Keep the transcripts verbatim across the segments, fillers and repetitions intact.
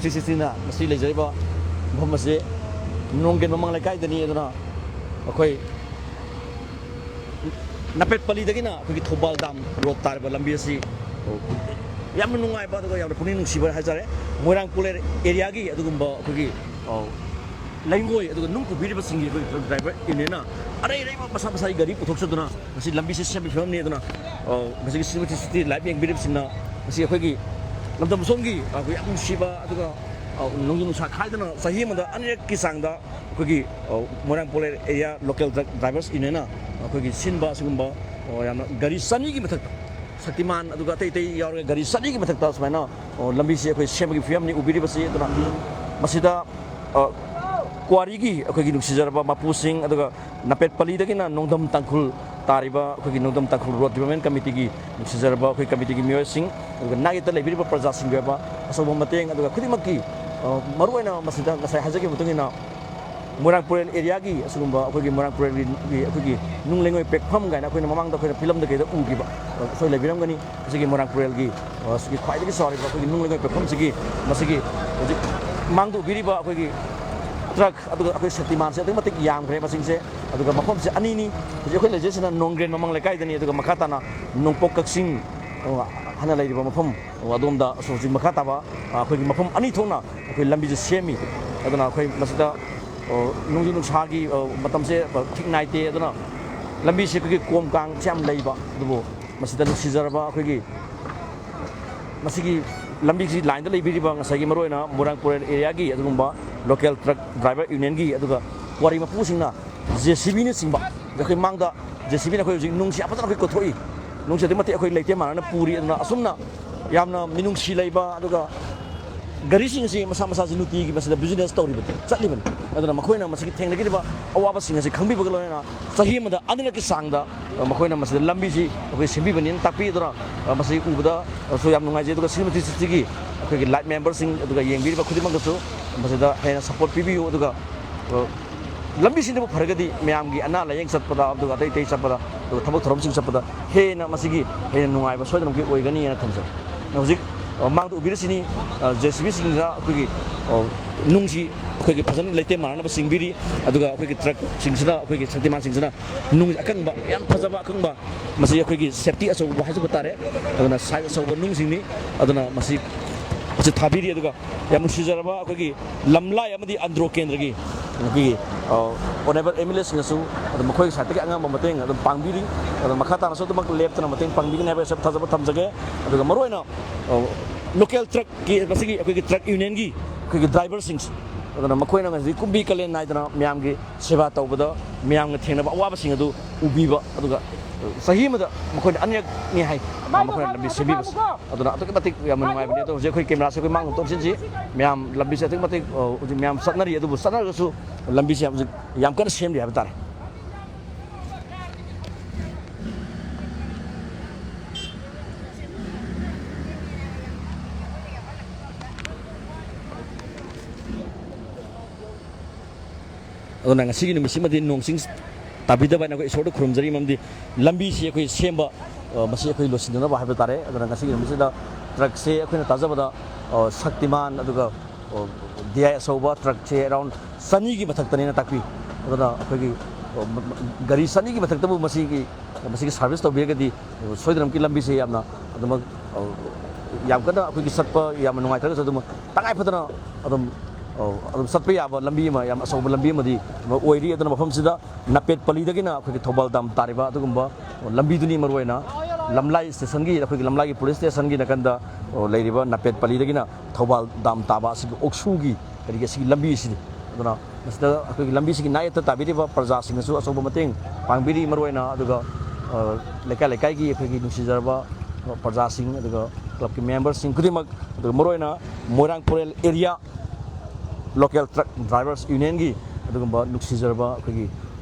ꯁꯤꯛꯁꯇꯤꯅ ꯉꯁꯤ ꯂꯩꯖꯔꯤꯕ ꯃꯐꯝ ꯑꯁꯤ ꯅꯣꯡꯒꯦꯟ ꯃꯃꯥꯡ ꯂꯩꯀꯥꯏꯗꯅꯤ꯫ ꯑꯗꯨꯅ ꯑꯩꯈꯣꯏ ꯅꯥꯄꯦꯠ ꯄꯂꯤꯗꯒꯤꯅ ꯑꯩꯈꯣꯏꯒꯤ ꯊꯧꯕꯥꯜ ꯗꯥꯝ ꯔꯣꯗ ꯇꯥꯔꯤꯕ ꯂꯝꯕꯤ ꯑꯁꯤ ꯌꯥꯝꯅ ꯅꯨꯡꯉꯥꯏꯕ, ꯑꯗꯨꯒ ꯌꯥꯝꯅ ꯄꯨꯛꯅꯤꯡ ꯅꯨꯡꯁꯤꯕ ꯍꯥꯏꯇꯥꯔꯦ꯫ ꯃꯣꯏꯔꯥꯡ ꯄꯨꯂꯦꯟ ꯑꯦꯔꯤꯌꯥꯒꯤ ꯑꯗꯨꯒꯨꯝꯕ ꯑꯩꯈꯣꯏꯒꯤ ꯂꯩꯉꯣꯏ ꯑꯗꯨꯒ ꯅꯨꯡ ꯄꯨꯕꯤꯔꯤꯕꯁꯤꯡꯒꯤ ꯑꯩꯈꯣꯏ ꯗ꯭ꯔꯥꯏꯚꯔ ꯌꯨꯅꯤꯌꯟꯅ ꯑꯔꯩ ꯑꯔꯩꯕ ꯃꯁꯥ ꯃꯁꯥꯒꯤ ꯒꯥꯔꯤ ꯄꯨꯊꯣꯛꯆꯗꯨꯅ ꯉꯁꯤ ꯂꯝꯕꯤꯁꯤ ꯁꯦꯝꯕꯒꯤ ꯐꯤꯕꯝꯅꯤ꯫ ꯑꯗꯨꯅ ꯉꯁꯤꯒꯤ ꯁꯤꯅꯦꯃꯥ ꯁꯤꯇꯤ ꯂꯥꯏꯚ ꯌꯦꯡꯕꯤꯔꯤꯕꯁꯤꯡꯅ ꯉꯁꯤ ꯑꯩꯈꯣꯏꯒꯤ ꯂꯝꯗꯝ ꯑꯁꯣꯝꯒꯤ ꯑꯩꯈꯣꯏ ꯌꯥꯝ ꯅꯨꯡꯁꯤꯕ, ꯑꯗꯨꯒ ꯅꯣꯡꯖꯨ ꯅꯨꯡꯁꯥ ꯈꯥꯏꯗꯅ ꯆꯍꯤ ꯑꯃꯗ ꯑꯅꯤꯔꯛꯀꯤ ꯆꯥꯡꯗ ꯑꯩꯈꯣꯏꯒꯤ ꯃꯣꯏꯔꯥꯡ ꯄꯨꯂꯦꯟ ꯑꯦꯔꯤꯌꯥ ꯂꯣꯀꯦꯜ ꯗ꯭ꯔꯥꯏꯚꯔꯁ ꯌꯨꯅꯤꯌꯟꯅ ꯑꯩꯈꯣꯏꯒꯤ ꯁꯤꯟꯕ ꯑꯁꯤꯒꯨꯝꯕ ꯌꯥꯝꯅ ꯒꯥꯔꯤ ꯆꯅꯤꯒꯤ ꯃꯊꯛꯇ, ꯁꯛꯇꯤꯃꯥꯟ ꯑꯗꯨꯒ ꯑꯇꯩ ꯑꯇꯩ ꯌꯥꯎꯔꯒ ꯒꯥꯔꯤ ꯆꯅꯤꯒꯤ ꯃꯊꯛꯇ ꯁꯨꯃꯥꯏꯅ ꯂꯝꯕꯤꯁꯤ ꯑꯩꯈꯣꯏ ꯁꯦꯝꯕꯒꯤ ꯐꯤꯕꯝꯅꯤ ꯎꯕꯤꯔꯤꯕꯁꯤ꯫ ꯑꯗꯨꯅ ꯃꯁꯤꯗ ꯀ꯭ꯋꯥꯔꯤꯒꯤ ꯑꯩꯈꯣꯏꯒꯤ ꯅꯨꯡꯁꯤꯖꯔꯕ ꯃꯄꯨꯁꯤꯡ, ꯑꯗꯨꯒ ꯅꯥꯄꯦꯠ ꯄꯂꯤꯗꯒꯤꯅ ꯅꯣꯡꯗꯝ ꯇꯥꯡꯈꯨꯜ ꯇꯥꯔꯤꯕ ꯑꯩꯈꯣꯏꯒꯤ ꯅꯣꯡꯗꯝ ꯇꯥꯡꯈꯨꯜ ꯔꯣꯗ ꯗꯤꯕꯂꯞꯃꯦꯟ ꯀꯃꯤꯇꯤꯒꯤ ꯅꯨꯡꯁꯤꯖꯔꯕ ꯑꯩꯈꯣꯏ ꯀꯃꯤꯇꯤꯒꯤ ꯃꯤꯑꯣꯏꯁꯤꯡ, ꯑꯗꯨꯒ ꯅꯥꯛꯌꯦꯠꯇ ꯂꯩꯕꯤꯔꯤꯕ ꯄ꯭ꯔꯖꯥꯁꯤꯡꯒꯤ ꯑꯣꯏꯕ ꯑꯆꯧꯕ ꯃꯇꯦꯡ, ꯑꯗꯨꯒ ꯈꯨꯗꯤꯡꯃꯛꯀꯤ ꯃꯔꯨꯑꯣꯏꯅ ꯃꯁꯤꯗ ꯉꯁꯥꯏ ꯍꯥꯏꯖꯈꯤꯕ ꯃꯇꯨꯡ ꯏꯟꯅ ꯃꯣꯏꯔꯥꯡ ꯄꯨꯔꯦꯜ ꯑꯦꯔꯤꯌꯥꯒꯤ ꯑꯁꯤꯒꯨꯝꯕ ꯑꯩꯈꯣꯏꯒꯤ ꯃꯣꯏꯔꯥꯡ ꯄꯨꯔꯦꯜꯒꯤ ꯑꯩꯈꯣꯏꯒꯤ ꯅꯨꯡ ꯂꯩꯉꯣꯏ ꯄꯦꯛꯐꯝ ꯀꯥꯏꯅ ꯑꯩꯈꯣꯏꯅ ꯃꯃꯥꯡꯗ ꯑꯩꯈꯣꯏꯅ ꯐꯤꯂꯝꯗ ꯀꯩꯗ ꯎꯈꯤꯕ ꯑꯩꯈꯣꯏ ꯂꯩꯕꯤꯔꯝꯒꯅꯤ꯫ ꯃꯁꯤꯒꯤ ꯃꯣꯏꯔꯥꯡ ꯄꯨꯔꯦꯜꯒꯤ ꯑꯁꯤꯒꯤ ꯈ꯭ꯋꯥꯏꯗꯒꯤ ꯆꯥꯎꯔꯤꯕ ꯑꯩꯈꯣꯏꯒꯤ ꯅꯨꯡ ꯂꯩꯉꯣꯏ ꯄꯦꯛꯐꯝꯁꯤꯒꯤ ꯃꯁꯤꯒꯤ ꯍꯧꯖꯤꯛ ꯃꯥꯡꯗ ꯎꯕꯤꯔꯤꯕ ꯑꯩꯈꯣꯏꯒꯤ ꯇ꯭ꯔꯛ ꯑꯗꯨꯒ ꯑꯩꯈꯣꯏ ꯁꯛꯇꯤꯃꯥꯟꯁꯦ ꯑꯗꯨꯛꯀꯤ ꯃꯇꯤꯛ ꯌꯥꯝꯈ꯭ꯔꯦ ꯃꯁꯤꯡꯁꯦ꯫ ꯑꯗꯨꯒ ꯃꯐꯝꯁꯦ ꯑꯅꯤꯅꯤ꯫ ꯍꯧꯖꯤꯛ ꯑꯩꯈꯣꯏ ꯂꯩꯖꯔꯤꯁꯤꯅ ꯅꯣꯡꯒ꯭ꯔꯦꯟ ꯃꯃꯥꯡ ꯂꯩꯀꯥꯏꯗꯅꯤ, ꯑꯗꯨꯒ ꯃꯈꯥ ꯇꯥꯅ ꯅꯣꯡꯄꯣꯛ ꯀꯛꯆꯤꯡ ꯍꯥꯟꯅ ꯂꯩꯔꯤꯕ ꯃꯐꯝ ꯑꯗꯣꯝꯗ ꯍꯧꯖꯤꯛ ꯃꯈꯥ ꯇꯥꯕ ꯑꯩꯈꯣꯏꯒꯤ ꯃꯐꯝ ꯑꯅꯤ ꯊꯣꯛꯅ ꯑꯩꯈꯣꯏ ꯂꯝꯕꯤꯁꯦ ꯁꯦꯝꯃꯤ꯫ ꯑꯗꯨꯅ ꯑꯩꯈꯣꯏ ꯃꯁꯤꯗ ꯅꯣꯡꯖꯨ ꯅꯨꯡꯁꯥꯒꯤ ꯃꯇꯝꯁꯦ ꯊꯤꯛ ꯅꯥꯏꯗꯦ꯫ ꯑꯗꯨꯅ ꯂꯝꯕꯤꯁꯦ ꯑꯩꯈꯣꯏꯒꯤ ꯀꯣꯝ ꯀꯥꯡꯁꯦ ꯌꯥꯝ ꯂꯩꯕ, ꯑꯗꯨꯕꯨ ꯃꯁꯤꯗ ꯅꯨꯡꯁꯤꯖꯔꯕ ꯑꯩꯈꯣꯏꯒꯤ ꯃꯁꯤꯒꯤ ꯂꯝꯕꯤꯁꯤ ꯂꯥꯏꯟꯗ ꯂꯩꯕꯤꯔꯤꯕ ꯉꯁꯥꯏꯒꯤ ꯃꯔꯨꯑꯣꯏꯅ ꯃꯣꯏꯔꯥꯡ ꯄꯨꯔꯦꯜ ꯑꯦꯔꯤꯌꯥꯒꯤ ꯑꯗꯨꯒꯨꯝꯕ ꯂꯣꯀꯦꯜ ꯇ꯭ꯔꯛ ꯗ꯭ꯔꯥꯏꯚꯔ ꯌꯨꯅꯤꯌꯟꯒꯤ ꯑꯗꯨꯒ ꯀ꯭ꯋꯥꯔꯤ ꯃꯄꯨꯁꯤꯡꯅ ꯖꯦ ꯁꯤ ꯕꯤꯅꯆꯤꯡꯕ ꯑꯩꯈꯣꯏ ꯃꯥꯡꯗ ꯖꯦ ꯁꯤ ꯕꯤꯅ ꯑꯩꯈꯣꯏ ꯍꯧꯖꯤꯛ ꯅꯨꯡꯁꯤ ꯌꯥꯝ ꯐꯖꯅ ꯑꯩꯈꯣꯏ ꯀꯣꯊꯣꯛꯏ꯫ ꯅꯨꯡꯁꯤ ꯑꯗꯨꯛꯀꯤ ꯃꯇꯤꯛ ꯑꯩꯈꯣꯏ ꯂꯩꯇꯦ ꯃꯥꯟꯅꯅ ꯄꯨꯔꯤ꯫ ꯑꯗꯨꯅ ꯑꯁꯨꯝꯅ ꯌꯥꯝꯅ ꯃꯤꯅꯨꯡꯁꯤ ꯂꯩꯕ, ꯑꯗꯨꯒ ꯒꯥꯔꯤꯁꯤꯡ ꯑꯁꯤ ꯃꯁꯥ ꯃꯁꯥꯁꯤ ꯅꯨꯡꯇꯤꯒꯤ ꯃꯁꯤꯗ ꯕꯤꯖꯤꯅꯦꯁ ꯇꯧꯔꯤꯕꯅꯤ, ꯆꯠꯂꯤꯕꯅꯤ꯫ ꯑꯗꯨꯅ ꯃꯈꯣꯏꯅ ꯃꯁꯤꯒꯤ ꯊꯦꯡꯅꯈꯤꯕ ꯑꯋꯥꯕꯁꯤꯡ ꯑꯁꯤ ꯈꯪꯕꯤꯕꯒ ꯂꯣꯏꯅꯅ ꯆꯍꯤ ꯑꯃꯗ ꯑꯅꯤꯔꯛꯀꯤ ꯆꯥꯡꯗ ꯃꯈꯣꯏꯅ ꯃꯁꯤꯗ ꯂꯝꯕꯤꯁꯤ ꯑꯩꯈꯣꯏ ꯁꯦꯝꯕꯤꯕꯅꯤꯅ ꯇꯥꯛꯄꯤ꯫ ꯑꯗꯨꯅ ꯃꯁꯤ ꯎꯕꯗꯁꯨ ꯌꯥꯝ ꯅꯨꯡꯉꯥꯏꯖꯩ꯫ ꯑꯗꯨꯒ ꯁꯤꯅꯦꯃꯥ ꯁꯤꯇꯤꯒꯤ ꯑꯩꯈꯣꯏꯒꯤ ꯂꯥꯏꯚ ꯃꯦꯝꯕꯔꯁꯤꯡ ꯑꯗꯨꯒ ꯌꯦꯡꯕꯤꯔꯤꯕ ꯈꯨꯗꯤꯡꯃꯛꯇꯁꯨ ꯃꯁꯤꯗ ꯍꯦꯟꯅ ꯁꯞꯄꯣꯔꯠ ꯄꯤꯕꯤꯌꯨ꯫ ꯑꯗꯨꯒ ꯂꯝꯕꯤꯁꯤꯡꯗꯨꯕꯨ ꯐꯔꯒꯗꯤ ꯃꯌꯥꯝꯒꯤ ꯑꯅꯥ ꯂꯥꯌꯦꯡ ꯆꯠꯄꯗ, ꯑꯗꯨꯒ ꯑꯇꯩ ꯑꯇꯩ ꯆꯠꯄꯗ, ꯑꯗꯨꯒ ꯊꯕꯛ ꯊꯧꯔꯝꯁꯤꯡ ꯆꯠꯄꯗ ꯍꯦꯟꯅ ꯃꯁꯤꯒꯤ ꯍꯦꯟꯅ ꯅꯨꯡꯉꯥꯏꯕ ꯁꯣꯏꯗꯅꯃꯛꯀꯤ ꯑꯣꯏꯒꯅꯤ ꯍꯥꯏꯅ ꯊꯝꯖꯩ꯫ ꯍꯧꯖꯤꯛ ꯃꯃꯥꯡꯗ ꯎꯕꯤꯔꯤꯁꯤꯅꯤ, ꯖꯦ ꯁꯤ ꯕꯤꯁꯤꯡꯁꯤꯅ ꯑꯩꯈꯣꯏꯒꯤ, ꯑ, ꯅꯨꯡꯁꯤ ꯑꯩꯈꯣꯏꯒꯤ ꯐꯖꯅ ꯂꯩꯇꯦꯝ ꯃꯥꯟꯅꯅꯕ ꯆꯤꯡꯕꯤꯔꯤ꯫ ꯑꯗꯨꯒ ꯑꯩꯈꯣꯏꯒꯤ ꯇ꯭ꯔꯛꯁꯤꯡꯁꯤꯅ, ꯑꯩꯈꯣꯏꯒꯤ ꯁꯛꯇꯤꯃꯥꯟꯁꯤꯡꯁꯤꯅ ꯅꯨꯡ ꯑꯀꯪꯕ, ꯌꯥꯝ ꯐꯖꯕ ꯑꯀꯪꯕ, ꯃꯁꯤ ꯑꯩꯈꯣꯏꯒꯤ ꯁꯦꯐꯇꯤ ꯑꯆꯧꯕ ꯍꯥꯏꯖꯕ ꯇꯥꯔꯦ꯫ ꯑꯗꯨꯅ ꯁꯥꯏꯖ ꯑꯆꯧꯕ ꯅꯨꯡꯁꯤꯡꯅꯤ꯫ ꯑꯗꯨꯅ ꯃꯁꯤ, ꯃꯁꯤ ꯊꯥꯕꯤꯔꯤ꯫ ꯑꯗꯨꯒ ꯌꯥꯝ ꯅꯨꯡꯁꯤꯖꯔꯕ ꯑꯩꯈꯣꯏꯒꯤ ꯂꯝꯂꯥꯏ ꯑꯃꯗꯤ ꯑꯟꯗ꯭ꯔꯣ ꯀꯦꯟꯗ꯭ꯔꯒꯤ ꯑꯩꯈꯣꯏꯒꯤ, ꯑ, ꯑꯣꯅꯦꯕꯜ ꯑꯦꯝ ꯑꯦꯜ ꯑꯦꯁꯤꯡꯅꯁꯨ ꯑꯗꯨꯝ ꯃꯈꯣꯏꯒꯤ ꯁꯥꯏꯠꯇꯒꯤ ꯑꯉꯝꯕ ꯃꯇꯦꯡ ꯑꯗꯨꯝ ꯄꯥꯡꯕꯤꯔꯤ꯫ ꯑꯗꯨ ꯃꯈꯥ ꯇꯥꯅꯁꯨ ꯑꯗꯨꯃꯛ ꯂꯦꯞꯇꯅ ꯃꯇꯦꯡ ꯄꯥꯡꯕꯤꯒꯅꯤ ꯍꯥꯏꯕ ꯑꯩ ꯊꯥꯖꯕ ꯊꯝꯖꯒꯦ꯫ ꯑꯗꯨꯒ ꯃꯔꯨꯑꯣꯏꯅ, ꯑ, ꯂꯣꯀꯦꯜ ꯇ꯭ꯔꯛꯀꯤ, ꯃꯁꯤꯒꯤ ꯑꯩꯈꯣꯏꯒꯤ ꯇ꯭ꯔꯛ ꯌꯨꯅꯤꯌꯟꯒꯤ ꯑꯩꯈꯣꯏꯒꯤ ꯗ꯭ꯔꯥꯏꯚꯔꯁꯤꯡꯁꯦ, ꯑꯗꯨꯅ ꯃꯈꯣꯏꯅ ꯉꯁꯤ ꯀꯨꯝꯕꯤ ꯀꯥꯂꯦꯟ ꯅꯥꯏꯗꯅ ꯃꯌꯥꯝꯒꯤ ꯁꯦꯕꯥ ꯇꯧꯕꯗ, ꯃꯌꯥꯝꯅ ꯊꯦꯡꯅꯕ ꯑꯋꯥꯕꯁꯤꯡ ꯑꯗꯨ ꯎꯕꯤꯕ, ꯑꯗꯨꯒ ꯆꯍꯤ ꯑꯃꯗ ꯃꯈꯣꯏꯅ ꯑꯅꯤꯔꯛꯅꯤ ꯍꯥꯏ, ꯃꯈꯣꯏꯅ ꯂꯝꯕꯤ ꯁꯦꯝꯕꯤꯕꯁꯦ꯫ ꯑꯗꯨꯅ ꯑꯗꯨꯛꯀꯤ ꯃꯇꯤꯛ ꯌꯥꯝꯅ ꯅꯨꯡꯉꯥꯏꯕꯅꯤ꯫ ꯑꯗꯣ ꯍꯧꯖꯤꯛ ꯑꯩꯈꯣꯏ ꯀꯦꯃꯦꯔꯥꯁꯦ ꯑꯩꯈꯣꯏ ꯃꯥꯡ ꯇꯧꯁꯤꯟꯁꯤ꯫ ꯃꯌꯥꯝ ꯂꯝꯕꯤꯁꯦ ꯑꯗꯨꯛꯀꯤ ꯃꯇꯤꯛ, ꯑ, ꯍꯧꯖꯤꯛ ꯃꯌꯥꯝ ꯆꯠꯅꯔꯤ꯫ ꯑꯗꯨꯕꯨ ꯆꯠꯅꯔꯒꯁꯨ ꯂꯝꯕꯤꯁꯦ ꯍꯧꯖꯤꯛ ꯌꯥꯝ ꯀꯟꯅ ꯁꯦꯝꯗ꯭ꯔꯤ ꯍꯥꯏꯕ ꯇꯥꯔꯦ꯫ ꯑꯗꯨꯅ ꯉꯁꯤꯒꯤ ꯅꯨꯃꯤꯠꯁꯤꯃꯗꯤ ꯅꯣꯡ ꯆꯤꯡ ꯇꯥꯕꯤꯗꯕ ꯍꯥꯏꯅ ꯑꯩꯈꯣꯏ ꯏꯁꯣꯔꯗ ꯈꯨꯔꯨꯝꯖꯔꯤ꯫ ꯃꯔꯝꯗꯤ ꯂꯝꯕꯤꯁꯤ ꯑꯩꯈꯣꯏ ꯁꯦꯝꯕ, ꯑ, ꯃꯁꯤ ꯑꯩꯈꯣꯏ ꯂꯣꯏꯁꯤꯟꯅꯅꯕ ꯍꯥꯏꯕ ꯇꯥꯔꯦ꯫ ꯑꯗꯨꯅ ꯉꯁꯤꯒꯤ ꯅꯨꯃꯤꯠꯁꯤꯗ ꯇ꯭ꯔꯛꯁꯦ ꯑꯩꯈꯣꯏꯅ ꯇꯥꯖꯕꯗ, ꯑ, ꯁꯛꯇꯤꯃꯥꯟ, ꯑꯗꯨꯒ, ꯑ, ꯗꯤ ꯑꯥꯏ ꯑꯆꯧꯕ ꯇ꯭ꯔꯛꯁꯦ ꯑꯦꯔꯥꯎꯟ ꯆꯅꯤꯒꯤ ꯃꯊꯛꯇꯅꯦꯅ ꯇꯥꯛꯄꯤ꯫ ꯑꯗꯨꯅ ꯑꯩꯈꯣꯏꯒꯤ, ꯑ, ꯃ-, ꯃ-, ꯒꯥꯔꯤ ꯆꯅꯤꯒꯤ ꯃꯊꯛꯇꯕꯨ ꯃꯁꯤꯒꯤ, ꯃꯁꯤꯒꯤ ꯁꯥꯔꯚꯤꯁ ꯇꯧꯕꯤꯔꯒꯗꯤ ꯁꯣꯏꯗꯅꯃꯛꯀꯤ ꯂꯝꯕꯤꯁꯦ ꯌꯥꯝꯅ ꯑꯗꯨꯃꯛ, ꯑ, ꯌꯥꯝ ꯀꯟꯅ ꯑꯩꯈꯣꯏꯒꯤ ꯆꯠꯄ ꯌꯥꯝꯅ ꯅꯨꯡꯉꯥꯏꯇ꯭ꯔꯒꯁꯨ ꯑꯗꯨꯝ ꯇꯉꯥꯏ ꯐꯗꯅ ꯑꯗꯨꯝ, ꯑ, ꯑꯗꯨꯝ ꯆꯠꯄ ꯌꯥꯕ ꯂꯝꯕꯤ ꯑꯃ, ꯌꯥꯝ ꯑꯆꯧꯕ ꯂꯝꯕꯤ ꯑꯃꯗꯤ ꯑꯣꯏꯔꯤ꯫ ꯑꯗꯨꯅ ꯃꯐꯝꯁꯤꯗ ꯅꯄꯦꯠ ꯄꯂꯤꯗꯒꯤꯅ ꯑꯩꯈꯣꯏꯒꯤ ꯊꯧꯕꯥꯜ ꯗꯥꯝ ꯇꯥꯔꯤꯕ ꯑꯗꯨꯒꯨꯝꯕ ꯂꯝꯕꯤꯗꯨꯅꯤ꯫ ꯃꯔꯨꯑꯣꯏꯅ ꯂꯝꯂꯥꯏ ꯁ꯭ꯇꯦꯁꯟꯒꯤ, ꯑꯩꯈꯣꯏꯒꯤ ꯂꯝꯂꯥꯏꯒꯤ ꯄꯨꯂꯤꯁ ꯁ꯭ꯇꯦꯁꯟꯒꯤ ꯅꯥꯀꯟꯗ ꯂꯩꯔꯤꯕ ꯅꯄꯦꯠ ꯄꯂꯤꯗꯒꯤꯅ ꯊꯧꯕꯥꯜ ꯗꯥꯝ ꯇꯥꯕ ꯑꯁꯤꯒꯤ ꯑꯣꯛꯁꯨꯒꯤ ꯀꯔꯤꯒꯤ ꯑꯁꯤꯒꯤ ꯂꯝꯕꯤ ꯑꯁꯤꯅꯤ꯫ ꯑꯗꯨꯅ ꯃꯁꯤꯗ ꯑꯩꯈꯣꯏꯒꯤ ꯂꯝꯕꯤꯁꯤꯒꯤ ꯅꯥꯌꯦꯠꯇ ꯇꯥꯕꯤꯔꯤꯕ ꯄ꯭ꯔꯖꯥꯁꯤꯡꯅꯁꯨ ꯑꯆꯧꯕ ꯃꯇꯦꯡ ꯄꯥꯡꯕꯤꯔꯤ꯫ ꯃꯔꯨꯑꯣꯏꯅ ꯑꯗꯨꯒ, ꯑ, ꯂꯩꯀꯥꯏ ꯂꯩꯀꯥꯏꯒꯤ ꯑꯩꯈꯣꯏꯒꯤ ꯅꯨꯡꯁꯤꯖꯔꯕ ꯄ꯭ꯔꯖꯥꯁꯤꯡ, ꯑꯗꯨꯒ ꯀ꯭ꯂꯕꯀꯤ ꯃꯦꯝꯕꯔꯁꯤꯡ ꯈꯨꯗꯤꯡꯃꯛ, ꯑꯗꯨꯒ ꯃꯔꯨꯑꯣꯏꯅ ꯃꯣꯏꯔꯥꯡ ꯄꯨꯔꯦꯜ ꯑꯦꯔꯤꯌꯥ ꯂꯣꯀꯦꯜ ꯇ꯭ꯔꯛ ꯗ꯭ꯔꯥꯏꯚꯔꯁ ꯌꯨꯅꯤꯌꯟꯒꯤ ꯑꯗꯨꯒꯨꯝꯕ ꯅꯨꯡꯁꯤꯖꯔꯕ ꯑꯩꯈꯣꯏꯒꯤ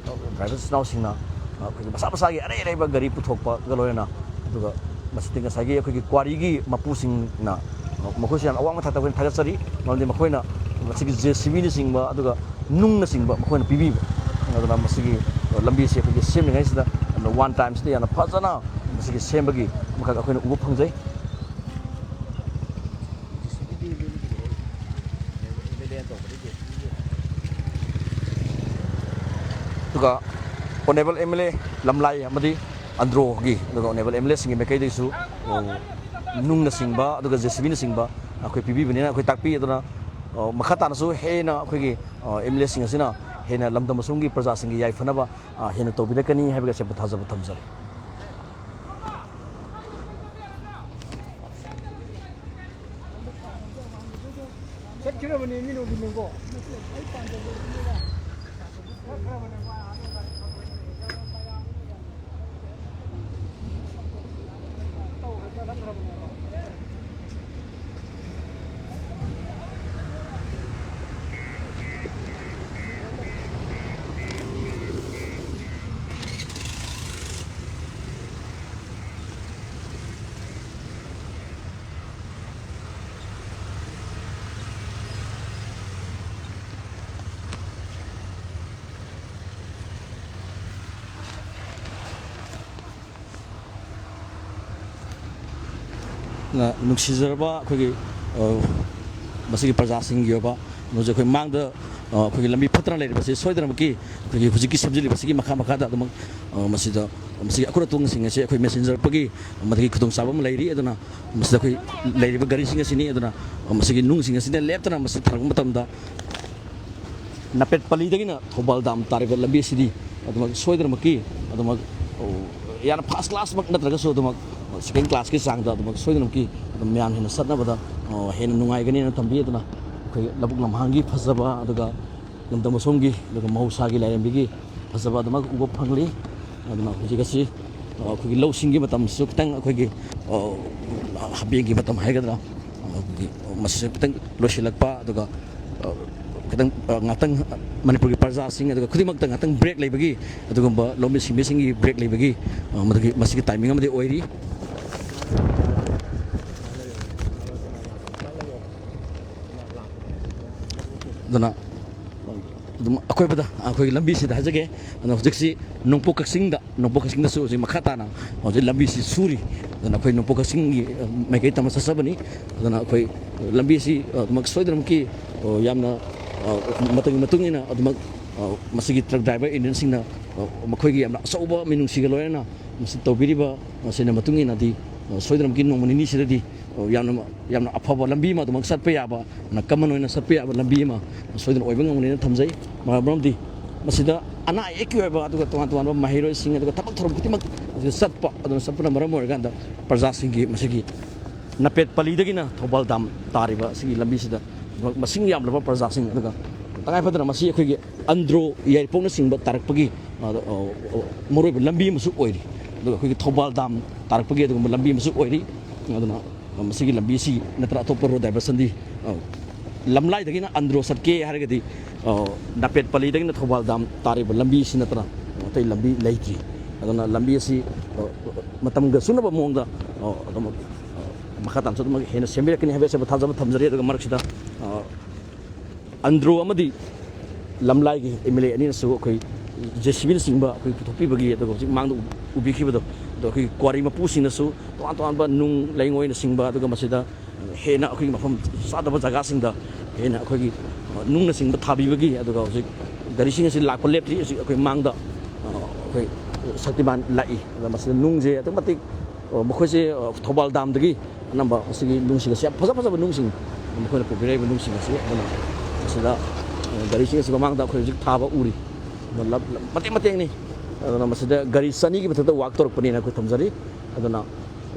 ꯗ꯭ꯔꯥꯏꯚꯔꯁ ꯏꯆꯤꯟ ꯏꯅꯥꯎꯁꯤꯡꯅ, ꯑ, ꯑꯩꯈꯣꯏꯒꯤ ꯃꯁꯥ ꯃꯁꯥꯒꯤ ꯑꯔꯩ ꯑꯔꯩꯕ ꯒꯥꯔꯤ ꯄꯨꯊꯣꯛꯄꯒ ꯂꯣꯏꯅꯅ, ꯑꯗꯨꯒ ꯃꯁꯤꯗꯤ ꯉꯁꯥꯏꯒꯤ ꯑꯩꯈꯣꯏꯒꯤ ꯀ꯭ꯋꯥꯔꯤꯒꯤ ꯃꯄꯨꯁꯤꯡꯅ, ꯑ, ꯃꯈꯣꯏꯁꯨ ꯌꯥꯝ ꯑꯋꯥꯡꯕ ꯊꯥꯛꯇ ꯑꯩꯈꯣꯏꯅ ꯊꯥꯒꯠꯆꯔꯤ꯫ ꯃꯔꯝꯗꯤ ꯃꯈꯣꯏꯅ ꯃꯁꯤꯒꯤ ꯖꯦ ꯁꯤ ꯕꯤꯅꯆꯤꯡꯕ ꯑꯗꯨꯒ ꯅꯨꯡꯅꯆꯤꯡꯕ ꯃꯈꯣꯏꯅ ꯄꯤꯕꯤꯕ꯫ ꯑꯗꯨꯅ ꯃꯁꯤꯒꯤ, ꯑ, ꯂꯝꯕꯤꯁꯤ ꯑꯩꯈꯣꯏꯒꯤ ꯁꯦꯝꯂꯤꯉꯩꯁꯤꯗ ꯌꯥꯝꯅ ꯋꯥꯟ ꯇꯥꯏꯝꯁꯤꯗ ꯌꯥꯝꯅ ꯐꯖꯅ ꯃꯁꯤꯒꯤ ꯁꯦꯝꯕꯒꯤ ꯑꯃꯈꯛ ꯑꯩꯈꯣꯏꯅ ꯎꯕ ꯐꯪꯖꯩ꯫ ꯑꯗꯨꯒ ꯑꯣꯅꯦꯕꯜ ꯑꯦꯝ ꯑꯦꯜ ꯑꯦ ꯂꯝꯂꯥꯏ ꯑꯃꯗꯤ ꯑꯟꯗ꯭ꯔꯣꯒꯤ, ꯑꯗꯨꯒ ꯑꯣꯅꯦꯕꯜ ꯑꯦꯝ ꯑꯦꯜ ꯑꯦꯁꯤꯡꯒꯤ ꯃꯥꯏꯀꯩꯗꯒꯤꯁꯨ, ꯑ, ꯅꯨꯡꯅꯆꯤꯡꯕ, ꯑꯗꯨꯒ ꯖꯦ ꯁꯤ ꯕꯤꯅꯆꯤꯡꯕ ꯑꯩꯈꯣꯏ ꯄꯤꯕꯤꯕꯅꯤꯅ ꯑꯩꯈꯣꯏ ꯇꯥꯛꯄꯤ꯫ ꯑꯗꯨꯅ, ꯑ, ꯃꯈꯥ ꯇꯥꯅꯁꯨ ꯍꯦꯟꯅ ꯑꯩꯈꯣꯏꯒꯤ, ꯑ, ꯑꯦꯝ ꯑꯦꯜ ꯑꯦꯁꯤꯡ ꯑꯁꯤꯅ ꯍꯦꯟꯅ ꯂꯝꯗꯝ ꯑꯁꯣꯝꯒꯤ ꯄ꯭ꯔꯖꯥꯁꯤꯡꯒꯤ ꯌꯥꯏꯐꯅꯕ, ꯑ, ꯍꯦꯟꯅ ꯇꯧꯕꯤꯔꯛꯀꯅꯤ ꯍꯥꯏꯕꯒꯤ ꯑꯆꯦꯠꯄ ꯊꯥꯖꯕ ꯊꯝꯖꯔꯤ꯫ ꯆꯠꯈ꯭ꯔꯕꯅꯦ ꯃꯤꯅ ꯎꯕꯤꯅꯤꯀꯣ꯫ ꯅ ꯅꯨꯡꯁꯤꯖꯔꯕ ꯑꯩꯈꯣꯏꯒꯤ, ꯑ, ꯃꯁꯤꯒꯤ ꯄ꯭ꯔꯖꯥꯁꯤꯡꯒꯤ ꯑꯣꯏꯕ ꯀꯩꯅꯣꯁꯦ ꯑꯩꯈꯣꯏ ꯃꯥꯡꯗ, ꯑ, ꯑꯩꯈꯣꯏꯒꯤ ꯂꯝꯕꯤ ꯐꯠꯇꯅ ꯂꯩꯔꯤꯕꯁꯤ ꯁꯣꯏꯗꯅꯃꯛꯀꯤ ꯑꯩꯈꯣꯏꯒꯤ ꯍꯧꯖꯤꯛꯀꯤ ꯁꯦꯝꯖꯤꯜꯂꯤꯕꯁꯤꯒꯤ ꯃꯈꯥ ꯃꯈꯥꯗ ꯑꯗꯨꯃꯛ, ꯑ, ꯃꯁꯤꯗ, ꯃꯁꯤꯒꯤ ꯑꯀꯨꯠ ꯑꯇꯣꯡꯁꯤꯡ ꯑꯁꯤ ꯑꯩꯈꯣꯏ ꯃꯦꯟꯁꯤꯟꯖꯔꯛꯄꯒꯤ ꯃꯗꯨꯒꯤ ꯈꯨꯗꯣꯡꯆꯥꯕ ꯑꯃ ꯂꯩꯔꯤ꯫ ꯑꯗꯨꯅ ꯃꯁꯤꯗ ꯑꯩꯈꯣꯏ ꯂꯩꯔꯤꯕ ꯒꯥꯔꯤꯁꯤꯡ ꯑꯁꯤꯅꯤ꯫ ꯑꯗꯨꯅ ꯃꯁꯤꯒꯤ ꯅꯨꯡꯁꯤꯡ ꯑꯁꯤꯅ ꯂꯦꯞꯇꯅ ꯃꯁꯤ ꯊꯥꯔꯛꯄ ꯃꯇꯝꯗ ꯅꯥꯄꯦꯠ ꯄꯜꯂꯤꯗꯒꯤꯅ ꯊꯧꯕꯥꯜ ꯗꯥꯝ ꯇꯥꯔꯤꯕ ꯂꯝꯕꯤ ꯑꯁꯤꯗꯤ ꯑꯗꯨꯃꯛ ꯁꯣꯏꯗꯅꯃꯛꯀꯤ ꯑꯗꯨꯃꯛ, ꯑꯣ, ꯌꯥꯝꯅ ꯐꯥꯔꯁ ꯀ꯭ꯂꯥꯁꯃꯛ ꯅꯠꯇ꯭ꯔꯒꯁꯨ ꯑꯗꯨꯃꯛ ꯁꯦꯀꯦꯟ ꯀ꯭ꯂꯥꯁꯀꯤ ꯆꯥꯡꯗ ꯑꯗꯨꯃꯛ ꯁꯣꯏꯗꯅꯃꯛꯀꯤ ꯑꯗꯨꯝ ꯃꯌꯥꯝ ꯍꯦꯟꯅ ꯆꯠꯅꯕꯗ, ꯑꯣ, ꯍꯦꯟꯅ ꯅꯨꯡꯉꯥꯏꯒꯅꯤꯅ ꯊꯝꯕꯤ꯫ ꯑꯗꯨꯅ ꯑꯩꯈꯣꯏ ꯂꯧꯕꯨꯛ ꯂꯝꯍꯥꯡꯒꯤ ꯐꯖꯕ, ꯑꯗꯨꯒ ꯂꯝꯗꯝ ꯑꯁꯣꯝꯒꯤ, ꯑꯗꯨꯒ ꯃꯍꯧꯁꯥꯒꯤ ꯂꯥꯏꯔꯦꯝꯕꯤꯒꯤ ꯐꯖꯕ ꯑꯗꯨꯃꯛ ꯎꯕ ꯐꯪꯂꯤ꯫ ꯑꯗꯨꯅ ꯍꯧꯖꯤꯛ ꯑꯁꯤ, ꯑ, ꯑꯩꯈꯣꯏꯒꯤ ꯂꯧꯁꯤꯡꯒꯤ ꯃꯇꯝꯁꯨ ꯈꯤꯇꯪ ꯑꯩꯈꯣꯏꯒꯤ, ꯑ, ꯍꯥꯄꯦꯟꯒꯤ ꯃꯇꯝ ꯍꯥꯏꯒꯗ꯭ꯔꯥ, ꯑ, ꯑꯩꯈꯣꯏꯒꯤ ꯃꯁꯤꯁꯨ ꯈꯤꯇꯪ ꯂꯣꯏꯁꯤꯜꯂꯛꯄ, ꯑꯗꯨꯒ, ꯑ, ꯈꯤꯇꯪ, ꯑ, ꯉꯥꯛꯇꯪ ꯃꯅꯤꯄꯨꯔꯒꯤ ꯄ꯭ꯔꯖꯥꯁꯤꯡ ꯑꯗꯨꯒ ꯈꯨꯗꯤꯡꯃꯛꯇ ꯉꯥꯛꯇꯪ ꯕ꯭ꯔꯦꯛ ꯂꯩꯕꯒꯤ, ꯑꯗꯨꯒꯨꯝꯕ ꯂꯧꯃꯤ ꯁꯤꯟꯃꯤꯁꯤꯡꯒꯤ ꯕ꯭ꯔꯦꯛ ꯂꯩꯕꯒꯤ, ꯑ, ꯃꯗꯨꯒꯤ, ꯃꯁꯤꯒꯤ ꯇꯥꯏꯃꯤꯡ ꯑꯃꯗꯤ ꯑꯣꯏꯔꯤ꯫ ꯑꯗꯨꯅ ꯑꯗꯨꯝ ꯑꯀꯣꯏꯕꯗ ꯑꯩꯈꯣꯏꯒꯤ ꯂꯝꯕꯤꯁꯤꯗ ꯍꯥꯏꯖꯒꯦ꯫ ꯑꯗꯨꯅ ꯍꯧꯖꯤꯛꯁꯤ ꯅꯣꯡꯄꯣꯛ ꯀꯛꯆꯤꯡꯗ, ꯅꯣꯡꯄꯣꯛ ꯀꯛꯆꯤꯡꯗꯁꯨ ꯍꯧꯖꯤꯛ ꯃꯈꯥ ꯇꯥꯅ ꯍꯧꯖꯤꯛ ꯂꯝꯕꯤꯁꯤ ꯁꯨꯔꯤ꯫ ꯑꯗꯨꯅ ꯑꯩꯈꯣꯏ ꯅꯣꯡꯄꯣꯛ ꯀꯛꯆꯤꯡꯒꯤ, ꯑ, ꯃꯥꯏꯀꯩ ꯇꯝꯅ ꯆꯠꯆꯕꯅꯤ꯫ ꯑꯗꯨꯅ ꯑꯩꯈꯣꯏ ꯂꯝꯕꯤꯁꯤ, ꯑ, ꯑꯗꯨꯃꯛ ꯁꯣꯏꯗꯅꯃꯛꯀꯤ, ꯑ, ꯌꯥꯝꯅ, ꯑ, ꯃꯇꯝꯒꯤ ꯃꯇꯨꯡ ꯏꯟꯅ ꯑꯗꯨꯃꯛ, ꯑ, ꯃꯁꯤꯒꯤ ꯇ꯭ꯔꯛ ꯗ꯭ꯔꯥꯏꯚꯔ ꯌꯨꯅꯤꯌꯟꯁꯤꯡꯅ, ꯑ, ꯃꯈꯣꯏꯒꯤ ꯌꯥꯝꯅ ꯑꯆꯧꯕ ꯃꯤꯅꯨꯡꯁꯤꯒ ꯂꯣꯏꯅꯅ ꯃꯁꯤ ꯇꯧꯕꯤꯔꯤꯕ, ꯃꯁꯤꯅ ꯃꯇꯨꯡ ꯏꯟꯅꯗꯤ, ꯑ, ꯁꯣꯏꯗꯅꯃꯛꯀꯤ ꯅꯣꯡꯃ ꯅꯤꯅꯤꯁꯤꯗꯗꯤ, ꯑ, ꯌꯥꯝꯅ, ꯌꯥꯝꯅ ꯑꯐꯕ ꯂꯝꯕꯤ ꯑꯃ ꯑꯗꯨꯃꯛ ꯆꯠꯄ ꯌꯥꯕ, ꯅ ꯀꯃꯟ ꯑꯣꯏꯅ ꯆꯠꯄ ꯌꯥꯕ ꯂꯝꯕꯤ ꯑꯃ ꯁꯣꯏꯗꯅ ꯑꯣꯏꯕ ꯉꯝꯒꯅꯤꯅ ꯊꯝꯖꯩ꯫ ꯃꯔꯝꯗꯤ ꯃꯁꯤꯗ ꯑꯅꯥ ꯑꯌꯦꯛꯀꯤ ꯑꯣꯏꯕ, ꯑꯗꯨꯒ ꯇꯣꯉꯥꯟ ꯇꯣꯉꯥꯟꯕ ꯃꯍꯩꯔꯣꯏꯁꯤꯡ, ꯑꯗꯨꯒ ꯊꯕꯛ ꯊꯧꯔꯝ ꯈꯨꯗꯤꯡꯃꯛ ꯑꯁꯤꯗ ꯆꯠꯄ, ꯑꯗꯨꯅ ꯆꯠꯄꯅ ꯃꯔꯝ ꯑꯣꯏꯔꯀꯥꯟꯗ ꯄ꯭ꯔꯖꯥꯁꯤꯡꯒꯤ ꯃꯁꯤꯒꯤ ꯅꯄꯦꯠ ꯄꯂꯤꯗꯒꯤꯅ ꯊꯧꯕꯥꯜ ꯗꯥꯝ ꯇꯥꯔꯤꯕ ꯑꯁꯤꯒꯤ ꯂꯝꯕꯤꯁꯤꯗ ꯃꯁꯤꯡ ꯌꯥꯝꯂꯕ ꯄ꯭ꯔꯖꯥꯁꯤꯡ, ꯑꯗꯨꯒ ꯇꯉꯥꯏ ꯐꯗꯅ ꯃꯁꯤ ꯑꯩꯈꯣꯏꯒꯤ ꯑꯟꯗ꯭ꯔꯣ ꯌꯥꯏꯔꯤꯄꯣꯛꯅꯆꯤꯡꯕ ꯇꯥꯔꯛꯄꯒꯤ, ꯑ, ꯑ, ꯑ, ꯃꯔꯨꯑꯣꯏꯕ ꯂꯝꯕꯤ ꯑꯃꯁꯨ ꯑꯣꯏꯔꯤ꯫ ꯑꯗꯨꯒ ꯑꯩꯈꯣꯏꯒꯤ ꯊꯧꯕꯥꯜ ꯗꯥꯝ ꯇꯥꯔꯛꯄꯒꯤ ꯑꯗꯨꯒꯨꯝꯕ ꯂꯝꯕꯤ ꯑꯃꯁꯨ ꯑꯣꯏꯔꯤ꯫ ꯑꯗꯨꯅ ꯃꯁꯤꯒꯤ ꯂꯝꯕꯤꯁꯤ ꯅꯠꯇ꯭ꯔꯒ ꯑꯇꯣꯞꯄ ꯔꯣꯗ ꯗꯥꯏꯚꯔꯁꯟꯗꯤ, ꯑ, ꯂꯝꯂꯥꯏꯗꯒꯤꯅ ꯑꯟꯗ꯭ꯔꯣ ꯆꯠꯀꯦ ꯍꯥꯏꯔꯒꯗꯤ, ꯑ, ꯅꯥꯄꯦꯠ ꯄꯜꯂꯤꯗꯒꯤꯅ ꯊꯧꯕꯥꯜ ꯗꯥꯝ ꯇꯥꯔꯤꯕ ꯂꯝꯕꯤꯁꯤ ꯅꯠꯇꯅ ꯑꯇꯩ ꯂꯝꯕꯤ ꯂꯩꯇ꯭ꯔꯤ꯫ ꯑꯗꯨꯅ ꯂꯝꯕꯤ ꯑꯁꯤ, ꯑ, ꯃꯇꯝꯒ ꯆꯨꯅꯕ ꯃꯑꯣꯡꯗ, ꯑ, ꯑꯗꯨꯝ, ꯑ, ꯃꯈꯥ ꯇꯥꯅꯁꯨ ꯑꯗꯨꯝ ꯍꯦꯟꯅ ꯁꯦꯝꯕꯤꯔꯛꯀꯅꯤ ꯍꯥꯏꯕ ꯑꯁꯤꯕꯨ ꯊꯥꯖꯕ ꯊꯝꯖꯔꯤ꯫ ꯑꯗꯨꯒ ꯃꯔꯛꯁꯤꯗ, ꯑ, ꯑꯟꯗ꯭ꯔꯣ ꯑꯃꯗꯤ ꯂꯝꯂꯥꯏꯒꯤ ꯑꯦꯝ ꯑꯦꯜ ꯑꯦ ꯑꯅꯤꯅꯁꯨ ꯑꯩꯈꯣꯏ ꯖꯦ ꯁꯤ ꯕꯤꯅꯆꯤꯡꯕ ꯑꯩꯈꯣꯏ ꯄꯨꯊꯣꯛꯄꯤꯕꯒꯤ, ꯑꯗꯨꯒ ꯍꯧꯖꯤꯛ ꯃꯥꯡꯗ ꯎ-, ꯎꯕꯤꯈꯤꯕꯗꯣ, ꯑꯗꯣ ꯑꯩꯈꯣꯏꯒꯤ ꯀ꯭ꯋꯥꯔꯤ ꯃꯄꯨꯁꯤꯡꯅꯁꯨ ꯇꯣꯉꯥꯟ ꯇꯣꯉꯥꯟꯕ ꯅꯨꯡ ꯂꯩꯉꯣꯏꯅꯆꯤꯡꯕ, ꯑꯗꯨꯒ ꯃꯁꯤꯗ ꯍꯦꯟꯅ ꯑꯩꯈꯣꯏꯒꯤ ꯃꯐꯝ ꯆꯥꯗꯕ ꯖꯒꯥꯁꯤꯡꯗ ꯍꯦꯟꯅ ꯑꯩꯈꯣꯏꯒꯤ, ꯑ, ꯅꯨꯡꯅꯆꯤꯡꯕ ꯊꯥꯕꯤꯕꯒꯤ, ꯑꯗꯨꯒ ꯍꯧꯖꯤꯛ ꯒꯥꯔꯤꯁꯤꯡ ꯑꯁꯤ ꯂꯥꯛꯄ ꯂꯦꯞꯇ꯭ꯔꯤ꯫ ꯍꯧꯖꯤꯛ ꯑꯩꯈꯣꯏ ꯃꯥꯡꯗ, ꯑ, ꯑꯩꯈꯣꯏ ꯁꯛꯇꯤꯃꯥꯟ ꯂꯥꯛꯏ꯫ ꯑꯗ ꯃꯁꯤꯗ ꯅꯨꯡꯁꯦ ꯑꯗꯨꯛꯀꯤ ꯃꯇꯤꯛ, ꯑ, ꯃꯈꯣꯏꯁꯦ, ꯑ, ꯊꯧꯕꯥꯜ ꯗꯥꯝꯗꯒꯤ ꯑꯅꯝꯕ ꯃꯁꯤꯒꯤ ꯅꯨꯡꯁꯤꯡ ꯑꯁꯤ ꯌꯥꯝ ꯐꯖ ꯐꯖꯕ ꯅꯨꯡꯁꯤꯡ ꯃꯈꯣꯏꯅ ꯄꯨꯕꯤꯔꯛꯏꯕ ꯅꯨꯡꯁꯤꯡ ꯑꯁꯤ꯫ ꯑꯗꯨꯅ ꯃꯁꯤꯗ, ꯑ, ꯒꯥꯔꯤꯁꯤꯡ ꯑꯁꯤ ꯃꯃꯥꯡꯗ ꯑꯩꯈꯣꯏ ꯍꯧꯖꯤꯛ ꯊꯥꯕ ꯎꯔꯤ꯫ ꯑꯗꯣ ꯂꯝ-, ꯂꯝ-, ꯃꯇꯦꯛ ꯃꯇꯦꯛꯅꯤ꯫ ꯑꯗꯨꯅ ꯃꯁꯤꯗ ꯒꯥꯔꯤ ꯆꯅꯤꯒꯤ ꯃꯊꯛꯇ ꯋꯥꯛ ꯇꯧꯔꯛꯄꯅꯦꯅ ꯑꯩꯈꯣꯏ ꯊꯝꯖꯔꯤ꯫ ꯑꯗꯨꯅ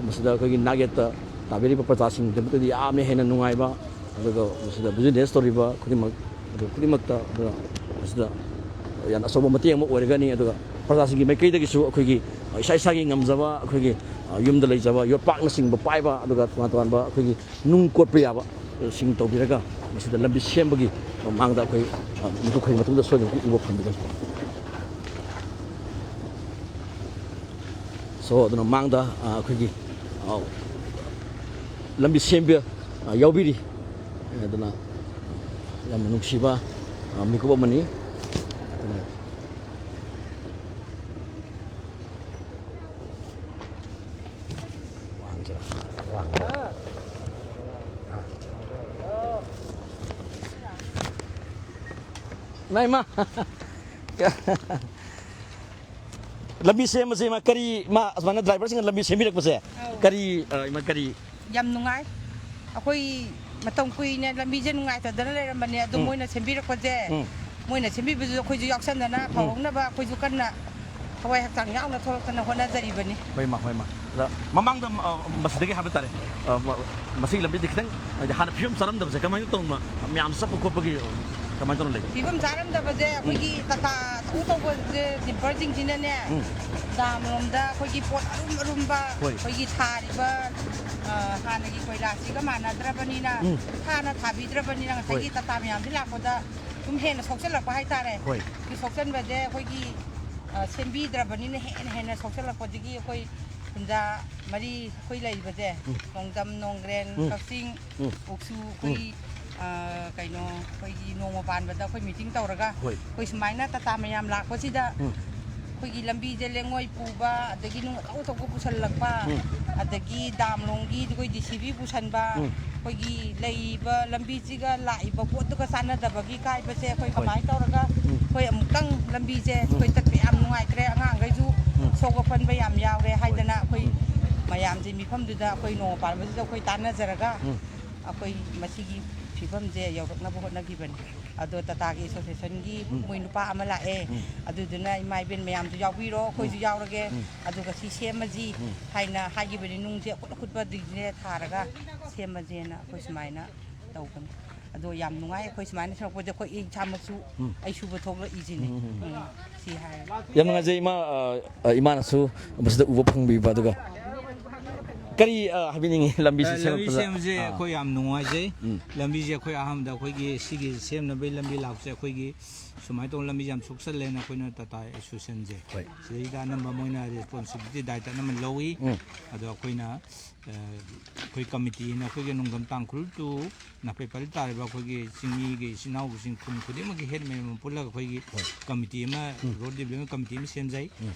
ꯃꯁꯤꯗ ꯑꯩꯈꯣꯏꯒꯤ ꯅꯥꯛꯌꯦꯠꯇ ꯇꯥꯕꯤꯔꯤꯕ ꯄ꯭ꯔꯖꯥꯁꯤꯡꯒꯤꯗꯃꯛꯇꯗꯤ ꯌꯥꯝꯅ ꯍꯦꯟꯅ ꯅꯨꯡꯉꯥꯏꯕ, ꯑꯗꯨꯒ ꯃꯁꯤꯗ ꯕꯤꯖꯤꯅꯦꯁ ꯇꯧꯔꯤꯕ ꯈꯨꯗꯤꯡꯃꯛ, ꯑꯗꯨ ꯈꯨꯗꯤꯡꯃꯛꯇ, ꯑꯗꯨꯒ ꯃꯁꯤꯗ ꯌꯥꯝꯅ ꯑꯆꯧꯕ ꯃꯇꯦꯡ ꯑꯃ ꯑꯣꯏꯔꯒꯅꯤ꯫ ꯑꯗꯨꯒ ꯄ꯭ꯔꯖꯥꯁꯤꯡꯒꯤ ꯃꯥꯏꯀꯩꯗꯒꯤꯁꯨ ꯑꯩꯈꯣꯏꯒꯤ ꯏꯁꯥ ꯏꯁꯥꯒꯤ ꯉꯝꯖꯕ, ꯑꯩꯈꯣꯏꯒꯤ, ꯑ, ꯌꯨꯝꯗ ꯂꯩꯖꯕ ꯌꯣꯠꯄꯥꯛꯅꯆꯤꯡꯕ ꯄꯥꯏꯕ, ꯑꯗꯨꯒ ꯇꯣꯉꯥꯟ ꯇꯣꯉꯥꯟꯕ ꯑꯩꯈꯣꯏꯒꯤ ꯅꯨꯡ ꯀꯣꯠꯄ ꯌꯥꯕ, ꯑ, ꯁꯤꯡ ꯇꯧꯕꯤꯔꯒ ꯃꯁꯤꯗ ꯂꯝꯕꯤ ꯁꯦꯝꯕꯒꯤ ꯃꯃꯥꯡꯗ ꯑꯩꯈꯣꯏ, ꯑ, ꯃꯤꯀꯨꯞ ꯈꯔꯒꯤ ꯃꯇꯨꯡꯗ ꯁꯣꯏꯗꯅ ꯎꯕ ꯐꯪꯒꯅꯤ꯫ So, ꯑꯗꯨꯅ ꯃꯥꯡꯗ, ꯑ, ꯑꯩꯈꯣꯏꯒꯤ, ꯑ, ꯂꯝꯕꯤ ꯁꯦꯝꯕ, ꯑ, ꯌꯥꯎꯕꯤꯔꯤ꯫ ꯑꯗꯨꯅ ꯌꯥꯝꯅ ꯅꯨꯡꯁꯤꯕ, ꯑ, ꯃꯤꯀꯨꯞ ꯑꯃꯅꯤ꯫ ꯑꯗꯨꯅ, ꯏꯃꯥ, ꯏꯃꯥ꯫ ꯂꯝꯕꯤ ꯁꯦꯝꯕꯁꯦ, ꯏꯃꯥ, ꯀꯔꯤ, ꯏꯃꯥ, ꯑꯁꯨꯃꯥꯏꯅ ꯗ꯭ꯔꯥꯏꯚꯔꯁꯤꯡꯅ ꯂꯝꯕꯤ ꯁꯦꯝꯕꯤꯔꯛꯄꯁꯦ, ꯑꯧ꯫ ꯀꯔꯤ, ꯑ, ꯏꯃꯥ, ꯀꯔꯤ? ꯌꯥꯝ ꯅꯨꯡꯉꯥꯏ꯫ ꯑꯩꯈꯣꯏ ꯃꯇꯝ ꯀꯨꯏꯅ ꯂꯝꯕꯤꯁꯦ ꯅꯨꯡꯉꯥꯏꯇꯗꯅ ꯂꯩꯔꯝꯕꯅꯦ, ꯑꯗꯣ ꯎꯝ꯫ ꯃꯣꯏꯅ ꯁꯦꯝꯕꯤꯔꯛꯄꯁꯦ, ꯎꯝ꯫ ꯃꯣꯏꯅ ꯁꯦꯝꯕꯤꯕꯗꯨꯁꯨ ꯑꯩꯈꯣꯏꯁꯨ ꯌꯥꯎꯁꯟꯗꯅ ꯎꯝ꯫ ꯐꯍꯧꯅꯕ ꯑꯩꯈꯣꯏꯁꯨ ꯀꯟꯅ ꯊꯋꯥꯏ ꯍꯛꯆꯥꯡ ꯌꯥꯎꯅ ꯊꯣꯛꯂꯛꯇꯅ ꯍꯣꯠꯅꯖꯔꯤꯕꯅꯤ꯫ ꯍꯣꯏ, ꯏꯃꯥ, ꯍꯣꯏ, ꯏꯃꯥ꯫ ꯑꯗ ꯃꯃꯥꯡꯗ, ꯑ, ꯃꯁꯤꯗꯒꯤ ꯍꯥꯏꯕ ꯇꯥꯔꯦ, ꯑ, ꯃ-, ꯃꯁꯤꯒꯤ ꯂꯝꯕꯤꯗꯤ ꯈꯤꯇꯪ, ꯍꯥꯏꯗꯤ, ꯍꯥꯟꯅ ꯐꯤꯕꯝ ꯆꯥꯔꯝꯗꯕꯁꯦ ꯀꯃꯥꯏꯅ ꯇꯧꯅ ꯃꯌꯥꯝ ꯆꯠꯄ ꯈꯣꯠꯄꯒꯤ, ꯑ, ꯀꯃꯥꯏꯅ ꯇꯧꯅ ꯂꯩꯒꯦ? ꯐꯤꯕꯝ ꯆꯥꯔꯝꯗꯕꯁꯦ ꯎꯝ꯫ ꯑꯩꯈꯣꯏꯒꯤ ꯇꯥꯇꯥ ꯑꯆꯧ ꯑꯆꯧꯕꯁꯦ, ꯗꯤꯝꯄꯔꯁꯤꯡꯁꯤꯅꯅꯦ, ꯎꯝ꯫ ꯗꯥꯝ ꯂꯣꯝꯗ ꯑꯩꯈꯣꯏꯒꯤ ꯄꯣꯠ ꯑꯔꯨꯝ ꯑꯔꯨꯝꯕ, ꯍꯣꯏ꯫ ꯑꯩꯈꯣꯏꯒꯤ ꯊꯥꯔꯤꯕ, ꯑ, ꯍꯥꯟꯅꯒꯤ ꯀꯣꯏꯂꯥꯁꯁꯤꯒ ꯃꯥꯟꯅꯗ꯭ꯔꯕꯅꯤꯅ, ꯎꯝ꯫ ꯍꯥꯟꯅ ꯊꯥꯕꯤꯗ꯭ꯔꯕꯅꯤꯅ, ꯍꯣꯏ꯫ ꯉꯁꯥꯏꯒꯤ ꯇꯥꯇꯥ ꯃꯌꯥꯝꯁꯤ ꯂꯥꯛꯄꯗ ꯁꯨꯝ ꯍꯦꯟꯅ ꯁꯣꯛꯆꯜꯂꯛꯄ ꯍꯥꯏꯇꯥꯔꯦ꯫ ꯍꯣꯏ꯫ ꯁꯤ ꯁꯣꯛꯆꯟꯕꯁꯦ ꯑꯩꯈꯣꯏꯒꯤ, ꯑ, ꯁꯦꯝꯕꯤꯗ꯭ꯔꯕꯅꯤꯅ ꯍꯦꯟꯅ ꯍꯦꯟꯅ ꯁꯣꯛꯆꯜꯂꯛꯄꯗꯒꯤ ꯑꯩꯈꯣꯏ ꯈꯨꯟꯖꯥ ꯃꯔꯤ ꯑꯩꯈꯣꯏ ꯂꯩꯔꯤꯕꯁꯦ, ꯎꯝ꯫ ꯅꯣꯡꯗꯝ, ꯅꯣꯡꯒ꯭ꯔꯦꯟ, ꯎꯝ꯫ ꯀꯛꯆꯤꯡ, ꯎꯝ꯫ ꯎꯛꯁꯨ, ꯎꯝ꯫ ꯑꯩꯈꯣꯏ, ꯑ, ꯀꯩꯅꯣ, ꯑꯩꯈꯣꯏꯒꯤ ꯅꯣꯡꯃ ꯄꯥꯟꯕꯗ ꯑꯩꯈꯣꯏ ꯃꯤꯇꯤꯡ ꯇꯧꯔꯒ, ꯍꯣꯏ꯫ ꯑꯩꯈꯣꯏ ꯁꯨꯃꯥꯏꯅ ꯇꯥꯇꯥ ꯃꯌꯥꯝ ꯂꯥꯛꯄꯁꯤꯗ ꯎꯝ꯫ ꯑꯩꯈꯣꯏꯒꯤ ꯂꯝꯕꯤꯁꯦ ꯂꯦꯡꯉꯣꯏ ꯄꯨꯕ, ꯑꯗꯒꯤ ꯅꯨꯡ ꯑꯆꯧ ꯑꯆꯧꯕ ꯄꯨꯁꯜꯂꯛꯄ, ꯎꯝ꯫ ꯑꯗꯒꯤ ꯗꯥꯝ ꯂꯣꯝꯒꯤ ꯑꯩꯈꯣꯏ ꯖꯦ ꯁꯤ ꯕꯤ ꯄꯨꯁꯟꯕ, ꯎꯝ꯫ ꯑꯩꯈꯣꯏꯒꯤ ꯂꯩꯔꯤꯕ ꯂꯝꯕꯤꯁꯤꯒ ꯂꯥꯛꯏꯕ ꯄꯣꯠꯇꯨꯒ ꯆꯥꯟꯅꯗꯕꯒꯤ ꯀꯥꯏꯕꯁꯦ ꯑꯩꯈꯣꯏ ꯍꯣꯏ꯫ ꯀꯃꯥꯏꯅ ꯇꯧꯔꯒ ꯎꯝ꯫ ꯑꯩꯈꯣꯏ ꯑꯃꯨꯛꯇꯪ ꯂꯝꯕꯤꯁꯦ ꯎꯝ꯫ ꯑꯩꯈꯣꯏ ꯆꯠꯄ ꯌꯥꯝ ꯅꯨꯡꯉꯥꯏꯇ꯭ꯔꯦ, ꯑꯉꯥꯡꯈꯩꯁꯨ ꯎꯝ꯫ ꯁꯣꯛꯄ ꯄꯟꯕ ꯌꯥꯝ ꯌꯥꯎꯔꯦ ꯍꯣꯏ꯫ ꯍꯥꯏꯗꯅ ꯑꯩꯈꯣꯏ ꯎꯝ꯫ ꯃꯌꯥꯝꯁꯦ ꯃꯤꯐꯝꯗꯨꯗ ꯑꯩꯈꯣꯏ ꯅꯣꯡꯃ ꯄꯥꯟꯕꯁꯤꯗ ꯑꯩꯈꯣꯏ ꯇꯥꯟꯅꯖꯔꯒ ꯎꯝ꯫ ꯑꯩꯈꯣꯏ ꯃꯁꯤꯒꯤ ꯐꯤꯕꯝꯁꯦ ꯌꯧꯔꯛꯅꯕ ꯍꯣꯠꯅꯈꯤꯕꯅꯤ꯫ ꯑꯗꯣ ꯇꯥꯇꯥꯒꯤ ꯑꯦꯁꯣꯁꯤꯌꯦꯁꯟꯒꯤ ꯎꯝ꯫ ꯃꯣꯏ ꯅꯨꯄꯥ ꯑꯃ ꯂꯥꯛꯑꯦ꯫ ꯎꯝ꯫ ꯑꯗꯨꯗꯨꯅ ꯏꯃꯥ ꯏꯕꯦꯟ ꯃꯌꯥꯝꯁꯨ ꯌꯥꯎꯕꯤꯔꯣ, ꯑꯩꯈꯣꯏꯁꯨ ꯎꯝ꯫ ꯌꯥꯎꯔꯒꯦ꯫ ꯎꯝ꯫ ꯑꯗꯨꯒ ꯁꯤ ꯁꯦꯝꯃꯁꯤ ꯎꯝ꯫ ꯍꯥꯏꯅ ꯍꯥꯏꯈꯤꯕꯅꯤ꯫ ꯅꯨꯡꯁꯦ ꯑꯀꯨꯠ ꯑꯀꯨꯠꯄꯁꯤꯡꯁꯦ ꯊꯥꯔꯒ ꯁꯦꯝꯃꯁꯦꯅ ꯑꯩꯈꯣꯏ ꯁꯨꯃꯥꯏꯅ ꯇꯧꯕꯅꯤ꯫ ꯑꯗꯣ ꯌꯥꯝ ꯅꯨꯡꯉꯥꯏ ꯑꯩꯈꯣꯏ ꯁꯨꯃꯥꯏꯅ ꯁꯦꯝꯃꯛꯄꯁꯦ, ꯑꯩꯈꯣꯏ ꯑꯩ ꯏꯁꯥꯃꯛꯁꯨ ꯎꯝ꯫ ꯑꯩ ꯁꯨꯕ ꯊꯣꯛꯂꯛꯏꯁꯤꯅꯤ꯫ ꯎꯝ, ꯎꯝ, ꯎꯝ꯫ ꯎꯝ, ꯁꯤ ꯍꯥꯏꯔꯒ꯫ ꯌꯥꯝ ꯅꯨꯡꯉꯥꯏꯖꯩ ꯏꯃꯥ, ꯑ, ꯑ, ꯏꯃꯥꯅꯁꯨ ꯃꯁꯤꯗ ꯎꯕ ꯐꯪꯕꯤꯕ, ꯑꯗꯨꯒ ꯀꯔꯤ, ꯑ, ꯍꯥꯏꯕꯤꯅꯤꯡꯉꯤ ꯂꯝꯕꯤꯁꯤ ꯑ, ꯂꯝꯕꯤ ꯁꯦꯝꯃꯛꯄꯗ? ꯁꯦꯝꯕꯁꯦ ꯑꯥ꯫ ꯑꯩꯈꯣꯏ ꯌꯥꯝ ꯅꯨꯡꯉꯥꯏꯖꯩ꯫ ꯎꯝ꯫ ꯂꯝꯕꯤꯁꯦ ꯑꯩꯈꯣꯏ ꯑꯍꯥꯟꯕꯗ ꯑꯩꯈꯣꯏꯒꯤ ꯁꯤꯒꯤ ꯁꯦꯝꯅꯕꯒꯤ ꯂꯝꯕꯤ ꯂꯥꯛꯄꯁꯦ ꯑꯩꯈꯣꯏꯒꯤ ꯁꯨꯃꯥꯏꯅ ꯇꯧꯅ ꯂꯝꯕꯤꯁꯦ ꯌꯥꯝ ꯁꯣꯛꯆꯜꯂꯦꯅ ꯑꯩꯈꯣꯏꯅ ꯇꯥꯇꯥ ꯑꯦꯁꯣꯁꯤꯌꯦꯁꯟꯁꯦ ꯍꯣꯏ꯫ ꯁꯤꯗꯩꯗ ꯑꯅꯝꯕ ꯃꯣꯏꯅ ꯔꯦꯁꯄꯣꯟꯁꯤꯕꯤꯂꯤꯇꯤ ꯗꯥꯏꯇ ꯑꯅꯝꯕ ꯂꯧꯏ꯫ ꯎꯝ꯫ ꯑꯗꯣ ꯑꯩꯈꯣꯏꯅ ꯑꯩꯈꯣꯏ ꯀꯃꯤꯇꯤꯅ ꯑꯩꯈꯣꯏꯒꯤ ꯅꯣꯡꯗꯝ ꯇꯥꯡꯈꯨꯜ ꯇꯨ ꯅꯥꯐꯩ ꯄꯜꯂꯤ ꯇꯥꯔꯤꯕ ꯑꯩꯈꯣꯏꯒꯤ ꯆꯤꯡꯃꯤꯒꯤ ꯏꯆꯤꯟ ꯏꯅꯥꯎꯁꯤꯡ, ꯈꯨꯟ ꯈꯨꯗꯤꯡꯃꯛꯀꯤ ꯍꯦꯠ ꯃꯌꯥꯝ ꯑꯃ ꯄꯨꯜꯂꯒ ꯑꯩꯈꯣꯏꯒꯤ ꯀꯃꯤꯇꯤ ꯑꯃ, ꯔꯣꯗ ꯗꯤꯕ꯭ꯂꯞꯃꯦꯟ ꯀꯃꯤꯇꯤ ꯑꯃ ꯁꯦꯝꯖꯩ꯫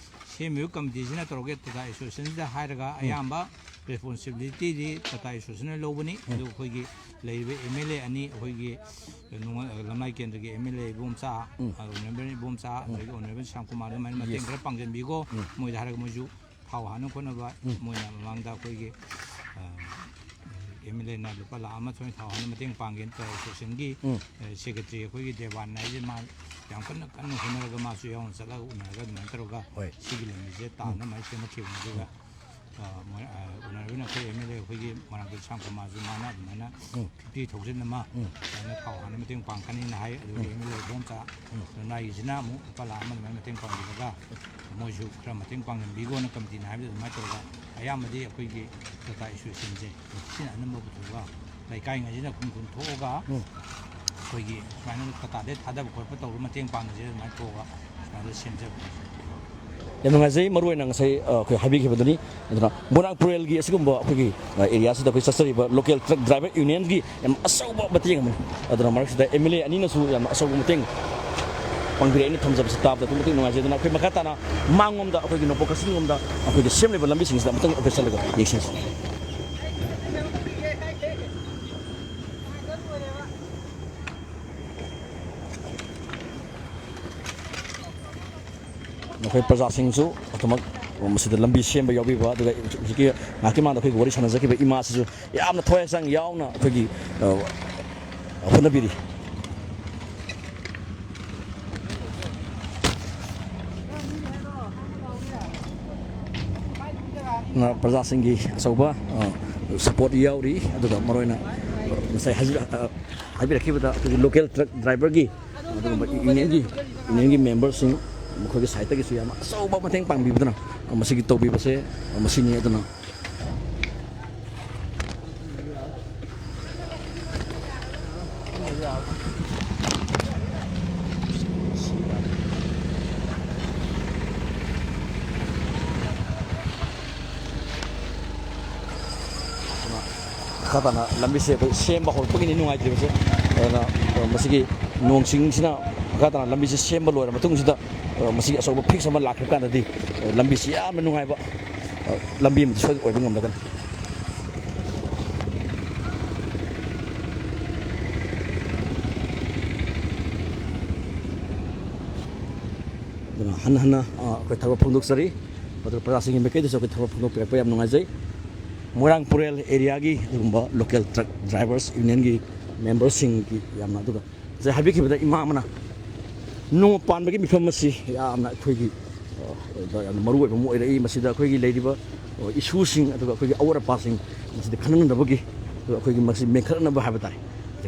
ꯁꯦꯝꯃꯤꯕ ꯀꯃꯤꯇꯤꯁꯤꯅ ꯇꯧꯔꯒ ꯇꯥꯇꯥ ꯑꯦꯁꯣꯁꯤꯌꯦꯁꯟꯁꯤꯗ ꯍꯥꯏꯔꯒ ꯑꯌꯥꯝꯕ ꯔꯦꯁꯄꯣꯟꯁꯤꯕꯤꯂꯤꯇꯤꯗꯤ ꯇꯥꯇꯥ ꯑꯦꯁꯣꯁꯤꯌꯦꯁꯟꯅ ꯂꯧꯕꯅꯤ꯫ ꯑꯗꯨꯒ ꯑꯩꯈꯣꯏꯒꯤ ꯂꯩꯔꯤꯕ ꯑꯦꯝ ꯑꯦꯜ ꯑꯦ ꯑꯅꯤ, ꯑꯩꯈꯣꯏꯒꯤ ꯅꯣꯡ-, ꯂꯝꯂꯥꯏ ꯀꯦꯟꯗ꯭ꯔꯒꯤ ꯑꯦꯝ ꯑꯦꯜ ꯑꯦ ꯏꯕꯣꯝꯆꯥ, ꯑꯣꯅꯔꯦꯕꯜ ꯏꯕꯣꯝꯆꯥ, ꯑꯗꯒꯤ ꯑꯣꯅꯔꯦꯕꯜ ꯁ꯭ꯌꯥꯝꯀꯨꯃꯥꯔ, ꯑꯗꯨꯃꯥꯏꯅ ꯃꯇꯦꯡ ꯈꯔ ꯄꯥꯡꯁꯤꯟꯕꯤꯈꯣ꯫ ꯃꯣꯏꯗ ꯍꯥꯏꯔꯒ ꯃꯣꯏꯁꯨ ꯊꯥꯎ ꯍꯥꯟꯅ ꯈꯣꯠꯅꯕ, ꯃꯣꯏꯅ ꯃꯃꯥꯡꯗ ꯑꯩꯈꯣꯏꯒꯤ, ꯑ, ꯑꯦꯝ ꯑꯦꯜ ꯑꯦꯅ ꯂꯨꯄꯥ ꯂꯥꯈ ꯑꯃ ꯊꯣꯏꯅ ꯊꯥꯎ ꯍꯥꯟꯅ ꯃꯇꯦꯡ ꯄꯥꯡꯒꯦꯅ ꯇꯧꯔꯦ꯫ ꯑꯦꯁꯣꯁꯤꯌꯦꯁꯟꯒꯤ, ꯑ, ꯁꯦꯀ꯭ꯔꯦꯇꯔꯤ ꯑꯩꯈꯣꯏꯒꯤ ꯗꯦꯕꯥꯟ ꯍꯥꯏꯁꯦ, ꯃꯥ ꯌꯥꯝ ꯀꯟꯅ, ꯀꯟꯅ ꯍꯣꯠꯅꯔꯒ ꯃꯥꯁꯨ ꯌꯥꯎꯅ ꯆꯠꯂꯒ ꯎꯅꯔꯒ ꯑꯗꯨꯃꯥꯏꯅ ꯇꯧꯔꯒ ꯁꯤꯒꯤ ꯂꯝꯕꯤꯁꯦ ꯇꯥꯅꯕ ꯁꯦꯝꯃꯛꯈꯤꯕꯅꯤ꯫ ꯑꯗꯨꯒ, ꯑ, ꯃꯣꯏ, ꯑ, ꯎꯅꯔꯕꯅꯤꯅ ꯑꯩꯈꯣꯏ ꯑꯦꯝ ꯑꯦꯜ ꯑꯦ ꯑꯩꯈꯣꯏꯒꯤ ꯃꯣꯏꯔꯥꯡꯊꯦꯝ ꯁ꯭ꯌꯥꯝꯀꯨꯃꯥꯔꯁꯨ ꯃꯥꯅ ꯑꯗꯨꯃꯥꯏꯅ ꯐꯤꯐꯇꯤ ꯊꯥꯎꯖꯟ ꯑꯃ ꯑꯗꯨꯃꯥꯏꯅ ꯊꯥꯎ ꯍꯥꯟꯅ ꯃꯇꯦꯡ ꯄꯥꯡꯒꯅꯤꯅ ꯍꯥꯏ꯫ ꯑꯗꯨꯒ ꯑꯦꯝ ꯑꯦꯜ ꯑꯦ ꯏꯕꯣꯝꯆꯥ ꯂꯝꯂꯥꯏꯒꯤꯁꯤꯅ ꯑꯃꯨꯛ ꯂꯨꯄꯥ ꯂꯥꯈ ꯑꯃ ꯑꯗꯨꯃꯥꯏꯅ ꯃꯇꯦꯡ ꯄꯥꯡꯕꯤꯔꯒ ꯃꯣꯏꯁꯨ ꯈꯔ ꯃꯇꯦꯡ ꯄꯥꯡꯁꯤꯟꯕꯤꯈꯣꯅ ꯀꯃꯤꯇꯤꯅ ꯍꯥꯏꯕꯗ ꯑꯗꯨꯃꯥꯏꯅ ꯇꯧꯔꯒ ꯑꯌꯥꯝꯕꯗꯤ ꯑꯩꯈꯣꯏꯒꯤ ꯇꯥꯇꯥ ꯑꯦꯁꯣꯁꯤꯌꯦꯁꯟꯁꯦ ꯁꯤꯅ ꯑꯅꯝꯕ ꯄꯨꯊꯣꯛꯑꯒ ꯂꯩꯀꯥꯏꯉꯩꯁꯤꯅ ꯈꯨꯟ ꯈꯨꯟ ꯊꯣꯛꯑꯒ ꯑꯩꯈꯣꯏꯒꯤ ꯁꯨꯃꯥꯏꯅ ꯇꯥꯇꯥꯗꯩ ꯊꯥꯗꯕ ꯈꯣꯠꯄ ꯇꯧꯔꯒ ꯃꯇꯦꯡ ꯄꯥꯡꯅꯁꯦ ꯑꯗꯨꯃꯥꯏꯅ ꯊꯣꯛꯑꯒ ꯁꯨꯃꯥꯏꯅ ꯁꯦꯝꯖꯕꯅꯤ꯫ ꯌꯥꯝ ꯅꯨꯡꯉꯥꯏꯖꯩ, ꯃꯔꯨꯑꯣꯏꯅ ꯉꯁꯥꯏ, ꯑ, ꯑꯩꯈꯣꯏ ꯍꯥꯏꯕꯤꯈꯤꯕꯗꯨꯅꯤ꯫ ꯑꯗꯨꯅ ꯃꯣꯏꯔꯥꯡ ꯄꯨꯔꯦꯜꯒꯤ ꯑꯁꯤꯒꯨꯝꯕ ꯑꯩꯈꯣꯏꯒꯤ, ꯑ, ꯑꯦꯔꯤꯌꯥꯁꯤꯗ ꯑꯩꯈꯣꯏ ꯆꯠꯆꯔꯤꯕ ꯂꯣꯀꯦꯜ ꯇ꯭ꯔꯛ ꯗ꯭ꯔꯥꯏꯚꯔ ꯌꯨꯅꯤꯌꯟꯒꯤ ꯌꯥꯝ ꯑꯆꯧꯕ ꯃꯇꯦꯡ ꯑꯃꯅꯤ꯫ ꯑꯗꯨꯅ ꯃꯔꯛꯁꯤꯗ ꯑꯦꯝ ꯑꯦꯜ ꯑꯦ ꯑꯅꯤꯅꯁꯨ ꯌꯥꯝꯅ ꯑꯆꯧꯕ ꯃꯇꯦꯡ ꯄꯥꯡꯕꯤꯔꯛꯑꯦꯅ ꯊꯝꯖꯕꯁꯤ ꯇꯥꯕꯗ ꯑꯗꯨꯛꯀꯤ ꯃꯇꯤꯛ ꯅꯨꯡꯉꯥꯏꯖꯩ꯫ ꯑꯗꯨꯅ ꯑꯩꯈꯣꯏ ꯃꯈꯥ ꯇꯥꯅ ꯃꯥꯡꯂꯣꯝꯗ ꯑꯩꯈꯣꯏꯒꯤ ꯅꯣꯡꯄꯣꯛ ꯀꯛꯆꯤꯡꯂꯣꯝꯗ ꯑꯩꯈꯣꯏꯒꯤ ꯁꯦꯝꯂꯤꯕ ꯂꯝꯕꯤꯁꯤꯡꯁꯤꯗ ꯑꯃꯨꯛꯇꯪ ꯑꯩꯈꯣꯏ ꯆꯠꯂꯒ ꯌꯦꯡꯁꯤꯟꯁꯤ꯫ ꯅꯈꯣꯏ ꯄ꯭ꯔꯖꯥꯁꯤꯡꯁꯨ ꯑꯗꯨꯃꯛ ꯃꯁꯤꯗ ꯂꯝꯕꯤ ꯁꯦꯝꯕ ꯌꯥꯎꯕꯤꯕ, ꯑꯗꯨꯒ ꯍꯧꯖꯤꯛꯀꯤ ꯉꯥꯏꯍꯥꯛꯀꯤ ꯃꯃꯥꯡꯗ ꯑꯩꯈꯣꯏꯒ ꯋꯥꯔꯤ ꯁꯥꯟꯅꯖꯈꯤꯕ ꯏꯃꯥꯁꯤꯁꯨ ꯌꯥꯝꯅ ꯊꯋꯥꯏ ꯍꯛꯆꯥꯡ ꯌꯥꯎꯅ ꯑꯩꯈꯣꯏꯒꯤ, ꯑ, ꯍꯣꯠꯅꯕꯤꯔꯤ꯫ ꯄ꯭ꯔꯖꯥꯁꯤꯡꯒꯤ ꯑꯆꯧꯕ, ꯑ, ꯁꯄꯣꯔꯠ ꯌꯥꯎꯔꯤ꯫ ꯑꯗꯨꯒ ꯃꯔꯨꯑꯣꯏꯅ, ꯑ, ꯉꯁꯥꯏ ꯍꯥꯏꯖ-, ꯑ, ꯍꯥꯏꯕꯤꯔꯛꯈꯤꯕꯗ ꯑꯩꯈꯣꯏꯒꯤ ꯂꯣꯀꯦꯜ ꯇ꯭ꯔꯛ ꯗ꯭ꯔꯥꯏꯚꯔꯒꯤ ꯑꯗꯨꯒꯨꯝꯕ ꯌꯨꯅꯤꯌꯟꯒꯤ, ꯌꯨꯅꯤꯌꯟꯒꯤ ꯃꯦꯝꯕꯔꯁꯤꯡ ꯃꯈꯣꯏꯒꯤ ꯁꯥꯏꯠꯇꯒꯤꯁꯨ ꯌꯥꯝ ꯑꯆꯧꯕ ꯃꯇꯦꯡ ꯄꯥꯡꯕꯤꯕꯗꯨꯅ ꯃꯁꯤꯒꯤ ꯇꯧꯕꯤꯕꯁꯦ ꯃꯁꯤꯅꯤ꯫ ꯑꯗꯨꯅ ꯃꯈꯥ ꯇꯥꯅ ꯂꯝꯕꯤꯁꯦ ꯑꯩꯈꯣꯏ ꯁꯦꯝꯕ ꯍꯧꯔꯛꯄꯒꯤꯅꯤ ꯅꯨꯡꯉꯥꯏꯇ꯭ꯔꯤꯕꯁꯦ꯫ ꯑꯗꯨꯅ, ꯑ, ꯃꯁꯤꯒꯤ ꯅꯣꯡ ꯆꯤꯡꯁꯤꯅ ꯃꯈꯥ ꯇꯥꯅ ꯂꯝꯕꯤꯁꯦ ꯁꯦꯝꯕ ꯂꯣꯏꯔ ꯃꯇꯨꯡꯁꯤꯗ, ꯑ, ꯃꯁꯤꯒꯤ ꯑꯆꯧꯕ fix ꯑꯃ ꯂꯥꯛꯈꯤꯕ ꯀꯥꯟꯗꯗꯤ, ꯑ, ꯂꯝꯕꯤꯁꯤ ꯌꯥꯝꯅ ꯅꯨꯡꯉꯥꯏꯕ, ꯑ, ꯂꯝꯕꯤ ꯑꯃꯗꯤ ꯁꯣꯏꯗꯅ ꯑꯣꯏꯕ ꯉꯝꯂꯒꯅꯤ꯫ ꯑꯗꯨꯅ ꯍꯟꯅ ꯍꯟꯅ, ꯑ, ꯑꯩꯈꯣꯏ ꯊꯥꯒꯠ ꯐꯣꯡꯗꯣꯛꯆꯔꯤ꯫ ꯑꯗꯨꯒ ꯄ꯭ꯔꯖꯥꯁꯤꯡꯒꯤ ꯃꯥꯏꯀꯩꯗꯁꯨ ꯑꯩꯈꯣꯏ ꯊꯥꯒꯠ ꯐꯣꯡꯗꯣꯛꯄꯤꯔꯛꯄ ꯌꯥꯝ ꯅꯨꯡꯉꯥꯏꯖꯩ꯫ ꯃꯣꯏꯔꯥꯡ ꯄꯨꯔꯦꯜ areaꯒꯤ ꯑꯗꯨꯒꯨꯝꯕ local truck drivers unionꯒꯤ memberꯁꯤꯡꯒꯤ ꯌꯥꯝꯅ, ꯑꯗꯨꯒ ꯉꯁꯥꯏ ꯍꯥꯏꯕꯤꯈꯤꯕꯗ ꯏꯃꯥ ꯑꯃꯅ ꯅꯣꯡꯃ ꯄꯥꯟꯕꯒꯤ ꯃꯤꯐꯝ ꯑꯁꯤ ꯌꯥꯝꯅ ꯑꯩꯈꯣꯏꯒꯤ, ꯑ, ꯗ ꯌꯥꯝꯅ ꯃꯔꯨ ꯑꯣꯏꯕ ꯑꯃ ꯑꯣꯏꯔꯛꯏ꯫ ꯃꯁꯤꯗ ꯑꯩꯈꯣꯏꯒꯤ ꯂꯩꯔꯤꯕ, ꯑ, issueꯁꯤꯡ, ꯑꯗꯨꯒ ꯑꯩꯈꯣꯏꯒꯤ ꯑꯋꯥꯠ ꯑꯄꯥꯁꯤꯡ ꯃꯁꯤꯗ ꯈꯟꯅꯅꯕꯒꯤ, ꯑꯗꯨꯒ ꯑꯩꯈꯣꯏꯒꯤ ꯃꯁꯤ ꯃꯦꯟꯈꯠꯅꯕ ꯍꯥꯏꯕ ꯇꯥꯔꯦ꯫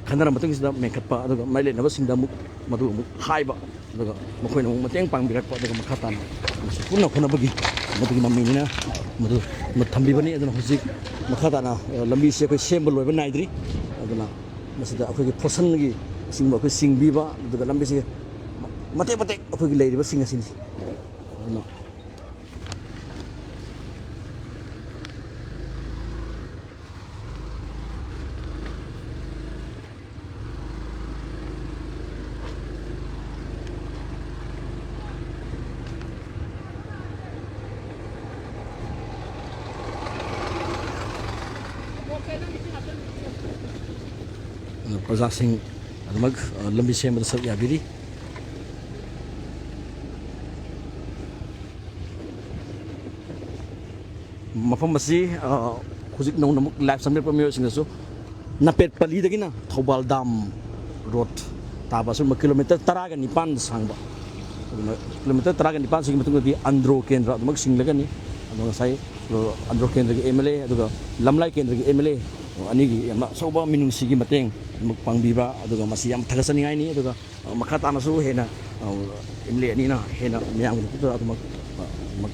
ꯈꯟꯅꯔ ꯃꯇꯨꯡꯁꯤꯗ ꯃꯦꯟꯈꯠꯄ, ꯑꯗꯨꯒ ꯃꯔꯤ ꯂꯩꯅꯕꯁꯤꯡꯗ ꯑꯃꯨꯛ ꯃꯗꯨ ꯑꯃꯨꯛ ꯍꯥꯏꯕ, ꯑꯗꯨꯒ ꯃꯈꯣꯏꯅ ꯑꯃꯨꯛ ꯃꯇꯦꯡ ꯄꯥꯡꯕꯤꯔꯛꯄ, ꯑꯗꯨꯒ ꯃꯈꯥ ꯇꯥꯅ ꯃꯁꯤ ꯄꯨꯟꯅ ꯍꯣꯠꯅꯕꯒꯤ ꯃꯗꯨꯒꯤ ꯃꯃꯤꯅꯤꯅ ꯃꯗꯨ ꯊꯝꯕꯤꯕꯅꯤ꯫ ꯑꯗꯨꯅ ꯍꯧꯖꯤꯛ ꯃꯈꯥ ꯇꯥꯅ, ꯑ, ꯂꯝꯕꯤꯁꯦ ꯑꯩꯈꯣꯏ ꯁꯦꯝꯕ ꯂꯣꯏꯕ ꯅꯥꯏꯗ꯭ꯔꯤ꯫ ꯑꯗꯨꯅ ꯃꯁꯤꯗ ꯑꯩꯈꯣꯏꯒꯤ ꯐꯣꯔꯁꯟꯒꯤ ꯑꯁꯤꯒꯨꯝꯕ ꯑꯩꯈꯣꯏ ꯆꯤꯡꯕꯤꯕ, ꯑꯗꯨꯒ ꯂꯝꯕꯤꯁꯦ ꯃꯇꯦꯛ ꯃꯇꯦꯛ ꯑꯩꯈꯣꯏꯒꯤ ꯂꯩꯔꯤꯕꯁꯤꯡ ꯑꯁꯤꯅꯤ꯫ ꯑꯗꯨꯅ ꯄ꯭ꯔꯖꯥꯁꯤꯡ ꯑꯗꯨꯃꯛ, ꯑ, ꯂꯝꯕꯤ ꯁꯦꯝꯕꯗ ꯁꯔꯨꯛ ꯌꯥꯕꯤꯔꯤ꯫ ꯃꯐꯝ ꯑꯁꯤ, ꯑ, ꯍꯧꯖꯤꯛ ꯅꯧꯅ ꯑꯃꯨꯛ live ꯆꯪꯕꯤꯔꯛꯄ ꯃꯤꯑꯣꯏꯁꯤꯡꯅꯁꯨ ꯅꯄꯦꯠ ꯄꯜꯂꯤꯗꯒꯤꯅ ꯊꯧꯕꯥꯜ ꯗꯥꯝ road ꯇꯥꯕ ꯑꯁꯨꯝꯕ kilometre ꯇꯔꯥꯒ ꯅꯤꯄꯥꯟ ꯁꯥꯡꯕ, ꯑꯗꯨꯅ kilometre ꯇꯔꯥꯒ ꯅꯤꯄꯥꯟ ꯁꯤꯒꯤ ꯃꯇꯨꯡꯗꯗꯤ ꯑꯟꯗ꯭ꯔꯣ ꯀꯦꯟꯗ꯭ꯔ ꯑꯗꯨꯃꯛ ꯁꯤꯡꯂꯒꯅꯤ꯫ ꯑꯗꯣ ꯉꯁꯥꯏ, ꯑ, ꯑꯟꯗ꯭ꯔꯣ ꯀꯦꯟꯗ꯭ꯔꯒꯤ MLA ꯑꯗꯨꯒ ꯂꯝꯂꯥꯏ ꯀꯦꯟꯗ꯭ꯔꯒꯤ MLA ꯑꯅꯤꯒꯤ ꯌꯥꯝꯅ ꯑꯆꯧꯕ ꯃꯤꯅꯨꯡꯁꯤꯒꯤ ꯃꯇꯦꯡ ꯑꯗꯨꯃꯛ ꯄꯥꯡꯕꯤꯕ, ꯑꯗꯨꯒ ꯃꯁꯤ ꯌꯥꯝ ꯊꯥꯒꯠꯆꯅꯤꯡꯉꯥꯏꯅꯤ꯫ ꯑꯗꯨꯒ ꯃꯈꯥ ꯇꯥꯅꯁꯨ ꯍꯦꯟꯅ, ꯑ, MLA ꯑꯅꯤꯅ ꯍꯦꯟꯅ ꯃꯌꯥꯝꯒꯤꯗꯃꯛꯇ ꯑꯗꯨꯃꯛ, ꯑ, ꯑꯗꯨꯃꯛ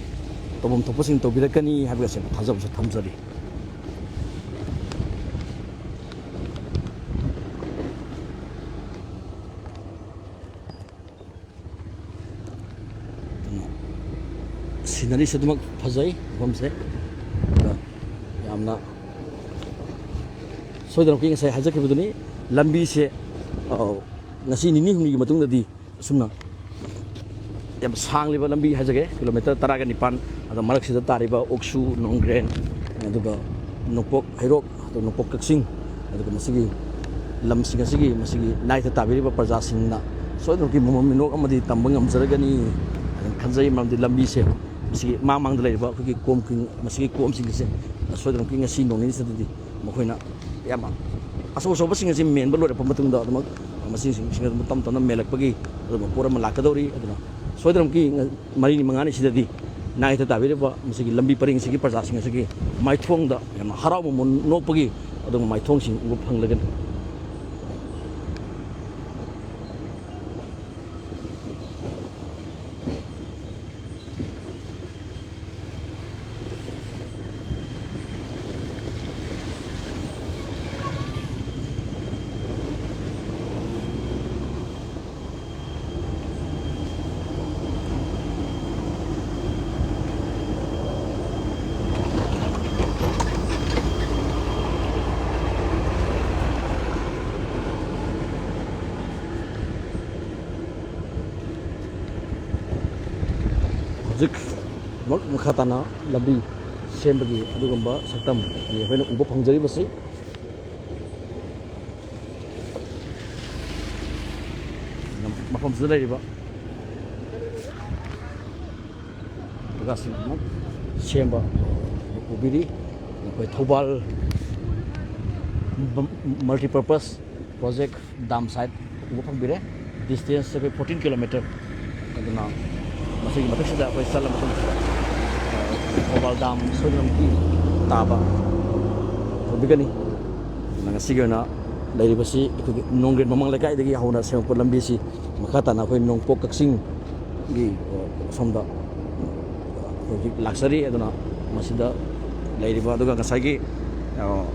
ꯇꯧꯐꯝ ꯊꯣꯛꯄꯁꯤꯡ ꯇꯧꯕꯤꯔꯛꯀꯅꯤ ꯍꯥꯏꯕ ꯑꯁꯤ ꯊꯥꯖꯕꯁꯨ ꯊꯝꯖꯔꯤ꯫ ꯑꯗꯨꯅ sceneryꯁꯦ ꯑꯗꯨꯃꯛ ꯐꯖꯩ ꯃꯐꯝꯁꯦ꯫ ꯑꯗꯨꯒ ꯌꯥꯝꯅ ꯁꯣꯏꯗꯅꯃꯛꯀꯤ ꯉꯁꯥꯏ ꯍꯥꯏꯖꯈꯤꯕꯗꯨꯅꯤ, ꯂꯝꯕꯤꯁꯦ, ꯑ, ꯉꯁꯤ ꯅꯤꯅꯤ ꯍꯨꯝꯅꯤꯒꯤ ꯃꯇꯨꯡꯗꯗꯤ ꯑꯁꯨꯝꯅ ꯌꯥꯝ ꯁꯥꯡꯂꯤꯕ ꯂꯝꯕꯤ ꯍꯥꯏꯖꯒꯦ, ꯀꯤꯂꯣꯃꯤꯇꯔ ꯇꯔꯥꯒ ꯅꯤꯄꯥꯟ, ꯑꯗ ꯃꯔꯛꯁꯤꯗ ꯇꯥꯔꯤꯕ ꯎꯛꯁꯨ, ꯅꯣꯡꯒ꯭ꯔꯦꯟ, ꯑꯗꯨꯒ ꯅꯣꯡꯄꯣꯛ ꯍꯩꯔꯣꯛ, ꯑꯗꯨꯒ ꯅꯣꯡꯄꯣꯛ ꯀꯛꯆꯤꯡ, ꯑꯗꯨꯒ ꯃꯁꯤꯒꯤ ꯂꯝꯁꯤꯡ ꯑꯁꯤꯒꯤ, ꯃꯁꯤꯒꯤ ꯅꯥꯏꯠꯇ ꯇꯥꯕꯤꯔꯤꯕ ꯄ꯭ꯔꯖꯥꯁꯤꯡꯅ ꯁꯣꯏꯗꯅꯃꯛꯀꯤ ꯃꯃꯜ ꯃꯤꯅꯣꯛ ꯑꯃꯗꯤ ꯇꯝꯕ ꯉꯝꯖꯔꯒꯅꯤ ꯍꯥꯏꯅ ꯈꯟꯖꯩ꯫ ꯃꯔꯝꯗꯤ ꯂꯝꯕꯤꯁꯦ ꯃꯁꯤꯒꯤ ꯃꯥꯡ ꯃꯥꯡꯗ ꯂꯩꯔꯤꯕ ꯑꯩꯈꯣꯏꯒꯤ ꯀꯣꯝ ꯀꯤꯡ-, ꯃꯁꯤꯒꯤ ꯀꯣꯝꯁꯤꯡ ꯑꯁꯦ ꯁꯣꯏꯗꯅꯃꯛꯀꯤ ꯉꯁꯤ ꯅꯣꯡ ꯅꯤꯅꯤꯁꯤꯗꯗꯤ ꯃꯈꯣꯏꯅ ꯌꯥꯝ ꯑꯆꯧ ꯑꯆꯧꯕꯁꯤꯡ ꯑꯁꯤ ꯃꯦꯟꯕ ꯂꯣꯏꯔꯛꯄ ꯃꯇꯨꯡꯗ ꯑꯗꯨꯃꯛ ꯃꯁꯤꯁꯤꯡ ꯑꯗꯨꯝ ꯇꯞ ꯇꯞꯅ ꯃꯦꯜꯂꯛꯄꯒꯤ ꯑꯗꯨꯒꯨꯝꯕ ꯄꯣꯠ ꯑꯃ ꯂꯥꯛꯀꯗꯧꯔꯤ꯫ ꯑꯗꯨꯅ ꯁꯣꯏꯗꯅꯃꯛꯀꯤ ꯃꯔꯤꯅꯤ ꯃꯉꯥꯅꯤꯁꯤꯗꯗꯤ ꯅꯥꯏꯠꯇ ꯇꯥꯕꯤꯔꯤꯕ ꯃꯁꯤꯒꯤ ꯂꯝꯕꯤ ꯄꯔꯤꯡꯁꯤꯒꯤ ꯄ꯭ꯔꯖꯥꯁꯤꯡ ꯑꯁꯤꯒꯤ ꯃꯥꯏꯊꯣꯡꯗ ꯌꯥꯝꯅ ꯍꯔꯥꯎꯕ ꯃꯣꯟ-, ꯅꯣꯛꯄꯒꯤ ꯑꯗꯨꯒꯨꯝꯕ ꯃꯥꯏꯊꯣꯡꯁꯤꯡ ꯎꯕ ꯐꯪꯂꯒꯅꯤ꯫ ꯍꯧꯖꯤꯛꯃꯛ ꯃꯈꯥ ꯇꯥꯅ ꯂꯝꯕꯤ ꯁꯦꯝꯕꯒꯤ ꯑꯗꯨꯒꯨꯝꯕ ꯁꯛꯇꯝ ꯑꯩꯈꯣꯏꯅ ꯎꯕ ꯐꯪꯖꯔꯤꯕꯁꯤ꯫ ꯃꯐꯝꯁꯤꯗ ꯂꯩꯔꯤꯕ ꯖꯒꯥꯁꯤꯡ ꯑꯃꯨꯛ ꯁꯦꯝꯕ ꯎꯕꯤꯔꯤ꯫ ꯑꯩꯈꯣꯏ Thoubal multipurpose project dam site ꯎꯕ ꯐꯪꯕꯤꯔꯦ꯫ Distance ꯑꯩꯈꯣꯏ fourteen kilometer꯫ ꯑꯗꯨꯅ ꯃꯁꯤꯒꯤ ꯃꯊꯛꯁꯤꯗ ꯑꯩꯈꯣꯏ ꯆꯠꯂ ꯃꯇꯨꯡꯁꯤꯗ, ꯑ, ꯊꯧꯕꯥꯜ dam ꯁꯣꯏꯗꯅꯃꯛꯀꯤ ꯇꯥꯕ ꯎꯕꯤꯒꯅꯤ꯫ ꯑꯗꯨꯅ ꯉꯁꯤꯒꯤ ꯑꯣꯏꯅ ꯂꯩꯔꯤꯕꯁꯤ ꯑꯩꯈꯣꯏꯒꯤ ꯅꯣꯡꯒ꯭ꯔꯦꯟ ꯃꯃꯥꯡ ꯂꯩꯀꯥꯏꯗꯒꯤ ꯍꯧꯅ ꯁꯦꯝꯃꯛꯄ ꯂꯝꯕꯤꯁꯤ ꯃꯈꯥ ꯇꯥꯅ ꯑꯩꯈꯣꯏ ꯅꯣꯡꯄꯣꯛ ꯀꯛꯆꯤꯡꯒꯤ, ꯑ, ꯁꯣꯝꯗ ꯍꯧꯖꯤꯛ ꯂꯥꯛꯆꯔꯤ꯫ ꯑꯗꯨꯅ ꯃꯁꯤꯗ ꯂꯩꯔꯤꯕ, ꯑꯗꯨꯒ ꯉꯁꯥꯏꯒꯤ, ꯑ,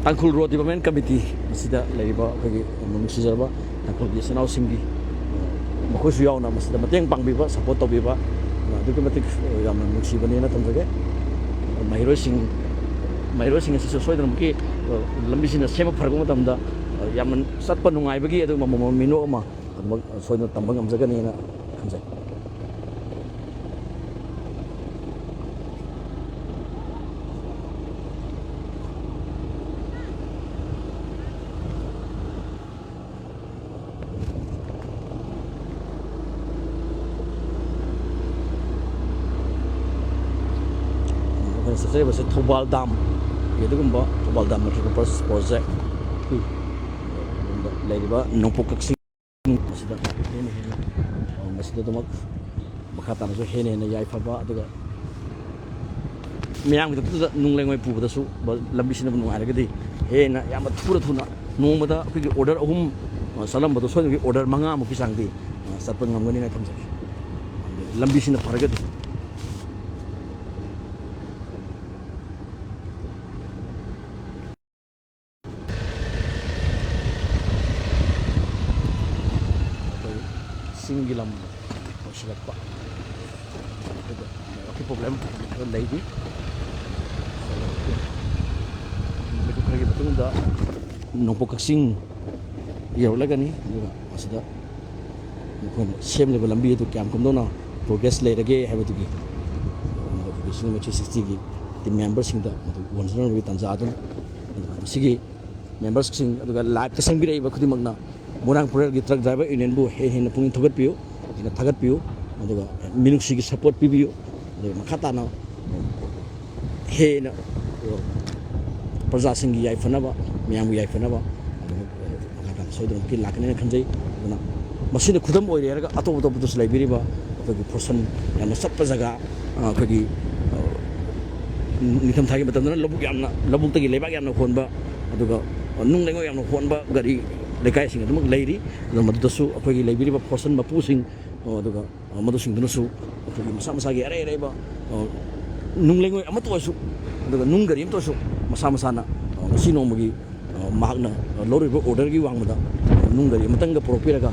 ꯇꯥꯡꯈꯨꯜ Road Development Committee, ꯃꯁꯤꯗ ꯂꯩꯔꯤꯕ ꯑꯩꯈꯣꯏꯒꯤ ꯅꯨꯡꯁꯤꯖꯔꯕ ꯇꯥꯡꯈꯨꯜꯒꯤ ꯏꯆꯤꯟ ꯏꯅꯥꯎꯁꯤꯡꯒꯤ, ꯃꯈꯣꯏꯁꯨ ꯌꯥꯎꯅ ꯃꯁꯤꯗ ꯃꯇꯦꯡ ꯄꯥꯡꯕꯤꯕ, support ꯇꯧꯕꯤꯕ ꯑꯗꯨꯛꯀꯤ ꯃꯇꯤꯛ ꯌꯥꯝꯅ ꯅꯨꯡꯁꯤꯕꯅꯦꯅ ꯊꯝꯖꯒꯦ꯫ ꯃꯍꯩꯔꯣꯏꯁꯤꯡ ꯃꯍꯩꯔꯣꯏꯁꯤꯡ ꯑꯁꯤꯁꯨ ꯁꯣꯏꯗꯅꯃꯛꯀꯤ, ꯑ, ꯂꯝꯕꯤꯁꯤꯅ ꯁꯦꯝꯕ ꯐꯔꯛꯄ ꯃꯇꯝꯗ, ꯑ, ꯌꯥꯝꯅ ꯆꯠꯄ ꯅꯨꯡꯉꯥꯏꯕꯒꯤ ꯑꯗꯨꯒꯨꯝꯕ ꯃꯣ-, ꯃꯤꯅꯣꯛ ꯑꯃ ꯑꯗꯨꯃꯛ ꯁꯣꯏꯗꯅ ꯇꯝꯕ ꯉꯝꯖꯒꯅꯤꯅ ꯈꯟꯖꯩ꯫ ꯑꯩꯈꯣꯏꯅ ꯆꯠꯆꯔꯤꯕꯁꯦ ꯊꯧꯕꯥꯜ ꯗꯥꯝꯒꯤ ꯑꯗꯨꯒꯨꯝꯕ, ꯊꯧꯕꯥꯜ ꯗꯥꯝ ꯃꯜꯇꯤꯄꯔꯄꯁ ꯄ꯭ꯔꯣꯖꯦꯛꯀꯤ ꯂꯩꯔꯤꯕ ꯅꯣꯡꯄꯣꯛ ꯀꯛꯆꯤꯡ ꯑꯁꯤꯗ ꯍꯦꯟꯅ ꯍꯦꯟꯅ, ꯃꯁꯤꯗ ꯑꯗꯨꯃꯛ ꯃꯈꯥ ꯇꯥꯅꯁꯨ ꯍꯦꯟꯅ ꯍꯦꯟꯅ ꯌꯥꯏꯐꯕ, ꯑꯗꯨꯒ ꯃꯤꯌꯥꯝꯒꯤꯗꯃꯛꯇ ꯅꯨꯡ ꯂꯩꯉꯣꯏ ꯄꯨꯕꯗꯁꯨ ꯕ-, ꯂꯝꯕꯤ ꯁꯤꯟꯅꯕ ꯅꯨꯡꯉꯥꯏꯔꯒꯗꯤ ꯍꯦꯟꯅ ꯌꯥꯝꯅ ꯊꯨꯅ ꯊꯨꯅ ꯅꯣꯡꯃꯗ ꯑꯩꯈꯣꯏꯒꯤ order ꯑꯍꯨꯝ, ꯑ, ꯆꯠꯂꯝꯕꯗꯣ ꯁꯣꯏꯗꯅꯒꯤ order ꯃꯉꯥꯃꯨꯛꯀꯤ ꯆꯥꯡꯗꯤ, ꯑ, ꯆꯠꯄ ꯉꯝꯒꯅꯤꯅ ꯊꯝꯖꯒꯦ, ꯂꯝꯕꯤꯁꯤꯅ ꯐꯔꯒꯗꯤ꯫ ꯑꯩꯈꯣꯏ ꯆꯤꯡꯒꯤ ꯂꯝ ꯑꯣꯏꯁꯤꯜꯂꯛꯄ, ꯑꯗꯨꯒ networkꯀꯤ problem ꯈꯔ ꯂꯩꯔꯤ꯫ ꯃꯗꯨ ꯈꯔꯒꯤ ꯃꯇꯨꯡꯗ ꯅꯣꯡꯄꯣꯛ ꯀꯛꯆꯤꯡ ꯌꯧꯔꯛꯂꯒꯅꯤ꯫ ꯑꯗꯨꯒ ꯃꯁꯤꯗ ꯃꯈꯣꯏꯅ ꯁꯦꯝꯂꯤꯕ ꯂꯝꯕꯤ ꯑꯗꯨ ꯀꯌꯥꯝ ꯀꯝꯗꯧꯅ progress ꯂꯩꯔꯒꯦ ꯍꯥꯏꯕꯗꯨꯒꯤ ꯑꯩꯈꯣꯏꯒꯤ ꯁꯤꯡ ꯊ꯭ꯔꯤ ꯁꯤꯛꯁꯇꯤꯒꯤ team memberꯁꯤꯡꯗ ꯃꯗꯨ ꯎꯍꯟꯖꯅꯕꯒꯤ ꯇꯥꯟꯖꯥ ꯑꯗꯨꯅꯤ꯫ ꯑꯗꯨꯒ ꯃꯁꯤꯒꯤ memberꯁꯤꯡ, ꯑꯗꯨꯒ liveꯇ ꯆꯪꯕꯤꯔꯛꯏꯕ ꯈꯨꯗꯤꯡꯃꯛꯅ ꯃꯣꯏꯔꯥꯡ ꯄꯨꯔꯦꯜꯒꯤ truck driver unionꯕꯨ ꯍꯦꯟꯅ ꯍꯦꯟꯅ ꯄꯨꯛꯅꯤꯡ ꯊꯧꯒꯠꯄꯤꯌꯨ, ꯍꯦꯟꯅ ꯊꯥꯒꯠꯄꯤꯌꯨ, ꯑꯗꯨꯒ ꯃꯤꯅꯨꯡꯁꯤꯒꯤ support ꯄꯤꯕꯤꯌꯨ꯫ ꯑꯗꯨꯒ ꯃꯈꯥ ꯇꯥꯅ ꯍꯦꯟꯅ ꯄ꯭ꯔꯖꯥꯁꯤꯡꯒꯤ ꯌꯥꯏꯐꯅꯕ, ꯃꯌꯥꯝꯒꯤ ꯌꯥꯏꯐꯅꯕ ꯑꯗꯨꯒ ꯃꯈꯥ ꯇꯥꯅ ꯁꯣꯏꯗꯅꯃꯛꯀꯤ ꯂꯥꯛꯀꯅꯦꯅ ꯈꯟꯖꯩ꯫ ꯑꯗꯨꯅ ꯃꯁꯤꯅ ꯈꯨꯗꯝ ꯑꯣꯏꯔꯦ ꯍꯥꯏꯔꯒ ꯑꯇꯣꯞ ꯑꯇꯣꯞꯄꯗꯁꯨ ꯂꯩꯕꯤꯔꯤꯕ ꯑꯩꯈꯣꯏꯒꯤ ꯐꯣꯔꯁꯟ ꯌꯥꯝꯅ ꯆꯠꯄ ꯖꯒꯥ, ꯑꯩꯈꯣꯏꯒꯤ, ꯑ, ꯅꯤꯡꯊꯝꯊꯥꯒꯤ ꯃꯇꯝꯗꯅ ꯂꯧꯕꯨꯛ ꯌꯥꯝꯅ, ꯂꯧꯕꯨꯛꯇꯒꯤ ꯂꯩꯕꯥꯛ ꯌꯥꯝꯅ ꯍꯣꯟꯕ, ꯑꯗꯨꯒ ꯅꯨꯡ ꯂꯩꯉꯣꯏ ꯌꯥꯝꯅ ꯍꯣꯟꯕ ꯒꯥꯔꯤ ꯂꯩꯀꯥꯏꯁꯤꯡ ꯑꯗꯨꯃꯛ ꯂꯩꯔꯤ꯫ ꯑꯗꯨ ꯃꯗꯨꯗꯁꯨ ꯑꯩꯈꯣꯏꯒꯤ ꯂꯩꯕꯤꯔꯤꯕ ꯐꯣꯔꯁꯟ ꯃꯄꯨꯁꯤꯡ, ꯑꯗꯨꯒ ꯃꯗꯨꯁꯤꯡꯗꯨꯅꯁꯨ ꯑꯩꯈꯣꯏꯒꯤ ꯃꯁꯥ ꯃꯁꯥꯒꯤ ꯑꯔꯩ ꯑꯔꯩꯕ, ꯑ, ꯅꯨꯡ ꯂꯩꯉꯣꯏ ꯑꯃꯠꯇ ꯑꯣꯏꯔꯁꯨ, ꯑꯗꯨꯒ ꯅꯨꯡ ꯒꯥꯔꯤ ꯑꯃꯠꯇ ꯑꯣꯏꯔꯁꯨ ꯃꯁꯥ ꯃꯁꯥꯅ, ꯑ, ꯉꯁꯤ ꯅꯣꯡꯃꯒꯤ, ꯑ, ꯃꯍꯥꯛꯅ ꯂꯧꯔꯤꯕ orderꯒꯤ ꯋꯥꯡꯃꯗ ꯅꯨꯡ ꯒꯥꯔꯤ ꯑꯃꯇꯪꯒ ꯄꯨꯔꯛꯄꯤꯔꯒ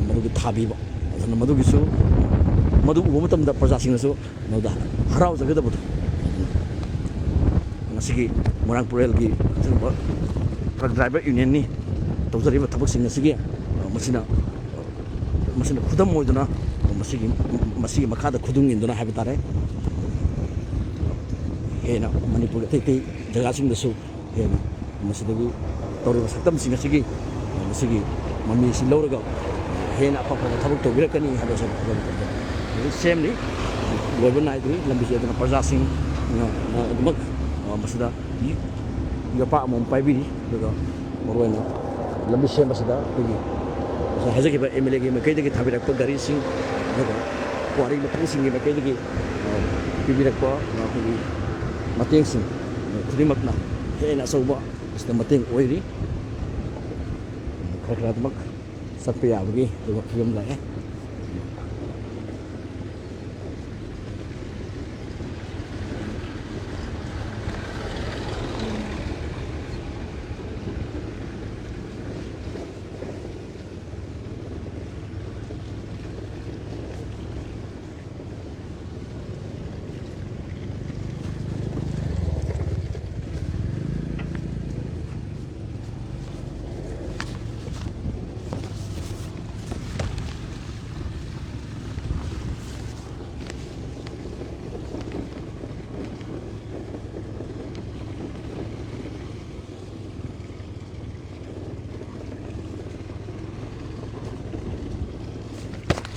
ꯃꯗꯨꯒꯤ ꯊꯥꯕꯤꯕ, ꯑꯗꯨꯅ ꯃꯗꯨꯒꯤꯁꯨ, ꯃꯗꯨ ꯎꯕ ꯃꯇꯝꯗ ꯄ꯭ꯔꯖꯥꯁꯤꯡꯅꯁꯨ ꯃꯗꯨꯗ ꯍꯔꯥꯎꯖꯒꯗꯕꯗꯣ꯫ ꯉꯁꯤꯒꯤ ꯃꯣꯏꯔꯥꯡ ꯄꯨꯔꯦꯜꯒꯤ ꯑꯁꯤꯒꯨꯝꯕ ꯇ꯭ꯔꯛ ꯗ꯭ꯔꯥꯏꯚꯔ ꯌꯨꯅꯤꯌꯟꯅꯤ ꯇꯧꯖꯔꯤꯕ ꯊꯕꯛꯁꯤꯡ ꯑꯁꯤꯒꯤ, ꯑ, ꯃꯁꯤꯅ, ꯃꯁꯤꯅ ꯈꯨꯗꯝ ꯑꯣꯏꯗꯨꯅ, ꯑ, ꯃꯁꯤꯒꯤ, ꯃꯁꯤꯒꯤ ꯃꯈꯥꯗ ꯈꯨꯗꯨꯡ ꯏꯟꯗꯨꯅ ꯍꯥꯏꯕ ꯇꯥꯔꯦ, ꯍꯦꯟꯅ ꯃꯅꯤꯄꯨꯔꯒꯤ ꯑꯇꯩ ꯑꯇꯩ ꯖꯒꯥꯁꯤꯡꯗꯁꯨ ꯍꯦꯟꯅ ꯃꯁꯤꯗꯒꯤ ꯇꯧꯔꯤꯕ ꯁꯛꯇꯝꯁꯤꯡ ꯑꯁꯤꯒꯤ, ꯑ, ꯃꯁꯤꯒꯤ ꯃꯃꯤ ꯑꯁꯤ ꯂꯧꯔꯒ ꯍꯦꯟꯅ ꯑꯐ ꯑꯐꯕ ꯊꯕꯛ ꯇꯧꯕꯤꯔꯛꯀꯅꯤ ꯍꯥꯏꯕꯁꯨ ꯍꯧꯖꯤꯛ ꯁꯦꯝꯂꯤ꯫ ꯂꯣꯏꯕ ꯅꯥꯏꯗ꯭ꯔꯤ ꯂꯝꯕꯤꯁꯦ꯫ ꯑꯗꯨꯅ ꯄ꯭ꯔꯖꯥꯁꯤꯡ, ꯑ, ꯑ, ꯑꯗꯨꯃꯛ, ꯑ, ꯃꯁꯤꯗ ꯌꯣꯄꯥꯛ ꯑꯃꯃꯝ ꯄꯥꯏꯕꯤꯔꯤ꯫ ꯑꯗꯨꯒ ꯃꯔꯨꯑꯣꯏꯅ ꯂꯝꯕꯤ ꯁꯦꯝꯕꯁꯤꯗ ꯑꯩꯈꯣꯏꯒꯤ ꯉꯁꯥꯏ ꯍꯥꯏꯖꯈꯤꯕ ꯑꯦꯝ ꯑꯦꯜ ꯑꯦꯒꯤ ꯃꯥꯏꯀꯩꯗꯒꯤ ꯊꯥꯕꯤꯔꯛꯄ ꯒꯥꯔꯤꯁꯤꯡ, ꯑꯗꯨꯒ ꯀ꯭ꯋꯥꯔꯤ ꯃꯄꯨꯁꯤꯡꯒꯤ ꯃꯥꯏꯀꯩꯗꯒꯤ, ꯑ, ꯄꯤꯕꯤꯔꯛꯄ, ꯑ, ꯑꯩꯈꯣꯏꯒꯤ ꯃꯇꯦꯡꯁꯤꯡ, ꯑ, ꯈꯨꯗꯤꯡꯃꯛꯅ ꯍꯦꯟꯅ ꯑꯆꯧꯕ ꯃꯁꯤꯗ ꯃꯇꯦꯡ ꯑꯣꯏꯔꯤ꯫ ꯈꯔ ꯈꯔ ꯑꯗꯨꯃꯛ ꯆꯠꯄ ꯌꯥꯕꯒꯤ ꯑꯗꯨꯒ ꯐꯤꯕꯝ ꯂꯥꯛꯑꯦ꯫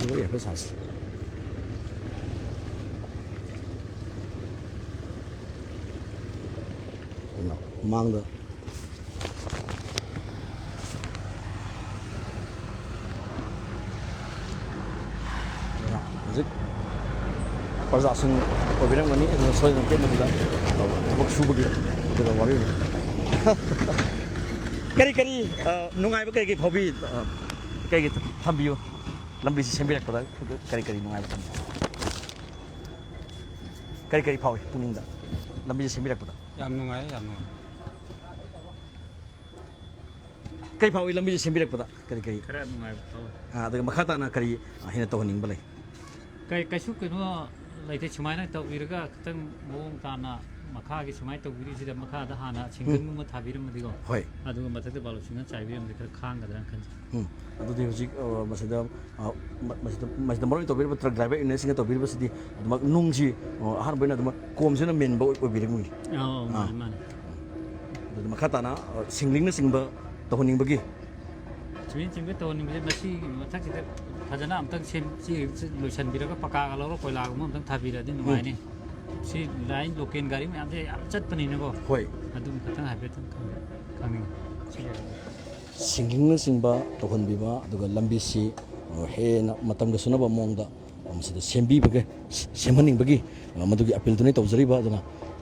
ꯁꯤꯕꯨ ꯌꯥꯝ ꯐꯖꯩ꯫ ꯃꯃꯥꯡꯗ ꯍꯧꯖꯤꯛ ꯄ꯭ꯔꯖꯥꯁꯤꯡ ꯑꯣꯏꯕꯤꯔꯝꯒꯅꯤ, ꯑꯗꯨꯅ ꯁꯣꯏꯗꯅ ꯄꯦꯟꯗꯕꯤꯗ ꯊꯕꯛ ꯁꯨꯕꯒꯤ ꯑꯗꯨꯒ ꯋꯥꯔꯤ꯫ ꯀꯔꯤ ꯀꯔꯤ, ꯑ, ꯅꯨꯡꯉꯥꯏꯕ ꯀꯔꯤ ꯀꯔꯤ ꯐꯥꯎꯕꯤ, ꯑ, ꯀꯔꯤ ꯀꯔꯤ ꯊꯝꯕꯤꯌꯨ? ꯂꯝꯕꯤꯁꯤ ꯁꯦꯝꯕꯤꯔꯛꯄꯗ ꯀꯔꯤ ꯀꯔꯤ ꯅꯨꯡꯉꯥꯏꯕ ꯊꯝꯕꯤꯌꯨ? ꯀꯔꯤ ꯀꯔꯤ ꯐꯥꯎꯏ ꯄꯨꯛꯅꯤꯡꯗ ꯂꯝꯕꯤꯁꯤ ꯁꯦꯝꯕꯤꯔꯛꯄꯗ? ꯌꯥꯝ ꯅꯨꯡꯉꯥꯏ, ꯌꯥꯝ ꯅꯨꯡꯉꯥꯏ꯫ ꯀꯔꯤ ꯐꯥꯎꯏ ꯂꯝꯕꯤꯁꯤ ꯁꯦꯝꯕꯤꯔꯛꯄꯗ? ꯀꯔꯤ ꯀꯔꯤ? ꯈꯔ ꯅꯨꯡꯉꯥꯏꯕ ꯐꯥꯎꯏ꯫ ꯑꯥ, ꯑꯗꯨꯒ ꯃꯈꯥ ꯇꯥꯅ ꯀꯔꯤ, ꯑꯥ, ꯍꯦꯟꯅ ꯇꯧꯍꯟꯅꯤꯡꯕ ꯂꯩ? ꯀꯩ-, ꯀꯩꯁꯨ ꯀꯩꯅꯣ ꯂꯩꯇꯦ꯫ ꯁꯨꯃꯥꯏꯅ ꯇꯧꯕꯤꯔꯒ ꯈꯤꯇꯪ ꯃꯑꯣꯡ ꯇꯥꯅ ꯃꯈꯥꯒꯤ ꯁꯨꯃꯥꯏꯅ ꯇꯧꯕꯤꯔꯤꯁꯤꯗ ꯃꯈꯥꯗ ꯍꯥꯟꯅ ꯁꯤꯡꯒꯜꯒꯨꯝꯕ ꯊꯥꯕꯤꯔꯝꯃꯗꯤꯀꯣ, ꯍꯣꯏ꯫ ꯑꯗꯨꯒ ꯃꯊꯛꯇ ꯕꯥꯂꯨꯁꯤꯡꯅ ꯆꯥꯏꯕꯤꯔꯝꯃꯗꯤ ꯈꯔ ꯈꯥꯡꯒꯗ꯭ꯔꯥꯅ ꯈꯟꯖꯩ꯫ ꯎꯝ꯫ ꯑꯗꯨꯗꯤ ꯍꯧꯖꯤꯛ, ꯑ, ꯃꯁꯤꯗ, ꯑ, ꯃ-, ꯃꯁꯤꯗ, ꯃꯁꯤꯗ ꯃꯔꯨ ꯑꯣꯏꯅ ꯇꯧꯕꯤꯔꯤꯕ ꯇ꯭ꯔꯛ ꯗ꯭ꯔꯥꯏꯚꯔ ꯌꯨꯅꯤꯌꯟꯁꯤꯡꯅ ꯇꯧꯕꯤꯔꯤꯕꯁꯤꯗꯤ ꯑꯗꯨꯃꯛ ꯅꯨꯡꯁꯤ, ꯑ, ꯑꯍꯥꯟꯕ ꯑꯣꯏꯅ ꯑꯗꯨꯃꯛ ꯀꯣꯝꯁꯤꯅ ꯃꯦꯟꯕ ꯑꯣꯏ-, ꯑꯣꯏꯕꯤꯔꯦ ꯃꯣꯏꯒꯤ꯫ ꯑꯧ, ꯑꯧ, ꯑꯥ꯫ ꯃꯥꯅꯦ, ꯃꯥꯅꯦ꯫ ꯑꯗꯨꯗ ꯃꯈꯥ ꯇꯥꯅ, ꯑ, ꯁꯤꯡꯂꯤꯡꯅꯆꯤꯡꯕ ꯇꯧꯍꯟꯅꯤꯡꯕꯒꯤ? ꯁꯤꯃꯦꯟ ꯆꯤꯡꯕ ꯇꯧꯍꯟꯅꯤꯡꯕꯁꯦ ꯃꯁꯤꯒꯤ ꯃꯊꯛꯁꯤꯗ ꯐꯖꯅ ꯑꯝꯇꯪ ꯁꯦꯝ-, ꯁꯤ ꯂꯣꯏꯁꯤꯟꯕꯤꯔꯒ ꯄꯀꯥꯒ ꯂꯧꯔꯒ ꯀꯣꯏꯂꯥꯒꯨꯝꯕ ꯑꯝꯇꯪ ꯊꯥꯕꯤꯔꯗꯤ ꯅꯨꯡꯉꯥꯏꯅꯤ꯫ ꯁꯤ ꯂꯥꯏꯟ ꯂꯣꯀꯦꯜ ꯒꯥꯔꯤ ꯃꯌꯥꯝꯁꯦ ꯌꯥꯝ ꯆꯠꯄꯅꯤꯅꯀꯣ꯫ ꯍꯣꯏ꯫ ꯑꯗꯨꯝ ꯈꯤꯇꯪ ꯍꯥꯏꯐꯦꯠꯇꯪ ꯈꯪ-, ꯈꯪꯅꯤꯡꯉꯤ꯫ ꯁꯤꯡꯂꯤꯡꯅꯆꯤꯡꯕ ꯇꯧꯍꯟꯕꯤꯕ, ꯑꯗꯨꯒ ꯂꯝꯕꯤꯁꯤ, ꯑ, ꯍꯦꯟꯅ ꯃꯇꯝꯒ ꯆꯨꯅꯕ ꯃꯑꯣꯡꯗ ꯃꯁꯤꯗ ꯁꯦꯝꯕꯤꯕꯒꯤ, ꯁꯦꯝꯍꯟꯅꯤꯡꯕꯒꯤ, ꯑ, ꯃꯗꯨꯒꯤ ꯑꯄꯤꯜꯗꯨꯅꯤ ꯇꯧꯖꯔꯤꯕ꯫ ꯑꯗꯨꯅ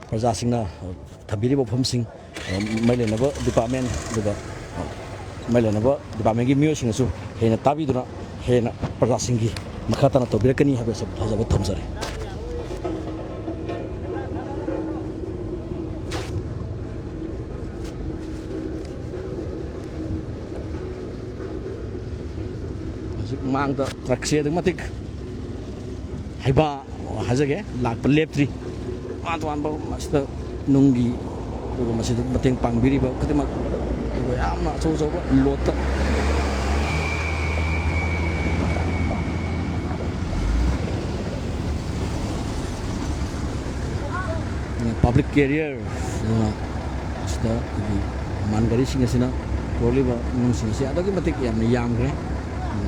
ꯄ꯭ꯔꯖꯥꯁꯤꯡꯅ, ꯑ, ꯊꯝꯕꯤꯔꯤꯕ ꯋꯥꯐꯝꯁꯤꯡ, ꯑ, ꯃꯔꯤ ꯂꯩꯅꯕ ꯗꯤꯄꯥꯔꯠꯃꯦꯟ, ꯑꯗꯨꯒ, ꯑ, ꯃꯔꯤ ꯂꯩꯅꯕ ꯗꯤꯄꯥꯔꯠꯃꯦꯟꯒꯤ ꯃꯤꯑꯣꯏꯁꯤꯡꯅꯁꯨ ꯍꯦꯟꯅ ꯇꯥꯕꯤꯗꯨꯅ ꯍꯦꯟꯅ ꯄ꯭ꯔꯖꯥꯁꯤꯡꯒꯤ ꯃꯈꯥ ꯇꯥꯅ ꯇꯧꯕꯤꯔꯛꯀꯅꯤ ꯍꯥꯏꯕ ꯑꯁꯤ ꯊꯥꯖꯕ ꯊꯝꯖꯔꯤ꯫ ꯍꯧꯖꯤꯛ ꯃꯥꯡꯗ ꯇ꯭ꯔꯛꯁꯦ ꯑꯗꯨꯛꯀꯤ ꯃꯇꯤꯛ ꯍꯩꯕ ꯍꯥꯏꯖꯒꯦ, ꯂꯥꯛꯄ ꯂꯦꯞꯇ꯭ꯔꯤ꯫ ꯇꯣꯉꯥꯟ ꯇꯣꯉꯥꯟꯕ ꯃꯁꯤꯗ ꯅꯨꯡꯒꯤ, ꯑꯗꯨꯒ ꯃꯁꯤꯗ ꯃꯇꯦꯡ ꯄꯥꯡꯕꯤꯔꯤꯕ ꯈꯨꯗꯤꯡꯃꯛ, ꯑꯗꯨꯒ ꯌꯥꯝꯅ ꯑꯆꯧ ꯑꯆꯧꯕ ꯂꯣꯠꯇ ꯄꯕ꯭ꯂꯤꯛ ꯀꯦꯔꯤꯌꯔ, ꯑꯗꯨꯅ ꯁꯤꯗ ꯑꯩꯈꯣꯏꯒꯤ ꯃꯥꯟ ꯒꯥꯔꯤꯁꯤꯡ ꯑꯁꯤꯅ ꯄꯨꯔꯛꯂꯤꯕ ꯅꯨꯡꯁꯤꯡ ꯑꯁꯤ ꯑꯗꯨꯛꯀꯤ ꯃꯇꯤꯛ ꯌꯥꯝꯅ ꯌꯥꯝꯈ꯭ꯔꯦ꯫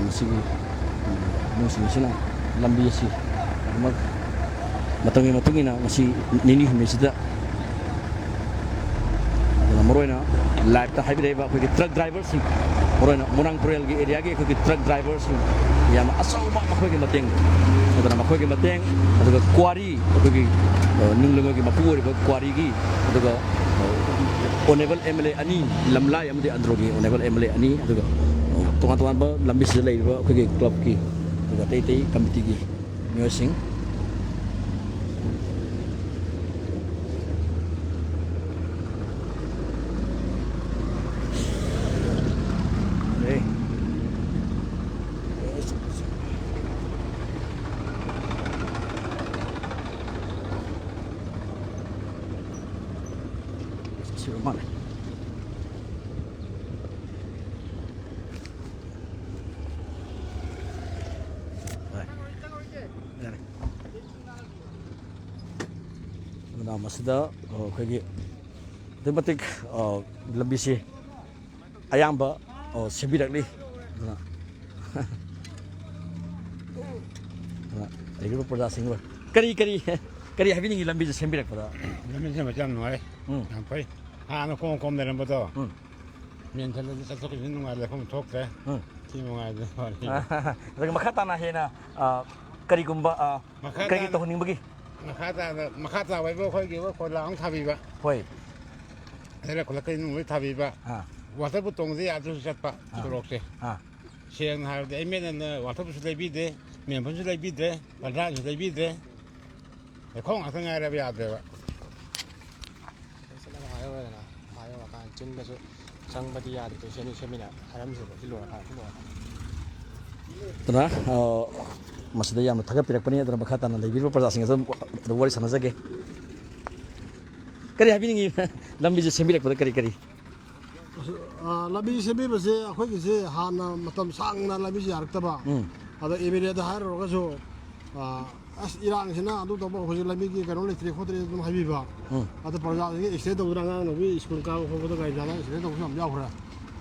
ꯃꯁꯤꯒꯤ ꯅꯨꯡꯁꯤꯡ ꯑꯁꯤꯅ ꯂꯝꯕꯤ ꯑꯁꯤ ꯑꯗꯨꯃꯛ ꯃꯇꯝꯒꯤ ꯃꯇꯨꯡ ꯏꯟꯅ ꯉꯁꯤ ꯅꯤꯅꯤ ꯍꯨꯝꯅꯤꯁꯤꯗ, ꯑꯗꯨꯅ ꯃꯔꯨꯑꯣꯏꯅ ꯂꯥꯏꯞꯇ ꯍꯥꯏꯕꯤꯔꯛꯏꯕ ꯑꯩꯈꯣꯏꯒꯤ ꯇ꯭ꯔꯛ ꯗ꯭ꯔꯥꯏꯚꯔꯁꯤꯡ, ꯃꯔꯨꯑꯣꯏꯅ ꯃꯣꯏꯔꯥꯡ ꯄꯨꯔꯦꯜꯒꯤ ꯑꯦꯔꯤꯌꯥꯒꯤ ꯑꯩꯈꯣꯏꯒꯤ ꯇ꯭ꯔꯛ ꯗ꯭ꯔꯥꯏꯚꯔꯁꯤꯡ ꯌꯥꯝꯅ ꯑꯆꯧꯕ ꯃꯈꯣꯏꯒꯤ ꯃꯇꯦꯡ, ꯑꯗꯨꯅ ꯃꯈꯣꯏꯒꯤ ꯃꯇꯦꯡ, ꯑꯗꯨꯒ ꯀ꯭ꯋꯥꯔꯤ, ꯑꯩꯈꯣꯏꯒꯤ, ꯑ, ꯅꯨꯡ ꯂꯩꯉꯣꯏꯒꯤ ꯃꯄꯨ ꯑꯣꯏꯔꯤꯕ ꯀ꯭ꯋꯥꯔꯤꯒꯤ, ꯑꯗꯨꯒ, ꯑ, ꯑꯣꯅꯦꯕꯜ ꯑꯦꯝ ꯑꯦꯜ ꯑꯦ ꯑꯅꯤ, ꯂꯝꯂꯥꯏ ꯑꯃꯗꯤ ꯑꯟꯗ꯭ꯔꯣꯒꯤ ꯑꯣꯅꯦꯕꯜ ꯑꯦꯝ ꯑꯦꯜ ꯑꯦ ꯑꯅꯤ, ꯑꯗꯨꯒ, ꯑ, ꯇꯣꯉꯥꯟ ꯇꯣꯉꯥꯟꯕ ꯂꯝꯕꯤꯁꯤꯗ ꯂꯩꯔꯤꯕ ꯑꯩꯈꯣꯏꯒꯤ ꯀ꯭ꯂꯕꯀꯤ, ꯑꯗꯨꯒ ꯑꯇꯩ ꯑꯇꯩ ꯀꯃꯤꯇꯤꯒꯤ ꯃꯤꯑꯣꯏꯁꯤꯡ꯫ ꯃꯁꯤꯗ, ꯑ, ꯑꯩꯈꯣꯏꯒꯤ ꯑꯗꯨꯛꯀꯤ ꯃꯇꯤꯛ, ꯑ, ꯂꯝꯕꯤꯁꯤ ꯑꯌꯥꯝꯕ, ꯑ, ꯁꯦꯝꯕꯤꯔꯛꯂꯤ꯫ ꯑꯗꯨꯅ, ꯑꯗꯨꯅ ꯂꯩꯔꯤꯕ ꯄ꯭ꯔꯖꯥꯁꯤꯡꯕꯨ ꯀꯔꯤ, ꯀꯔꯤ, ꯀꯔꯤ ꯍꯥꯏꯕꯤꯅꯤꯡꯉꯤ ꯂꯝꯕꯤꯁꯦ ꯁꯦꯝꯕꯤꯔꯛꯄꯗ? ꯂꯝꯕꯤ ꯁꯦꯝꯕꯁꯦ ꯌꯥꯝ ꯅꯨꯡꯉꯥꯏ꯫ ꯎꯝ꯫ ꯌꯥꯝ ꯐꯩ꯫ ꯍꯥꯟꯅ ꯀꯣꯝ ꯀꯣꯝ ꯂꯩꯔꯝꯕꯗꯣ꯫ ꯎꯝ꯫ ꯃꯦꯟꯁꯤꯜꯂꯗꯤ ꯆꯠꯊꯣꯛ ꯆꯠꯁꯤꯟ ꯅꯨꯡꯉꯥꯏꯔꯦ, ꯂꯩꯐꯝ ꯊꯣꯛꯇ꯭ꯔꯦ꯫ ꯎꯝ꯫ ꯊꯤ ꯅꯨꯡꯉꯥꯏꯗꯅ ꯋꯥꯔꯤ꯫ ꯑꯗꯨꯒ ꯃꯈꯥ ꯇꯥꯅ ꯍꯦꯟꯅ, ꯑ, ꯀꯔꯤꯒꯨꯝꯕ, ꯑ, ꯃꯈꯥ ꯀꯔꯤꯒꯤ ꯇꯥꯅ, ꯇꯧꯍꯟꯅꯤꯡꯕꯒꯤ? ꯃꯈꯥ ꯇꯥꯅ, ꯃꯈꯥ ꯇꯥꯕ ꯍꯥꯏꯕꯨ ꯑꯩꯈꯣꯏꯒꯤ ꯀꯣꯏꯂꯥ ꯑꯃ ꯊꯥꯕꯤꯕ꯫ ꯍꯣꯏ꯫ ꯂꯩꯔꯛ ꯈꯨꯂꯛ ꯀꯩꯅꯣ ꯂꯣꯏ ꯊꯥꯕꯤꯕ꯫ ꯑꯥ꯫ ꯋꯥꯇꯔ ꯄꯨ ꯇꯣꯡꯗ ꯌꯥꯗ꯭ꯔꯁꯨ ꯆꯠꯄ ꯑꯥ꯫ ꯁꯣꯔꯣꯛꯁꯦ꯫ ꯑꯥ꯫ ꯁꯦꯡꯅ ꯍꯥꯏꯔꯕꯗꯤ ꯑꯦꯝ ꯑꯦꯜ ꯑꯦꯅ ꯋꯥꯇꯔ ꯄꯨꯁꯨ ꯂꯩꯕꯤꯗ꯭ꯔꯦ, ꯃꯦꯟꯐꯝꯁꯨ ꯂꯩꯕꯤꯗ꯭ꯔꯦ, ꯄꯟꯊꯥꯁꯨ ꯂꯩꯕꯤꯗ꯭ꯔꯦ꯫ ꯂꯩꯈꯣꯝ ꯉꯥꯛꯇ ꯉꯥꯏꯔꯦꯕ, ꯌꯥꯗ꯭ꯔꯦꯕ꯫ ꯆꯠꯂꯒ ꯍꯥꯏꯔꯣꯗꯅ, ꯍꯥꯏꯔꯣ ꯋꯥꯀꯥꯟ ꯆꯤꯟꯗꯁꯨ ꯆꯪꯕꯗꯤ ꯌꯥꯗꯦ, ꯁꯦꯝꯃꯤ, ꯁꯦꯝꯃꯤꯅ ꯍꯥꯏꯔꯝꯁꯦꯕ, ꯁꯤ ꯂꯣꯏꯔꯀꯥꯟꯗ, ꯁꯤ ꯂꯣꯏꯔꯀꯥꯟꯗ꯫ ꯑꯗꯨꯅ, ꯑ, ꯃꯁꯤꯗ ꯌꯥꯝꯅ ꯊꯥꯒꯠꯄꯤꯔꯛꯄꯅꯤ꯫ ꯑꯗꯨꯅ ꯃꯈꯥ ꯇꯥꯅ ꯂꯩꯕꯤꯔꯤꯕ ꯄ꯭ꯔꯖꯥꯁꯤꯡ ꯑꯗꯨ ꯑꯗꯨ ꯋꯥꯔꯤ ꯁꯥꯟꯅꯖꯒꯦ꯫ ꯀꯔꯤ ꯍꯥꯏꯕꯤꯅꯤꯡꯉꯤ? ꯂꯝꯕꯤꯁꯦ ꯁꯦꯝꯕꯤꯔꯛꯄꯗ ꯀꯔꯤ ꯀꯔꯤ? ꯑ, ꯂꯝꯕꯤ ꯁꯦꯝꯕꯤꯕꯁꯦ ꯑꯩꯈꯣꯏꯒꯤꯁꯦ ꯍꯥꯟꯅ ꯃꯇꯝ ꯁꯥꯡꯅ ꯂꯝꯕꯤꯁꯦ ꯌꯥꯔꯛꯇꯕ꯫ ꯎꯝ꯫ ꯑꯗ ꯑꯦꯝ ꯑꯦꯜ ꯑꯦꯗ ꯍꯥꯏꯔꯨꯔꯒꯁꯨ, ꯑ, "ꯑꯁ, ꯏꯔꯥꯡꯁꯤꯅ ꯑꯗꯨ ꯇꯧꯕ, ꯍꯧꯖꯤꯛ ꯂꯝꯕꯤꯒꯤ ꯀꯩꯅꯣ ꯂꯩꯇ꯭ꯔꯦ ꯈꯣꯠꯇ꯭ꯔꯦ" ꯑꯗꯨꯝ ꯍꯥꯏꯕꯤꯕ꯫ ꯎꯝ꯫ ꯑꯗ ꯄ꯭ꯔꯖꯥꯁꯤꯡꯒꯤ ꯑꯦꯛꯁꯤꯗꯦꯟ ꯇꯧꯗꯅ ꯑꯉꯥꯡ ꯅꯨꯕꯤ ꯁ꯭ꯀꯨꯜ ꯀꯥꯕ ꯈꯣꯠꯄꯗ ꯒꯥꯔꯤ ꯃꯆꯥꯗ ꯑꯦꯛꯁꯤꯗꯦꯟ ꯇꯧꯕꯁꯨ ꯌꯥꯝ ꯌꯥꯎꯈ꯭ꯔꯦ꯫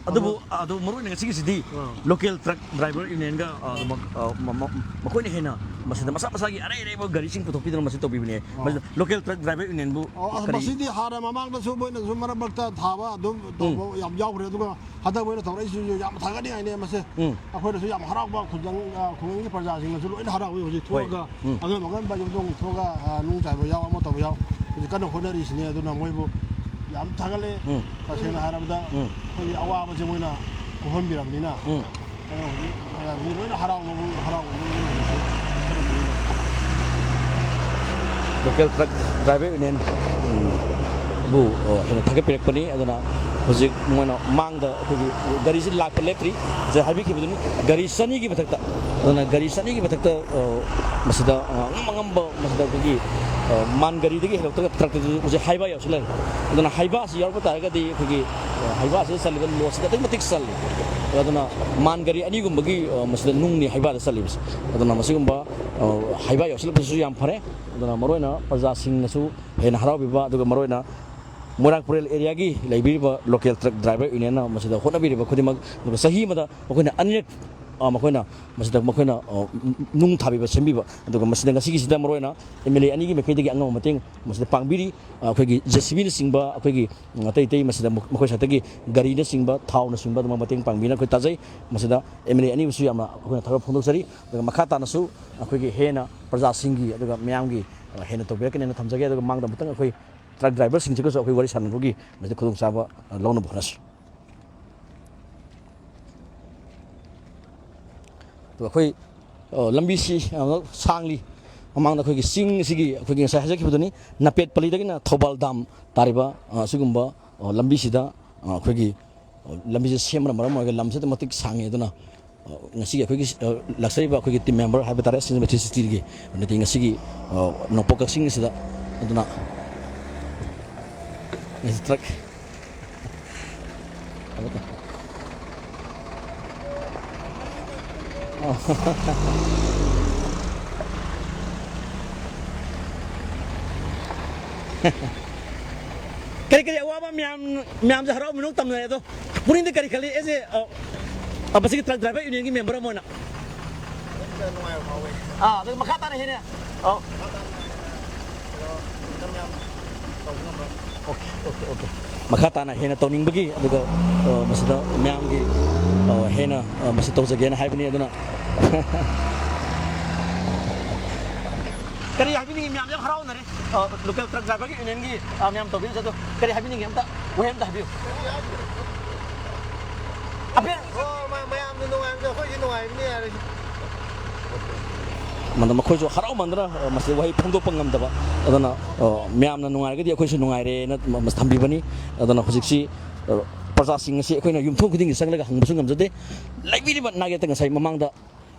ꯑꯗꯨꯕꯨ, ꯑꯗꯣ ꯑꯗꯨ ꯃꯔꯨ ꯑꯣꯏꯅ ꯉꯁꯤꯒꯤꯁꯤꯗꯤ ꯑꯥ꯫ ꯂꯣꯀꯦꯜ ꯇ꯭ꯔꯛ ꯗ꯭ꯔꯥꯏꯚꯔ ꯌꯨꯅꯤꯌꯟꯒ, ꯑ, ꯃ-, ꯑ, ꯃ-, ꯃ-, ꯃꯈꯣꯏꯅ ꯍꯦꯟꯅ ꯃꯁꯤꯗ ꯃꯁꯥ ꯃꯁꯥꯒꯤ ꯑꯔꯩ ꯑꯔꯩꯕ ꯒꯥꯔꯤꯁꯤꯡ ꯄꯨꯊꯣꯛꯄꯤꯗꯨꯅ ꯃꯁꯤ ꯇꯧꯕꯤꯕꯅꯦ꯫ ꯑꯥ꯫ ꯃꯁꯤꯗ ꯂꯣꯀꯦꯜ ꯇ꯭ꯔꯛ ꯗ꯭ꯔꯥꯏꯚꯔ ꯌꯨꯅꯤꯌꯟꯕꯨ ꯑꯣ, ꯑꯁ, ꯀꯔꯤ? ꯃꯁꯤꯗꯤ ꯍꯥꯟꯅ ꯃꯃꯥꯡꯗꯁꯨ ꯃꯣꯏꯅꯁꯨ ꯃꯔꯛ ꯃꯔꯛꯇ ꯊꯥꯕ ꯑꯗꯨꯝ ꯇꯧꯕ ꯎꯝ꯫ ꯌꯥꯝ ꯌꯥꯎꯈ꯭ꯔꯦ꯫ ꯑꯗꯨꯒ ꯍꯟꯗꯛ ꯃꯣꯏꯅ ꯇꯧꯔꯛꯏꯁꯤꯁꯨ ꯌꯥꯝ ꯊꯥꯒꯠꯅꯤꯡꯉꯥꯏꯅꯦ ꯃꯁꯦ꯫ ꯎꯝ꯫ ꯑꯩꯈꯣꯏꯅꯁꯨ ꯌꯥꯝ ꯍꯔꯥꯎꯕ, ꯈꯨꯡꯒꯪ, ꯑ, ꯈꯨꯡꯒꯪꯒꯤ ꯄ꯭ꯔꯖꯥꯁꯤꯡꯅꯁꯨ ꯂꯣꯏꯅ ꯍꯔꯥꯎꯏ꯫ ꯍꯧꯖꯤꯛ ꯍꯣꯏ꯫ ꯊꯣꯛꯑꯒ ꯎꯝ꯫ ꯑꯉꯝ ꯑꯉꯝꯕ ꯌꯨꯝꯊꯣꯡ ꯊꯣꯛꯑꯒ, ꯑ, ꯅꯨꯡ ꯆꯥꯏꯕ ꯌꯥꯎ, ꯑꯃ ꯇꯧꯕ ꯌꯥꯎ, ꯍꯧꯖꯤꯛ ꯀꯟꯅ ꯍꯣꯠꯅꯔꯤꯁꯤꯅꯦ꯫ ꯑꯗꯨꯅ ꯃꯣꯏꯕꯨ ꯌꯥꯝ ꯊꯥꯒꯠꯂꯦ꯫ ꯎꯝ꯫ ꯇꯁꯦꯡꯅ ꯍꯥꯏꯔꯕꯗ ꯎꯝ꯫ ꯑꯩꯈꯣꯏꯒꯤ ꯑꯋꯥꯕꯁꯦ ꯃꯣꯏꯅ ꯀꯣꯛꯍꯟꯕꯤꯔꯕꯅꯤꯅ ꯎꯝ꯫ ꯑꯗꯨꯅ ꯍꯧꯖꯤꯛ ꯃꯌꯥꯝꯁꯤ ꯂꯣꯏꯅ ꯍꯔꯥꯎꯕ, ꯍꯔꯥꯎꯕ ꯂꯣꯏꯅ ꯂꯩꯔꯦ꯫ ꯂꯣꯀꯦꯜ ꯇ꯭ꯔꯛ ꯗ꯭ꯔꯥꯏꯚꯔ ꯌꯨꯅꯤꯌꯟ, ꯎꯝ, ꯕꯨ, ꯑ, ꯍꯦꯟꯅ ꯊꯥꯒꯠꯄꯤꯔꯛꯄꯅꯤ꯫ ꯑꯗꯨꯅ ꯍꯧꯖꯤꯛ ꯃꯣꯏꯅ ꯃꯥꯡꯗ ꯑꯩꯈꯣꯏꯒꯤ ꯒꯥꯔꯤꯁꯤ ꯂꯥꯛꯄ ꯂꯦꯞꯇ꯭ꯔꯤ꯫ ꯉꯁꯥꯏ ꯍꯥꯏꯕꯤꯈꯤꯕꯗꯨꯅꯤ, ꯒꯥꯔꯤ ꯆꯅꯤꯒꯤ ꯃꯊꯛꯇ, ꯑꯗꯨꯅ ꯒꯥꯔꯤ ꯆꯅꯤꯒꯤ ꯃꯊꯛꯇ, ꯑ, ꯃꯁꯤꯗ, ꯑ, ꯑꯉꯝ ꯑꯉꯝꯕ ꯃꯁꯤꯗ ꯑꯩꯈꯣꯏꯒꯤ ꯃꯥꯟ ꯒꯥꯔꯤꯗꯒꯤ ꯍꯦꯜꯂꯛꯇ꯭ꯔꯒ ꯇ꯭ꯔꯛꯇꯗꯤ ꯍꯧꯖꯤꯛ ꯍꯥꯏꯕ ꯌꯥꯎꯁꯤꯜꯂꯛꯑꯦ꯫ ꯑꯗꯨꯅ ꯍꯥꯏꯕ ꯑꯁꯤ ꯌꯥꯎꯔꯛꯄ ꯇꯥꯔꯒꯗꯤ ꯑꯩꯈꯣꯏꯒꯤ, ꯑ, ꯍꯥꯏꯕ ꯑꯁꯤꯗ ꯆꯜꯂꯤꯕ ꯂꯣꯠꯁꯤꯗ ꯑꯗꯨꯛꯀꯤ ꯃꯇꯤꯛ ꯆꯜꯂꯤ꯫ ꯑꯗꯨꯅ ꯃꯥꯟ ꯒꯥꯔꯤ ꯑꯅꯤꯒꯨꯝꯕꯒꯤ, ꯑ, ꯃꯁꯤꯗ ꯅꯨꯡꯅꯤ ꯍꯥꯏꯕꯗ ꯆꯜꯂꯤꯕꯁꯦ꯫ ꯑꯗꯨꯅ ꯃꯁꯤꯒꯨꯝꯕ, ꯑ, ꯍꯥꯏꯕ ꯌꯥꯎꯁꯤꯜꯂꯛꯄꯁꯤꯁꯨ ꯌꯥꯝ ꯐꯔꯦ꯫ ꯑꯗꯨꯅ ꯃꯔꯨꯑꯣꯏꯅ ꯄ꯭ꯔꯖꯥꯁꯤꯡꯅꯁꯨ ꯍꯦꯟꯅ ꯍꯔꯥꯎꯕꯤꯕ, ꯑꯗꯨꯒ ꯃꯔꯨꯑꯣꯏꯅ ꯃꯣꯏꯔꯥꯡ ꯄꯨꯔꯦꯜ ꯑꯦꯔꯤꯌꯥꯒꯤ ꯂꯩꯕꯤꯔꯤꯕ ꯂꯣꯀꯦꯜ ꯇ꯭ꯔꯛ ꯗ꯭ꯔꯥꯏꯚꯔ ꯌꯨꯅꯤꯌꯟꯅ ꯃꯁꯤꯗ ꯍꯣꯠꯅꯕꯤꯔꯤꯕ ꯈꯨꯗꯤꯡꯃꯛ, ꯑꯗꯨꯒ ꯆꯍꯤ ꯑꯃꯗ ꯃꯈꯣꯏꯅ ꯑꯅꯤꯔꯛ, ꯑ, ꯃꯈꯣꯏꯅ ꯃꯁꯤꯗ ꯃꯈꯣꯏꯅ, ꯑ, ꯅꯨꯡ ꯊꯥꯕꯤꯕ ꯁꯦꯝꯕꯤꯕ, ꯑꯗꯨꯒ ꯃꯁꯤꯗ ꯉꯁꯤꯒꯤꯁꯤꯗ ꯃꯔꯨꯑꯣꯏꯅ ꯑꯦꯝ ꯑꯦꯜ ꯑꯦ ꯑꯅꯤꯒꯤ ꯃꯥꯏꯀꯩꯗꯒꯤ ꯑꯉꯝꯕ ꯃꯇꯦꯡ ꯃꯁꯤꯗ ꯄꯥꯡꯕꯤꯔꯤ꯫ ꯑ, ꯑꯩꯈꯣꯏꯒꯤ ꯖꯦ ꯁꯤ ꯕꯤꯅꯆꯤꯡꯕ, ꯑꯩꯈꯣꯏꯒꯤ, ꯎꯝ, ꯑꯇꯩ ꯑꯇꯩ ꯃꯁꯤꯗ ꯃꯈꯣꯏ ꯁꯥꯏꯠꯇꯒꯤ ꯒꯥꯔꯤꯅꯆꯤꯡꯕ, ꯊꯥꯎꯅꯆꯤꯡꯕ ꯑꯗꯨꯃꯛ ꯃꯇꯦꯡ ꯄꯥꯡꯕꯤꯅ ꯑꯩꯈꯣꯏ ꯇꯥꯖꯩ꯫ ꯃꯁꯤꯗ ꯑꯦꯝ ꯑꯦꯜ ꯑꯦ ꯑꯅꯤꯕꯨꯁꯨ ꯌꯥꯝꯅ ꯑꯩꯈꯣꯏꯅ ꯊꯥꯒꯠ ꯐꯣꯡꯗꯣꯛꯆꯔꯤ꯫ ꯑꯗꯨꯒ ꯃꯈꯥ ꯇꯥꯅꯁꯨ ꯑꯩꯈꯣꯏꯒꯤ ꯍꯦꯟꯅ ꯄ꯭ꯔꯖꯥꯁꯤꯡꯒꯤ ꯑꯗꯨꯒ ꯃꯤꯌꯥꯝꯒꯤ, ꯑ, ꯍꯦꯟꯅ ꯇꯧꯕꯤꯔꯛꯀꯅꯦꯅ ꯊꯝꯖꯒꯦ꯫ ꯑꯗꯨꯒ ꯃꯃꯥꯡꯗ ꯑꯃꯨꯛꯇꯪ ꯑꯩꯈꯣꯏ ꯇ꯭ꯔꯛ ꯗ꯭ꯔꯥꯏꯚꯔꯁꯤꯡꯁꯤꯒꯁꯨ ꯑꯩꯈꯣꯏ ꯋꯥꯔꯤ ꯁꯥꯟꯅꯕꯒꯤ ꯃꯁꯤꯗ ꯈꯨꯗꯣꯡꯆꯥꯕ, ꯑ, ꯂꯧꯅꯕ ꯍꯣꯠꯅꯁꯤ꯫ ꯑꯗꯨꯒ ꯑꯩꯈꯣꯏ, ꯑ, ꯂꯝꯕꯤꯁꯤ ꯌꯥꯝꯅ ꯁꯥꯡꯂꯤ꯫ ꯃꯃꯥꯡꯗ ꯑꯩꯈꯣꯏꯒꯤ ꯆꯤꯡ ꯑꯁꯤꯒꯤ ꯑꯩꯈꯣꯏꯒꯤ ꯉꯁꯥꯏ ꯍꯥꯏꯖꯈꯤꯕꯗꯨꯅꯤ, ꯅꯄꯦꯠ ꯄꯂꯤꯗꯒꯤꯅ ꯊꯧꯕꯥꯜ ꯗꯥꯝ ꯇꯥꯔꯤꯕ, ꯑ, ꯑꯁꯤꯒꯨꯝꯕ, ꯑ, ꯂꯝꯕꯤꯁꯤꯗ, ꯑ, ꯑꯩꯈꯣꯏꯒꯤ, ꯑ, ꯂꯝꯕꯤꯁꯦ ꯁꯦꯝꯕꯅ ꯃꯔꯝ ꯑꯣꯏꯔꯒ ꯂꯝꯁꯤ ꯑꯗꯨꯛꯀꯤ ꯃꯇꯤꯛ ꯁꯥꯡꯉꯤ꯫ ꯑꯗꯨꯅ, ꯑ, ꯉꯁꯤꯒꯤ ꯑꯩꯈꯣꯏꯒꯤ, ꯑ, ꯂꯥꯛꯆꯔꯤꯕ ꯑꯩꯈꯣꯏꯒꯤ ꯇꯤꯝ ꯃꯦꯝꯕꯔ ꯍꯥꯏꯕ ꯇꯥꯔꯦ, ꯁꯤꯖꯟ ꯃꯦꯊ꯭ꯔꯤ ꯁꯤꯇꯤꯒꯤ ꯅꯠꯇꯦ, ꯉꯁꯤꯒꯤ, ꯑ, ꯅꯣꯡꯄꯣꯛ ꯀꯛꯆꯤꯡ ꯑꯁꯤꯗ, ꯑꯗꯨꯅ ꯉꯁꯤ ꯇ꯭ꯔꯛ ꯀꯔꯤ ꯀꯔꯤ ꯑꯋꯥꯕ ꯃꯌꯥꯝ, ꯃꯌꯥꯝꯁꯦ ꯍꯔꯥꯎ ꯃꯤꯅꯣꯛ ꯇꯝꯅꯔꯦ꯫ ꯑꯗꯣ ꯄꯨꯛꯅꯤꯡꯗ ꯀꯔꯤ ꯈꯜꯂꯤ? ꯑꯦꯁ ꯑꯦ, ꯑ, ꯑ, ꯃꯁꯤꯒꯤ ꯇ꯭ꯔꯛ ꯗ꯭ꯔꯥꯏꯚꯔ ꯌꯨꯅꯤꯌꯟꯒꯤ ꯃꯦꯝꯕꯔ ꯑꯃ ꯑꯣꯏꯅ꯫ ꯑꯥ, ꯑꯗꯨ ꯃꯈꯥ ꯇꯥꯅ ꯍꯦꯟꯅ, ꯑ, ꯑꯣꯀꯦ, ꯑꯣꯀꯦ, ꯑꯣꯀꯦ꯫ ꯃꯈꯥ ꯇꯥꯅ ꯍꯦꯟꯅ ꯇꯧꯅꯤꯡꯕꯒꯤ, ꯑꯗꯨꯒ, ꯑ, ꯃꯁꯤꯗ ꯃꯌꯥꯝꯒꯤ, ꯑ, ꯍꯦꯟꯅ, ꯑ, ꯃꯁꯤ ꯇꯧꯖꯒꯦꯅ ꯍꯥꯏꯕꯅꯤ꯫ ꯑꯗꯨꯅ ꯀꯔꯤ ꯍꯥꯏꯕꯤꯅꯤꯡꯉꯤ? ꯃꯌꯥꯝꯁꯦ ꯌꯥꯝ ꯍꯔꯥꯎꯅꯔꯦ꯫ ꯑ, ꯂꯣꯀꯦꯜ ꯇ꯭ꯔꯛ ꯗ꯭ꯔꯥꯏꯚꯔꯒꯤ ꯌꯨꯅꯤꯌꯟꯒꯤ, ꯑ, ꯃꯌꯥꯝ ꯇꯧꯕꯤꯔꯤꯁꯦ, ꯑꯗꯣ ꯀꯔꯤ ꯍꯥꯏꯕꯤꯅꯤꯡꯉꯤ? ꯑꯝꯇ ꯋꯥꯍꯩ ꯑꯝꯇ ꯍꯥꯏꯕꯤꯌꯨ꯫ ꯑꯣ, ꯃ-, ꯃꯌꯥꯝꯅ ꯅꯨꯡꯉꯥꯏꯕꯗꯣ ꯑꯩꯈꯣꯏꯁꯨ ꯅꯨꯡꯉꯥꯏꯕꯅꯤ ꯍꯥꯏꯔꯁꯤ꯫ ꯃꯗ ꯃꯈꯣꯏꯁꯨ ꯍꯔꯥꯎꯃꯟꯗꯅ, ꯑ, ꯃꯁꯤ ꯋꯥꯍꯩ ꯐꯣꯡꯗꯣꯛꯄ ꯉꯝꯗꯕ꯫ ꯑꯗꯨꯅ, ꯑ, ꯃꯌꯥꯝꯅ ꯅꯨꯡꯉꯥꯏꯔꯒꯗꯤ ꯑꯩꯈꯣꯏꯁꯨ ꯅꯨꯡꯉꯥꯏꯔꯦꯅ ꯃ-, ꯃꯁꯤ ꯊꯝꯕꯤꯕꯅꯤ꯫ ꯑꯗꯨꯅ ꯍꯧꯖꯤꯛꯁꯤ, ꯑ, ꯄ꯭ꯔꯖꯥꯁꯤꯡ ꯑꯁꯤ ꯑꯩꯈꯣꯏꯅ ꯌꯨꯝꯊꯣꯡ ꯈꯨꯗꯤꯡꯒꯤ ꯆꯪꯂꯒ ꯍꯪꯕꯁꯨ ꯉꯝꯖꯗꯦ꯫ ꯂꯩꯕꯤꯔꯤꯕ ꯅꯥꯒꯦꯠꯇ ꯉꯁꯥꯏ ꯃꯃꯥꯡꯗ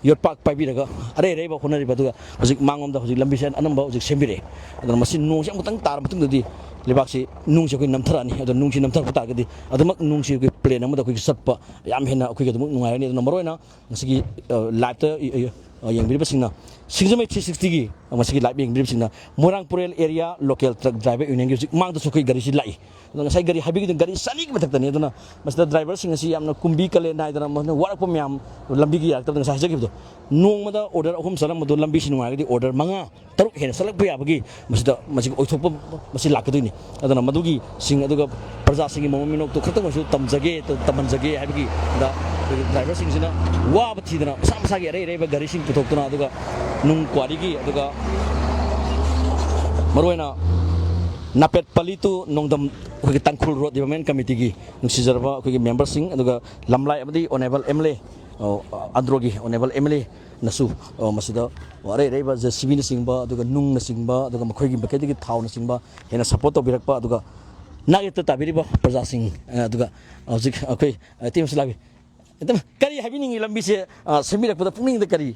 ꯌꯣꯠꯄꯥꯛ ꯄꯥꯏꯕꯤꯔꯒ ꯑꯔꯩ ꯑꯔꯩꯕ ꯍꯣꯠꯅꯔꯤꯕ, ꯑꯗꯨꯒ ꯍꯧꯖꯤꯛ ꯃꯥꯡꯂꯣꯝꯗ ꯍꯧꯖꯤꯛ ꯂꯝꯕꯤꯁꯦ ꯑꯅꯝꯕ ꯍꯧꯖꯤꯛ ꯁꯦꯝꯕꯤꯔꯛꯑꯦ꯫ ꯑꯗꯨꯅ ꯃꯁꯤ ꯅꯣꯡꯁꯦ ꯑꯃꯨꯛꯇꯪ ꯇꯥꯔ ꯃꯇꯨꯡꯗꯗꯤ ꯂꯩꯕꯥꯛꯁꯤ, ꯅꯨꯡꯁꯤ ꯑꯩꯈꯣꯏ ꯅꯝꯊꯔꯛꯑꯅꯤ꯫ ꯑꯗꯣ ꯅꯨꯡꯁꯤ ꯅꯝꯊꯔꯛꯄ ꯇꯥꯔꯒꯗꯤ ꯑꯗꯨꯃꯛ ꯅꯨꯡꯁꯤ ꯑꯩꯈꯣꯏ ꯄ꯭ꯂꯦꯟ ꯑꯃꯗ ꯑꯩꯈꯣꯏꯒꯤ ꯆꯠꯄ ꯌꯥꯝ ꯍꯦꯟꯅ ꯑꯩꯈꯣꯏꯒꯤ ꯑꯗꯨꯃꯛ ꯅꯨꯡꯉꯥꯏꯔꯅꯤ꯫ ꯑꯗꯨꯅ ꯃꯔꯨꯑꯣꯏꯅ ꯉꯁꯤꯒꯤ, ꯑ, ꯂꯥꯏꯞꯇ, ꯑ, ꯑ, ꯌꯦꯡꯕꯤꯔꯤꯕꯁꯤꯡꯅ, ꯁꯤꯡꯖꯃꯩ ꯊ꯭ꯔꯤ ꯁꯤꯛꯁꯇꯤꯒꯤ ꯉꯁꯤꯒꯤ ꯂꯥꯏꯞ ꯌꯦꯡꯕꯤꯔꯤꯕꯁꯤꯡꯅ ꯃꯣꯏꯔꯥꯡ ꯄꯨꯔꯦꯜ ꯑꯦꯔꯤꯌꯥ ꯂꯣꯀꯦꯜ ꯇ꯭ꯔꯛ ꯗ꯭ꯔꯥꯏꯚꯔ ꯌꯨꯅꯤꯌꯟꯒꯤ ꯍꯧꯖꯤꯛ ꯃꯥꯡꯗꯁꯨ ꯑꯩꯈꯣꯏ ꯒꯥꯔꯤꯁꯤ ꯂꯥꯛꯏ꯫ ꯑꯗꯨꯅ ꯉꯁꯥꯏ ꯒꯥꯔꯤ ꯍꯥꯏꯕꯤꯈꯤꯗꯨꯅ ꯒꯥꯔꯤ ꯆꯅꯤꯒꯤ ꯃꯊꯛꯇꯅꯤ꯫ ꯑꯗꯨꯅ ꯃꯁꯤꯗ ꯗ꯭ꯔꯥꯏꯚꯔꯁꯤꯡ ꯑꯁꯤ ꯌꯥꯝꯅ ꯀꯨꯝꯕꯤ ꯀꯥꯂꯦꯟ ꯅꯥꯏꯗꯅ ꯃꯁꯤꯅ ꯋꯥꯔꯛꯄ ꯃꯌꯥꯝ, ꯂꯝꯕꯤꯒꯤ ꯌꯥꯔꯛꯇꯕꯗ ꯉꯁꯥꯏ ꯍꯥꯏꯖꯈꯤꯕꯗꯣ, ꯅꯣꯡꯃꯗ ꯑꯣꯔꯗꯔ ꯑꯍꯨꯝ ꯆꯠꯂꯝꯕꯗꯣ ꯂꯝꯕꯤꯁꯤ ꯅꯨꯡꯉꯥꯏꯔꯒꯗꯤ ꯑꯣꯔꯗꯔ ꯃꯉꯥ, ꯇꯔꯨꯛ ꯍꯦꯟꯅ ꯆꯠꯂꯛꯄ ꯌꯥꯕꯒꯤ ꯃꯁꯤꯗ ꯃꯁꯤꯒꯤ ꯑꯣꯏꯊꯣꯛꯄ ꯃꯁꯤ ꯂꯥꯛꯀꯗꯣꯏꯅꯤ꯫ ꯑꯗꯨꯅ ꯃꯗꯨꯒꯤ ꯁꯤꯡ ꯑꯗꯨꯒ ꯄ꯭ꯔꯖꯥꯁꯤꯡꯒꯤ ꯃꯃꯜ ꯃꯤꯅꯣꯛꯇꯣ ꯈꯛꯇꯪ ꯑꯣꯏꯔꯁꯨ ꯇꯝꯖꯒꯦ, ꯇꯝꯍꯟꯖꯒꯦ ꯍꯥꯏꯕꯒꯤ ꯗ ꯑꯩꯈꯣꯏꯒꯤ ꯗ꯭ꯔꯥꯏꯚꯔꯁꯤꯡꯁꯤꯅ ꯋꯥꯕ ꯊꯤꯗꯅ ꯃꯁꯥ ꯃꯁꯥꯒꯤ ꯑꯔꯩ ꯑꯔꯩꯕ ꯒꯥꯔꯤꯁꯤꯡ ꯄꯨꯊꯣꯛꯇꯨꯅ, ꯑꯗꯨꯒ ꯅꯨꯡ ꯀ꯭ꯋꯥꯔꯤꯒꯤ, ꯑꯗꯨꯒ ꯃꯔꯨꯑꯣꯏꯅ ꯅꯥꯄꯦꯠ ꯄꯂꯤ ꯇꯨ ꯅꯣꯡꯗꯝ ꯑꯩꯈꯣꯏꯒꯤ ꯇꯥꯡꯈꯨꯜ ꯔꯣꯗ ꯗꯤꯕꯂꯞꯃꯦꯟ ꯀꯃꯤꯇꯤꯒꯤ ꯅꯨꯡꯁꯤꯖꯔꯕ ꯑꯩꯈꯣꯏꯒꯤ ꯃꯦꯝꯕꯔꯁꯤꯡ, ꯑꯗꯨꯒ ꯂꯝꯂꯥꯏ ꯑꯃꯗꯤ ꯑꯣꯅꯦꯕꯜ ꯑꯦꯝ ꯑꯦꯜ ꯑꯦ, ꯑ, ꯑꯟꯗ꯭ꯔꯣꯒꯤ ꯑꯣꯅꯦꯕꯜ ꯑꯦꯝ ꯑꯦꯜ ꯑꯦꯅꯁꯨ, ꯑ, ꯃꯁꯤꯗ ꯑꯔꯩ ꯑꯔꯩꯕ ꯖꯦ ꯁꯤ ꯕꯤꯅꯆꯤꯡꯕ, ꯑꯗꯨꯒ ꯅꯨꯡꯅꯆꯤꯡꯕ, ꯑꯗꯨꯒ ꯃꯈꯣꯏꯒꯤ ꯃꯥꯏꯀꯩꯗꯒꯤ ꯊꯥꯎꯅꯆꯤꯡꯕ ꯍꯦꯟꯅ ꯁꯞꯄꯣꯔꯠ ꯇꯧꯕꯤꯔꯛꯄ, ꯑꯗꯨꯒ ꯅꯥꯛꯌꯦꯠꯇ ꯇꯥꯕꯤꯔꯤꯕ ꯄ꯭ꯔꯖꯥꯁꯤꯡ, ꯑ, ꯑꯗꯨꯒ ꯍꯧꯖꯤꯛ ꯑꯩꯈꯣꯏ, ꯑ, ꯇꯤꯝꯁꯨ ꯂꯥꯛꯄꯤ꯫ ꯑꯗꯨꯝ ꯀꯔꯤ ꯍꯥꯏꯕꯤꯅꯤꯡꯉꯤ ꯂꯝꯕꯤꯁꯦ, ꯑ, ꯁꯦꯝꯕꯤꯔꯛꯄꯗ ꯄꯨꯛꯅꯤꯡꯗ ꯀꯔꯤ?